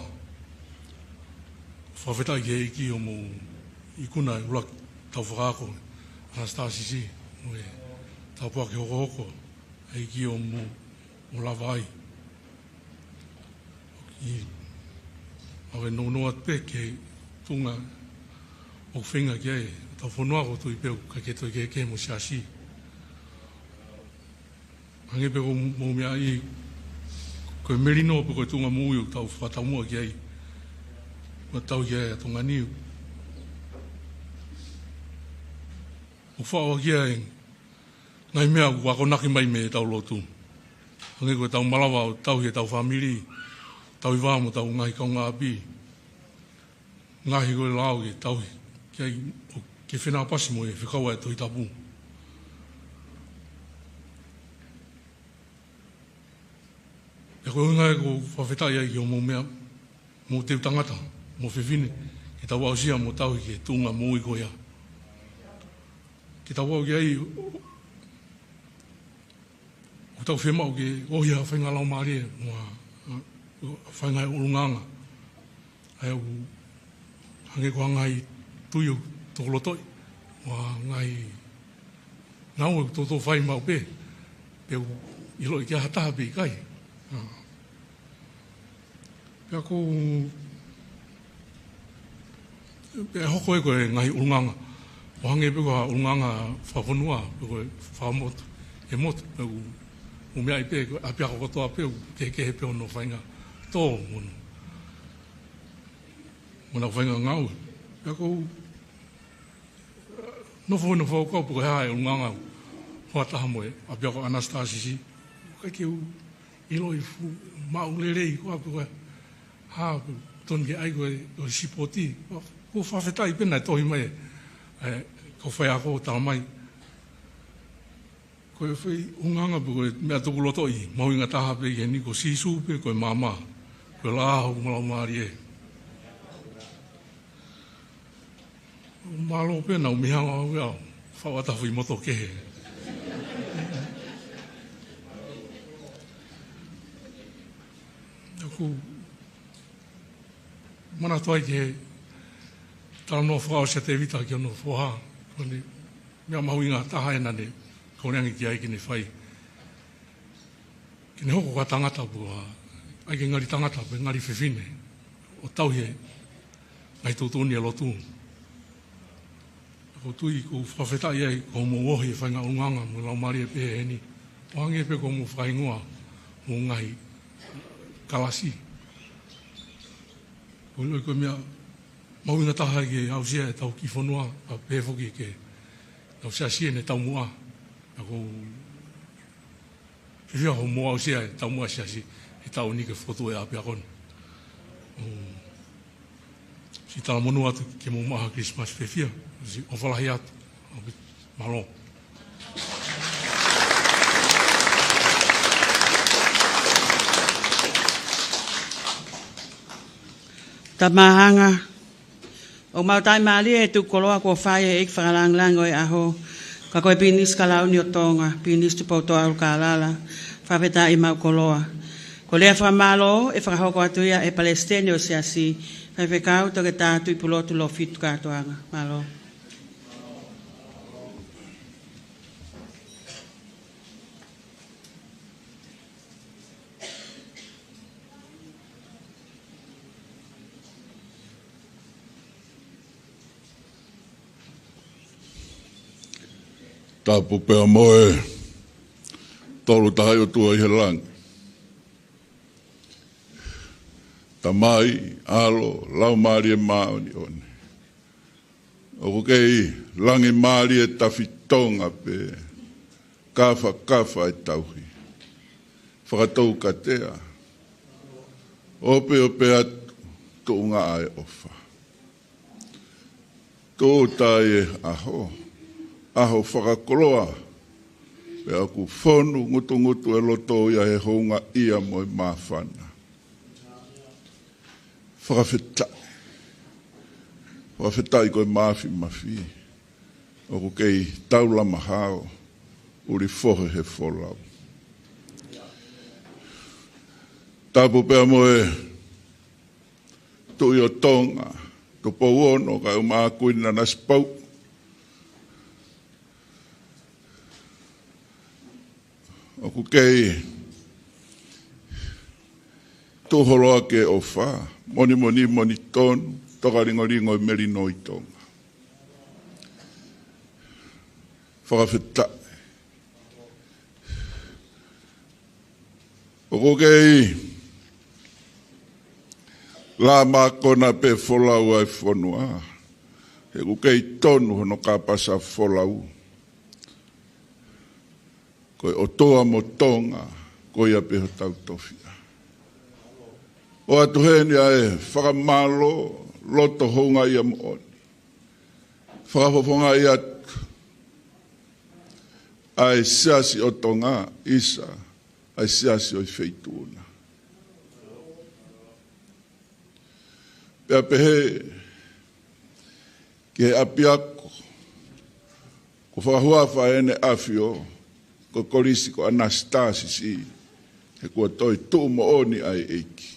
Fakafetaʻi ki he ʻEiki hoʻomou ikuna e ʻuluaki tau fakaako ʻAnasitāsisi, mo e tāpuaki hokohoko ʻa e ʻEiki hoʻomou, hoʻomou lava ai. ʻOku ou nounou atu pē ki he tuʻunga ʻoku feinga ki ai hotau fonua, ʻoku ou tui pē ʻoku ʻikai ke toe kehekehe mo e Siasi. Hangē pē ko hoʻomou meaʻi, ko e melino pe ko e tuʻunga moʻui ʻoku tau fakataumuʻa ki ai, ʻoku tau ʻi ai ʻa Tonga ni. ʻOku faʻo ki ai e ngaahi meʻa ʻoku akonaki mai mei heʻetau lotu. Hangē ko ʻetau malava ʻo tauhi ʻetau fāmili, tauhi vā mo ʻetau ngaahi kaungāʻapi. Ngaahi ko e lao ke tauhi ki ai, ʻo ke fenāpasi mo e fekau ʻa e Tohi Tapu. Pea ko e ʻuhinga ia ʻoku ou fakafetaʻi ai ki hoʻomou meʻa, hoʻomou teu tangata, mo e fefine, ke tau aʻusia mo tauhi ki he tuʻunga moʻui ko ia. Ke tau aʻu ki ai, ʻoku tau fiemaʻu ke ʻohake ha faʻahinga laumālie, mo ha, ha faʻahinga ʻulungaanga. ʻA ia ʻoku hangē ko ha ngaahi tui ʻoku tokolotoʻi, mo ha ngaahi ngāue ʻoku toutou fai maʻu pē, pe ʻoku ʻiloʻi ki ai ha taha pe ʻikai. ʻA. Pea ʻoku, pea hoko ia ko e ngaahi ʻulungaanga ʻo hangē pē ko ha ʻulungaanga fakafonua, pe ko e fakamotu, ʻe motu, pe ʻoku, ʻoku meaʻi pē ko e ʻapiako kotoa pē ʻoku kehekehe pē hono faʻahinga tō mo hono, mo hono faʻahinga ngāue. Pea ʻoku ou nofo hifo ʻo fakakaukau pe ko e hā e ʻulungaanga ʻo ha taha mo e ʻapiako ʻAnasitāsisi. ʻIkai ke u ʻiloʻi fuʻu maʻu lelei ko ā pe ko e hā, pe tonu ke ʻai ko e, ko e sipoti. ʻOku ou fakafetaʻi pē naʻe tohi mai e, e, ko e faiako ʻo tala mai. Ko e foʻi ʻulungaanga pe ko e meʻa tokolotoʻi mahuʻinga taha pē ki heni ko Sīsū pē ko e maama, ko e laʻā hoku laumālie. Mālō pē naʻa ku mihanga au ia, faʻu atu ha foʻi moto kehe. ʻOku ou manatu ai ki he talanoa fakaʻosi ʻa Tēvita ki hono foha, ko ʻene meʻa mahuʻinga taha ʻena naʻe kole ange ki ai ke ne fai. Ke ne hoko ko ha tangata pe ko ha, ʻai ke ngali tangata pe ngali fefine, ʻo tauhi e ngaahi tuʻutuʻuni ʻa e lotu. ʻOku ou tui ʻoku ou fakafetaʻi ai ko hoʻomou ʻohake e faʻahinga ʻulungaanga mo e laumālie pehē ni. ʻO hangē pē ko hoʻomou fakahingoa hoʻomou ngaahi kalasi. ʻOku ou ʻiloʻi ko e meʻa mahuʻinga taha ke aʻusia ʻetau kiʻi fonua, pea pehē foki ki heʻetau siasi ʻi he taumuʻa. ʻOku ou fiefia hoʻomou aʻusia e taumuʻa siasi he taʻu ni ke fokotuʻu e ʻapiako ni. ʻOku ou siʻi talamonū atu ke mou maʻu ha Christmas fiefia, siʻi ʻofa lahi atu. Mālō. Tamahanga, ʻoku mau tali mālie e tuku koloa kuo fai ʻe he ʻEiki Fakalāngilangi ʻo e ʻaho, ka ko e Pilinisi Kalauni ʻo Tonga, Pilinisi Tupoutoʻa ʻUlukālala, fakafetaʻi maʻu koloa. Ko e lea fakamālō ʻe fakahoko atu ia ʻe he Palesiteni ʻo e Siasi, Faifekau Toketā Tuʻipulotu Lōfitu Kātoanga. Mālō. Tapu pea mo e Tolu Tahaʻi ʻOtua ʻi he langi. Tamai, ʻAlo, Laumālie Māʻoniʻoni. ʻOku kei langi mālie tafitonga pē, kafakafa e tauhi. Fakatoukatea. Ope, ope atu, tuʻunga ʻa e ʻofa. Tūʻuta e ʻaho, ʻaho fakakoloa, pea ʻoku fonu ngutungutu e loto ia he houngaʻia mo e māfana. Fakafetaʻi. Fakafetaʻi ko e mafimafi. ʻOku kei taulama hao, ʻuli fohe he folau. Tapu pea mo e Tuʻi ʻo Tonga, Tupou Ono, kae ʻumaʻā Kuini Nanasipauʻu. ʻOku kei tuʻu holo ʻa e ʻofa, monimoni, monitonu, tokalingolingo e melino ʻi Tonga. Fakafetaʻi. ʻOku kei lā mākona pē folau ʻa e fonua. He ʻoku kei tonu hono kāpasa folau. Ko e ʻOtua mo Tonga, ko ia pē hotau tofiʻa. ʻOatu heni ʻa e fakamālō, loto houngaʻia moʻoni. Fakafofongaʻi atu ʻa e Siasi ʻo Tonga, ʻisa, ʻa e Siasi ʻo e Feituʻu na. Pea pehē ki he ʻapiako, ko e fakahuafa ʻene ʻafio, ko e Kolisi ko ʻAnasitasisi, he kuo toe tuʻu moʻoni ʻa e ʻEiki.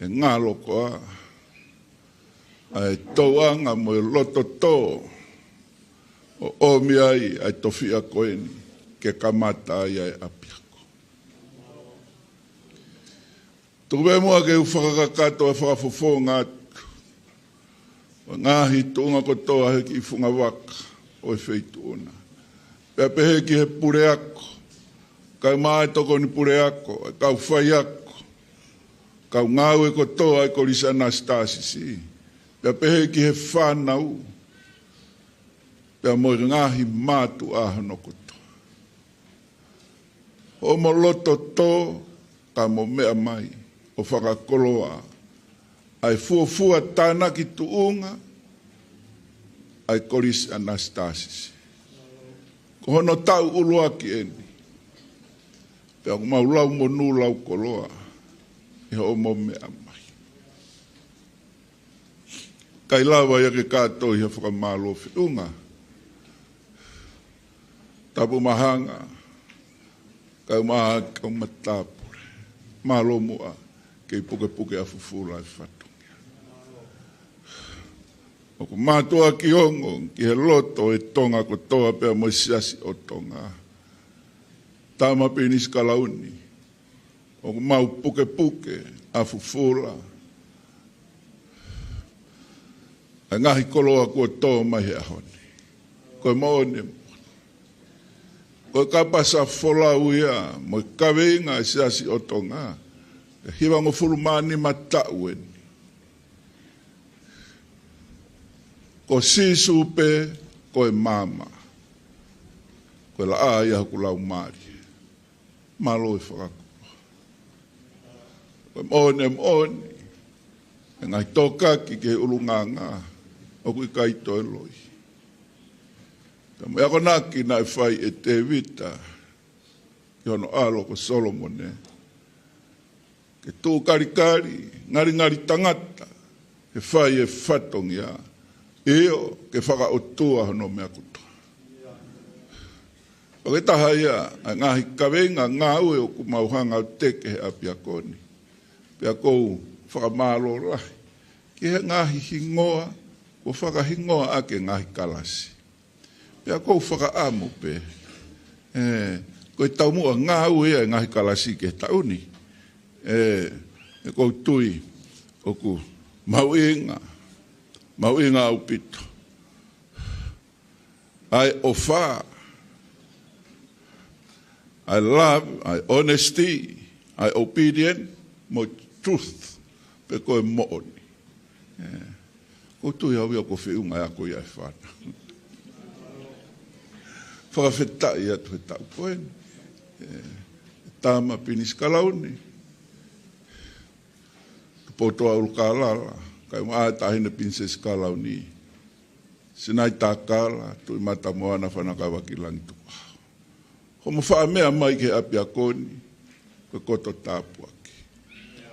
ʻE ngalo koā ʻa e tōʻonga mo e loto tō ʻo ʻomi ai ʻa e tofiʻa ko eni ke kamata ai ʻa e ʻapiako. Tuku pē muʻa ke u fakakakato e fakafofonga atu ʻo e ngaahi tuʻunga kotoa he kiʻi fungavaka ʻo e Feituʻu na. Pea pehē ki he puleako, kae ʻumaʻā e tokoni puleako, e kau faiako, kau ngāue kotoa ʻa e Kolisi ʻAnasitasisi. Pea pehē ki he fānau, pea mo e ngaahi mātuʻa hono kotoa. Hoʻomo loto tō, ka mo meʻa mai ʻo fakakoloa ʻa e fuofua tānaki tuʻunga ʻa e Kolisi ʻAnasitasisi. Ko hono taʻu ʻuluaki eni, pea ʻoku mau lau monū lau koloa ʻi hoʻomo meʻa mai. Kae lava ia ke kātoi ha fakamālō feʻunga. Tapu Mahanga, kae ʻumaʻā kau matāpule. Mālō muʻa, kei pukepuke ʻa fufula e fatongia. ʻOku mātuʻaki ongo ki he loto e Tonga kotoa pea mo e Siasi ʻo Tonga. Tama Pilinisi Kalauni, ʻoku mau pukepuke ʻa fufula ʻa e ngaahi koloa kuo tō mai he ʻaho ni. Ko e moʻoni, ko e kāpasa folau ia mo e kaveinga ʻa e Siasi ʻo Tonga, ʻe hivangofulu mā nima taʻu eni. Ko Sīsū pē ko e maama. Ko e laʻā ia hoku laumālie. Mālō e fakakoloa. Ko e moʻoni, moʻoni. ʻE ngaahi tōkaki ki he ʻulungaanga, ʻoku ʻikai toe loi. Ka mo e akonaki naʻe fai ʻe Tēvita ki hono ʻalo ko Solomone. Ke tuʻu kalikali, ngalingali tangata, ke fai e fatongia, ʻio, ke fakaʻotua hono meʻa kotoa. ʻOku ʻi ai e taha ia ʻa e ngaahi kaveinga ngāue ʻoku mau hanga ʻo teke he ʻapiako ni. Pea ʻoku ou fakamālō lahi ki he ngaahi hingoa, kuo fakahingoa ʻaki e ngaahi kalasi. Pea ʻoku ou fakaʻamu pē, ē, ko e taumuʻa ngāue ia e ngaahi kalasi ki he taʻu ni. Ē, ʻoku ou tui ʻoku mahuʻinga, mahuʻinga ʻaupito. ʻa e ʻofa, ʻa e love, ʻa e honesty, ʻa e obedient, mo e truth, pe ko e moʻoni. ʻE, ʻoku ou tui au ia ʻoku feʻunga ʻa e ako ia ʻa e fānau. Fakafetaʻi atu he taʻu ko eni. ʻE, Tama Pinisi Kalauni, Tupoutoʻa ʻUlukālala, kae ʻumaʻā e Taʻahine Pilinisesi Kalauni, Sinaitakala, Tuʻimatamoana, Fanakavalakilagi, Tukuʻaho. Hoʻomo faʻa meʻa mai ki he ʻapiako ni, ko e koto tāpuaki.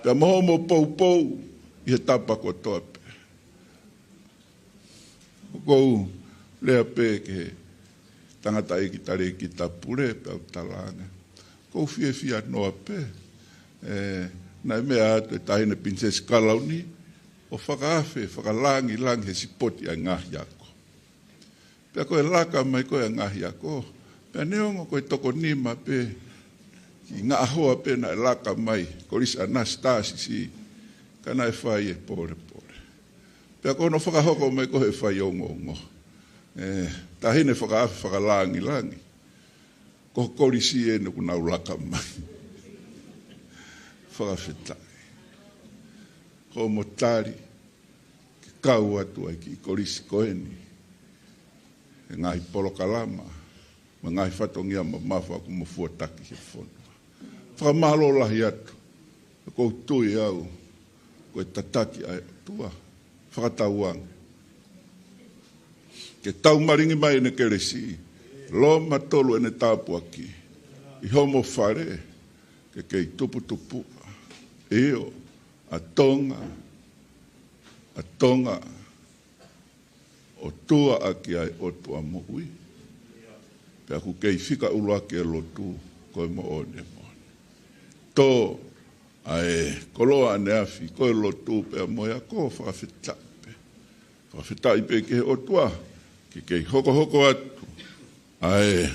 Pea mo hoʻomo poupou ʻi he tapa kotoa pē. ʻOku ou lea pē ki he tangataʻeiki talēkita pule, pea u talaange, ʻoku ou fiefia noa pē. ʻE, naʻe meʻa atu e Taʻahine Pilinisesi Kalauni, ʻo fakaafe, fakalāngilangi he sipoti ʻa e ngaahi ako. Pea ko e laka mai ko ē ʻa e ngaahi ako, pea neongo ko e toko nima pē, ki Ngaʻahoa pē naʻe laka mai, Kolisi ʻAnasitā Sisi, ka naʻe fai e pōlepole. Pea ko hono fakahoko mai ko ē he faiongoongo, ʻe, taʻahine fakaafe fakalāngilangi, ko e kolisi eni ʻoku nau laka mai. Fakafetaʻi. Hoʻomo tali ke kau atu ai ki he kolisi ko eni he ngaahi polokalama mo e ngaahi fatongia mamafa ʻoku mo fuataki he fonua. Fakamālō lahi atu. ʻOku ou tui au ko e tataki ʻa e ʻOtua. Fakatauange ke tau malingi mai ʻene kelesi, Loma tolu ʻene tāpuaki, ʻi hoʻomo fale, ke kei tuputupuʻa. ʻIo, ʻa Tonga, ʻa Tonga, ʻotua ʻaki ʻa e ʻOtua moʻui. Pea ʻoku kei fika ʻuluaki e lotu, ko e moʻoni, moʻoni. Tō ʻa e koloa ʻaneafi, ko e lotu pea mo e ako. Fakafetaʻi pē. Fakafetaʻi pē ki he ʻOtua, ke kei hokohoko atu ʻa e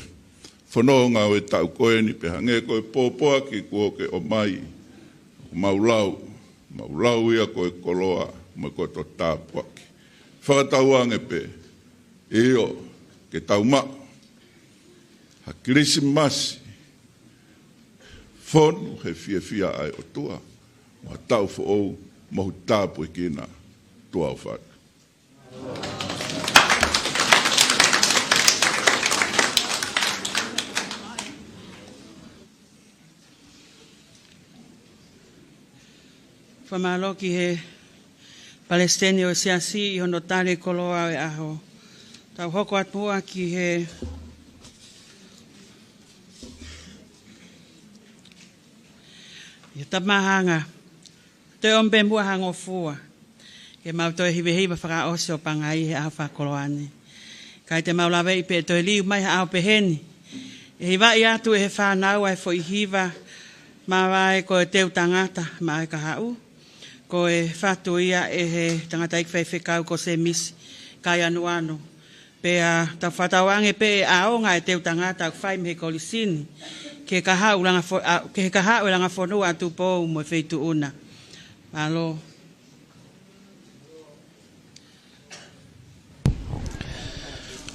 fononga ʻo e taʻu ko eni, pea hangē ko e pōpoaki kuo ke ʻomai, ʻoku mau lau, mau lau ia ko e koloa mo e koto tāpuaki. Fakatauange pē, ʻio, ke tau maʻu ha Kilisimasi fonu he fiefia ʻa e ʻOtua, mo ha taʻu foʻou mohu tāpuekina. Tuʻa ʻofa atu. Fakamālō ki he Palesiteni ʻo e Siasi ʻi hono tali koloa ʻo e ʻaho. Tau hoko atu muʻa ki he, ʻi he tamahanga. Toe ʻomi pē muʻa ha ngofua ke mau toe hivehiva fakaʻosi ʻo pangai he ʻaho fakakoloa ni. Kae te mau laveʻi pē ʻe toe liliu mai ha ʻaho pehē ni, ʻe hivaʻi atu ʻe he fānau ʻa e foʻi hiva mavae ko e Teu Tangata Maʻa e Kahaʻu. Ko e fatu ia ʻe he tangataʻeiki faifekau ko Semisi Kaianuanu. Pea tau fakatauange pē ʻe ʻaonga e Teu Tangata ʻoku fai mei he kolisi ni ki he kahaʻu langa fo-, ʻa, ki he kahaʻu e langa fonua ʻa Tupou mo e Feituʻuna. Mālō.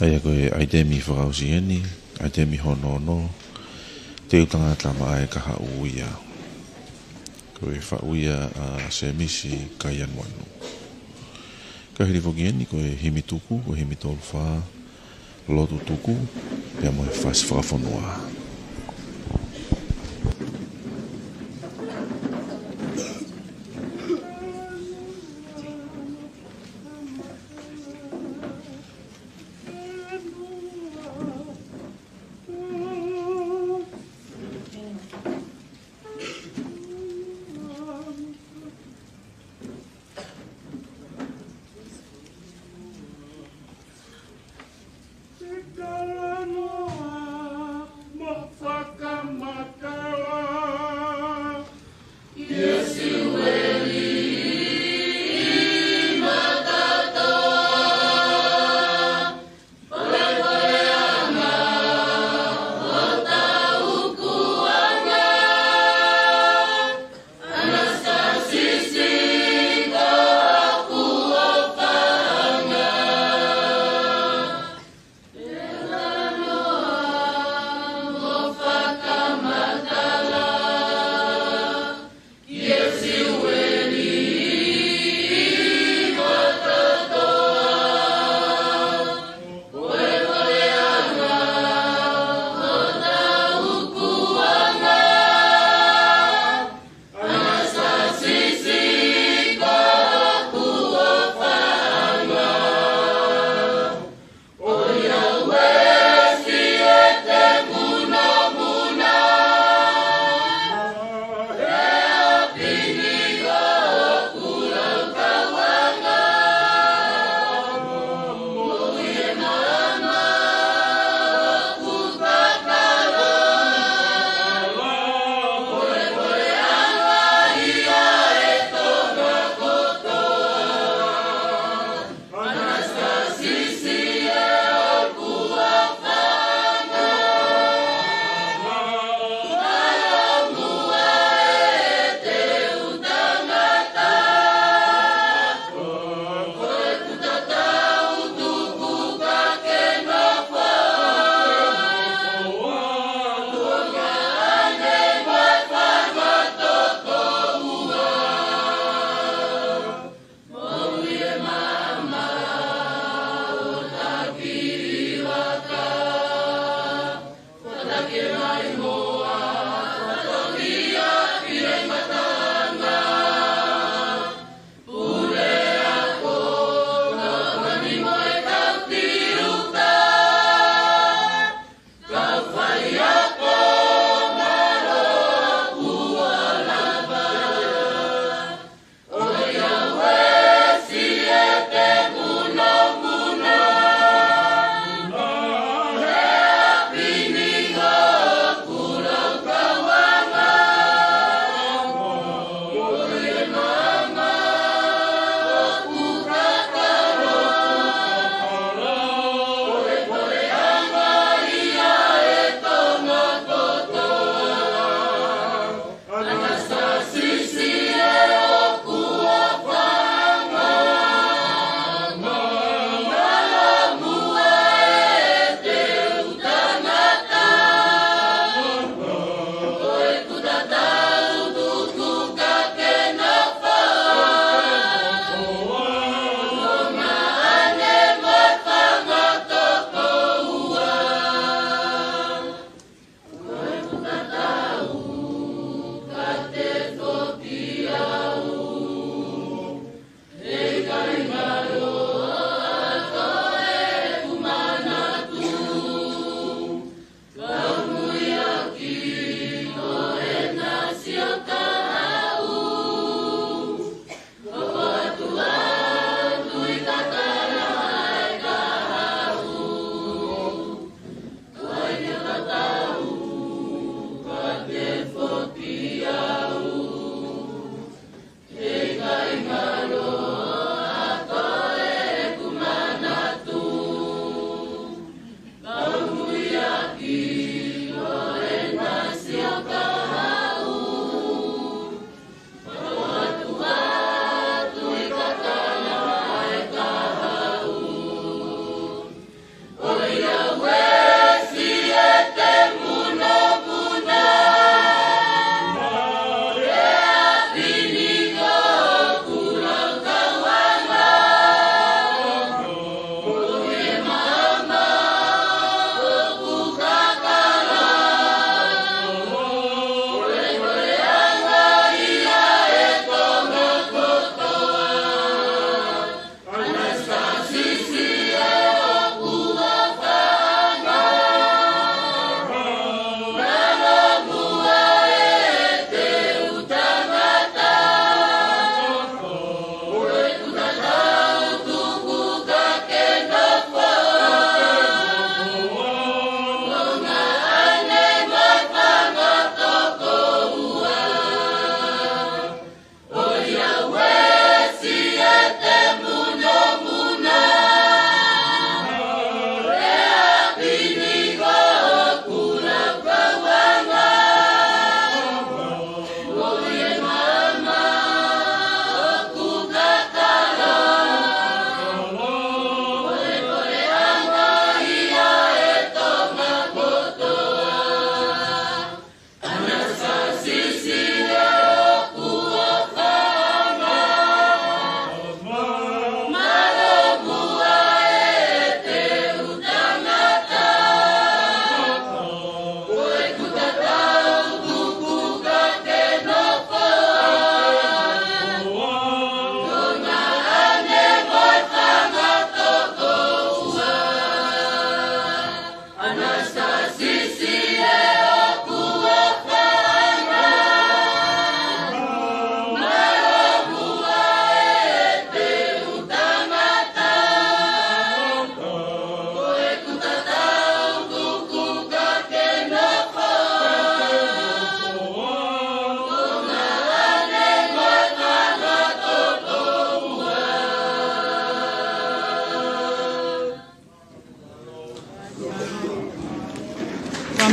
ʻA ia ko e ʻaitemi fakaʻosi eni, ʻaitemi hono ono, Teu Tangata Maʻa e Kahaʻu ia. Ko e faʻu ia ʻa Semisi Kaianuanu. Ka hili foki eni ko e himi tuku, ko e himi tolu fā, lotu tuku, pea mo e fasi fakafonua.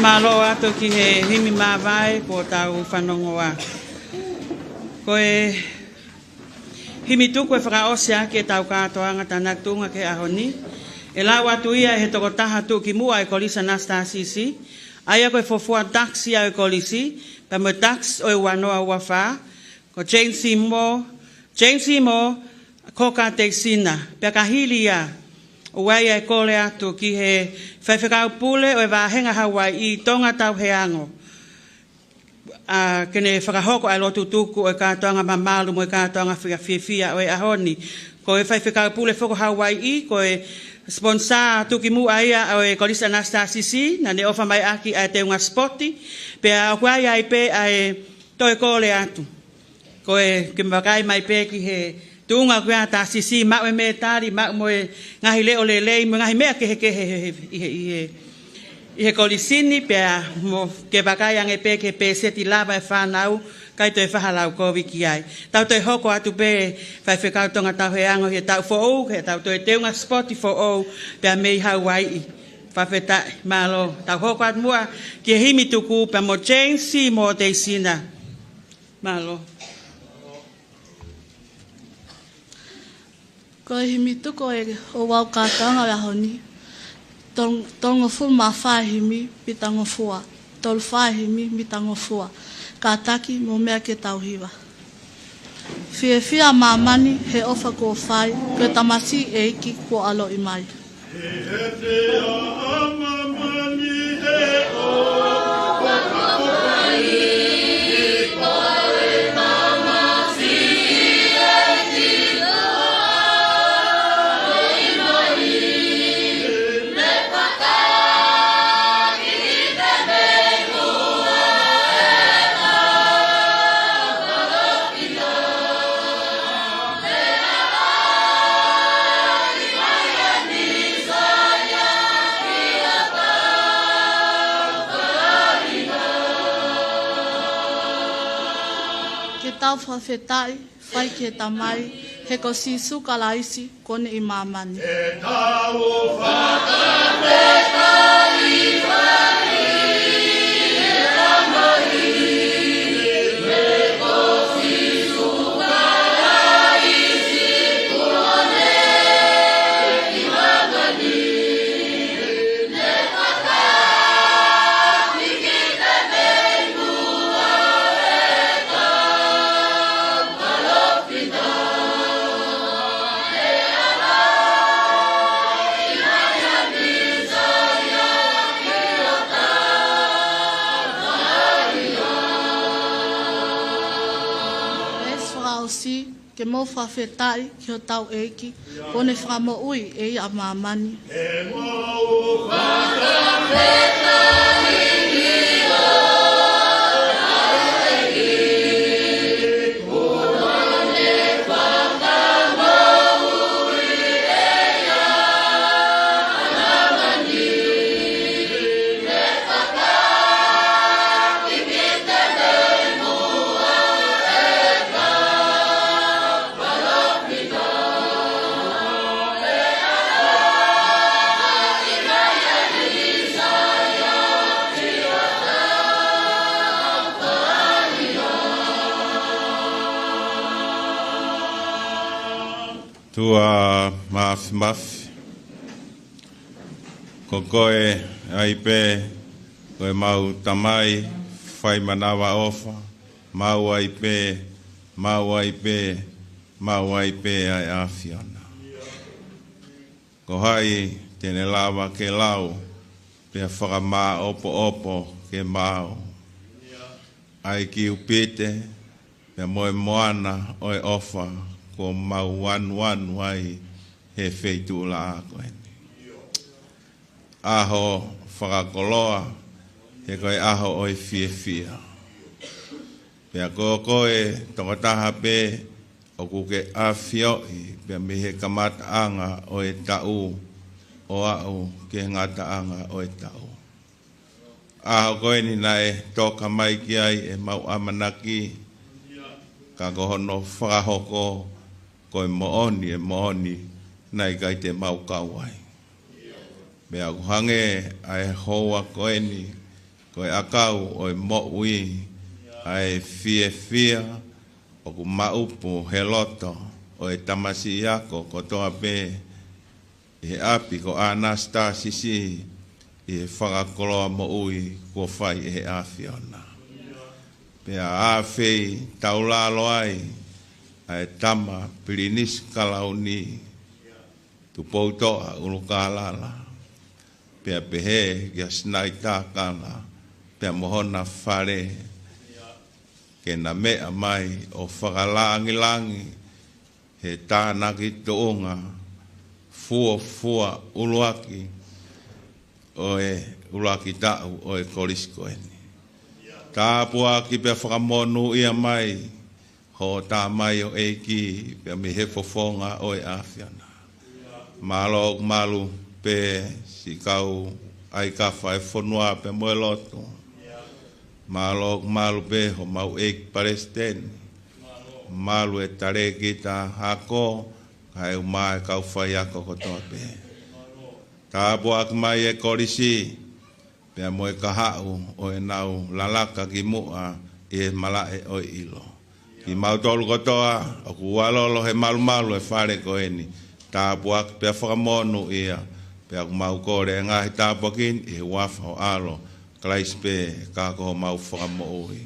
Mālō atu ki he himi māvae kuo tau fanongoa. Ko e himi tuku ʻe fakaʻosi ʻaki ʻetau kātoanga tānaki tuʻunga ki he ʻaho ni. ʻE lau atu ia ʻe he tokotaha tuʻukimuʻa ʻo e Kolisi Anasitasisi, ʻa ia ko e fuofua takisi ia ʻo e kolisi, pea mo e takisi ʻo e ua noa ua fā, ko Jane Seymour, Jane Seymour Coker Teisina, pea ka hili ia, ʻoku ʻi ai ʻa e kole atu ki he faifekau pule ʻo e vāhenga Hauaiʻi, Tonga Tauheango, ʻa, ke ne fakahoko ʻa e lotu tuku ʻo e kātoanga mamalu mo e kātoanga fia-, fiefia ʻo e ʻaho ni. Ko e faifekau pule foki ʻo Hauaiʻi, ko e sponsor tuʻukimuʻa ia ʻo e Kolisi Anasitasisi, naʻa ne ʻofa mai ʻaki ʻa e teunga sipoti, pea ʻoku ʻi ai pē ʻa e toe kole atu. Ko e ke vakai mai pē ki he tuʻunga ko ia ʻa Tasisi, maʻu e mētali, maʻu mo e ngaahi leʻo lelei, mo e ngaahi meʻa kehekehe he, he, ʻi he, ʻi he, ʻi he kolisi ni, pea mo ke vakai ange pē ki he pēseti lava e fānau ʻikai toe faʻa lau kovi ki ai. Tau toe hoko atu pē faifekau Tonga Tauheango ʻi he taʻu foʻou, ke tau toe teunga sipoti foʻou pea mei Hauaiʻi. Fakafetaʻi, mālō. Tau hoko atu muʻa ki he himi tuku pea mo Jane Seymour Teisina. Mālō. Ko e himi tuku ʻo e, ʻo ʻetau kātoanga ʻo e ʻaho ni, tong-, tolungofulu mā fā e himi, mita ngofua. Tolu fā e himi, mita ngofua. Kātaki mo meʻa ke tau hiva. Fiefia māmani he ʻofa kuo fai, ko e tamasiʻi ʻeiki kuo ʻaloʻi mai. Ke tau fakafetaʻi, fai ki he Tamai, he ko Sīsū Kalaisi, kuo ne ʻi māmani. Ke mou fakafetaʻi ki hotau ʻEiki, kuo ne fakamoʻui ʻe ia ʻa māmani. Tuʻa Māfimafi, ko koe ai pē, ko e mau Tamai fai manavaʻofa, maʻu ai pē, maʻu ai pē, maʻu ai pē ʻa e ʻAfiona. Ko hai te ne lava ke lau, pea fakamāʻopoʻopo ke maau ʻa e kiupite, pea mo e moana ʻo e ʻofa kuo mau anuanu ai he feituʻulaʻā ko eni. ʻAho fakakoloa, he ko e ʻaho ʻo e fiefia. Pea ko koe tokotaha pē ʻoku ke ʻafioʻi, pea mei he kamataʻanga ʻo e taʻu ʻo aʻu ki he ngataʻanga ʻo e taʻu. ʻAho ko eni naʻe toka mai ki ai ʻemau ʻamanaki, ka ko hono fakahoko, ko e moʻoni, ʻe moʻoni, naʻe ʻikai te mau kau ai. Pea ʻoku hangē ʻa e houa ko eni, Ko e ʻakau ʻo e moʻui ʻa e fiefia ʻoku maʻupu he loto ʻo e tamasiʻi ako kotoa pē ʻi he ʻapi ko ʻAnasitasi ʻi he fakakoloa moʻui kuo fai ʻe he ʻAfiona. Pea ʻafeitaulalo ai ʻa e tama Pilinisi Kalauni Tupoutoʻa ʻUlukālala, pea pehē kia Sinaita Kala pea mo hona fale, ke na meʻa mai ʻo fakalāngilangi he tānaki tuʻunga fuofua ʻuluaki ʻo e ʻuluaki taʻu ʻo e kolisi ko eni. Tāpuaki pea fakamonūʻia mai hoʻo tamaioʻeiki pea mei he fofonga ʻo e ʻAfiona. Mālō ʻoku malu pē siʻi kau ʻaikafa e fonua pea mo e lotu. Mālō ʻoku malu pē homau ʻeiki palesiteni. Malu e talēkita ako, kae ʻumaʻā e kau faiako kotoa pē. Tāpuaki mai e kolisi pea mo e kahaʻu ʻo ʻenau lalaka ki muʻa ʻi he malaʻe ʻo e ʻilo. Kimautolu kotoa ʻoku ʻalolo he malumalu e fale ko eni, tāpuaki pea fakamonūʻia, pea ʻoku mau kole e ngaahi tāpuaki ni ʻi he huafa ho ʻAlo, Kalaisi pē, ka ko homau Fakamoʻui.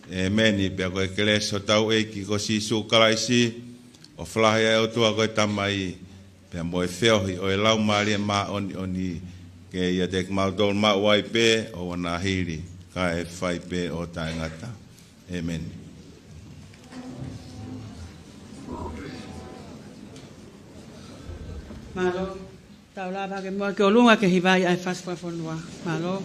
ʻEmeni. Pea ko e kelesi ʻa hotau ʻEiki ko Sīsū Kalaisi, ʻofa lahi ʻa e ʻOtua ko e Tamai, pea mo e feohi ʻo e Laumālie Māʻoniʻoni, ke ʻiate kimautolu maʻu ai pē ʻo ʻoua naʻa hili, kae fai pē ʻo taʻengata. ʻEmeni. Mālō. Tau lava ke muʻa ki ʻolunga ke hivaʻi ʻa e fasi fakafonua. Mālō.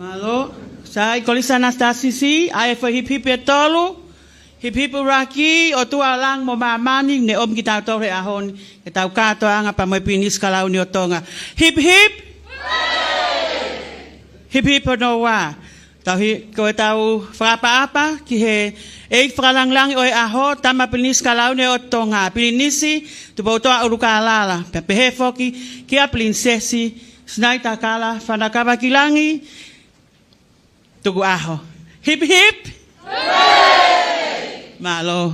Mālō. Sai, Kolisi ʻAnasitasi, ʻa e foʻi hipihipi ʻe tolu. Hipihipi ʻuluaki, ʻOtua ʻo langi mo māmani, ne ʻomi kitautolu he ʻaho ni ke tau kātoanga pea mo e Pilinisi Kalauni ʻo Tonga. Hip, hip! Hip, hip, hono ua. Tau hi-, ko e tau fakaʻapaʻapa ki he ʻEiki Fakalāngilangi ʻo e ʻAho, Tama Pilinisi Kalauni ʻo Tonga, Pilinisi Tupoutoʻa ʻUlukālala, pea pehē foki kia Pilinisesi Sinaitakala Fanakavakilangi Tukuʻaho. Hip, hip! Mālō.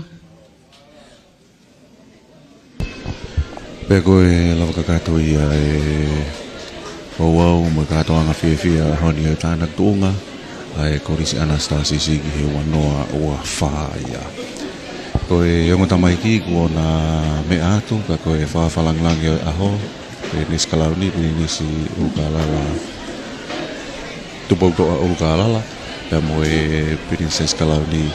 Pea ko e lava kakato ia e ouau mo e kātoanga fiefia ʻaho ni ʻo e tānaki tuʻunga ʻa e Kolisi ʻAnasitasi ki he ua noa ua fā ia. Ko e ongo tamaiki kuo na meʻa atu, ka ko e Fakafakalāngilangi ʻo e ʻAho, Pilinisi Kalauni, Pilinisi ʻUlukālala, Tupoutoʻa ʻUlukālala, pea mo e Pilinisesi Kalauni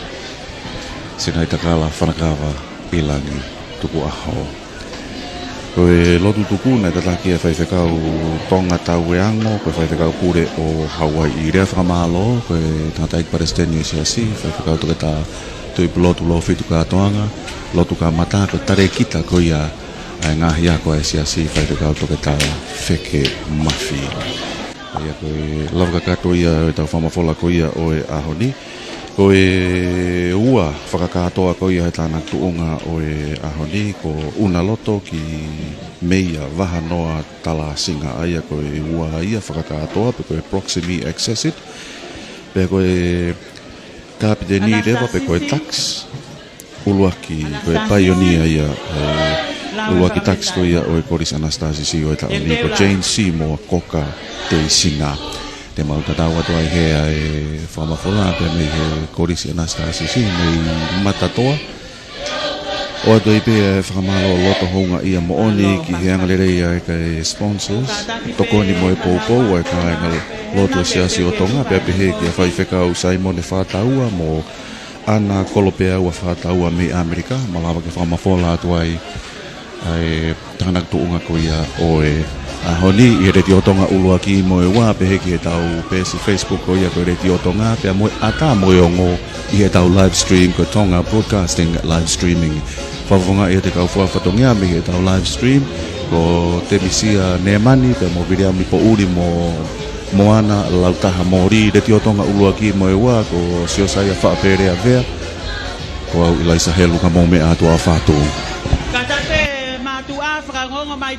Sinaitakala Fanakavakilangi Tukuʻaho. Ko e lotu tuku naʻe tataki ʻe he Faifekau Tonga Taueango, ko e Faifekau Pule ʻo Hauaiʻi. Lea fakamālō, ko e tangataʻeiki palesiteni ʻo e Siasi, Faifekau Toketā Tuʻipulotu Lōfitu Kātoanga, lotu kamata, ko e talēkita ko ia ʻa e ngaahi ako ʻa e Siasi, Faifekau Toketā Feke Mafi. Ia ko e lava kakato ia ʻo e tau fakamafola ko ia ʻo e ʻaho ni. Ko e ua fakakātoa ko ia he tānaki tuʻunga ʻo e ʻaho ni, ko ʻUnaloto ki Meia Vahanoa Talasinga, ʻa ia ko e ua ia fakakātoa, pe ko e proximity access it, pe ko e kapiteni leva, pe ko e tax ʻuluaki, ko e paionia ia, ē, ʻuluaki takisi ko ia ʻo e Kolisi ʻAnasitasisi ʻo e taʻu ni ko Jane Seymour Coker Teisina. Te mau tatau atu ai he ʻa e fakamafola pea mei he Kolisi ʻAnasitasisi mei Matatoa. ʻOatu ai pē ʻa e fakamālō loto houngaʻia moʻoni ki he anga lelei ʻa e kakai sponsors, tokoni mo e poupou ʻa e kāinga lotu ʻo e Siasi ʻo Tonga, pea pehē kia Faifekau Saimone Fataua mo ʻAna Kolopeaua Fataua mei ʻAmelika, malava ke fakamafola atu ai ʻa e tānaki tuʻunga ko ia ʻo e ʻaho ni ʻi he Letiō Tonga ʻuluaki mo e ua, pehē ki heʻetau peesi Facebook ko ia ko e Letiō Tonga, pea mo e ʻata mo e ongo ʻi heʻetau live stream ko e Tonga Broadcasting Live Streaming. Fakafofongaʻi ʻe he kau fua fatongia mei heʻetau live stream ko Temisia Nemani, pea mo Viliami Poʻuli mo Moana Lautaha Moli. Letiō Tonga ʻuluaki mo e ua ko Siosaia Faʻapelea Vea, ko au ʻIlaisa Helu ka mou meʻa atu ʻa fatu. Ka tape mātuʻa fakangongo mai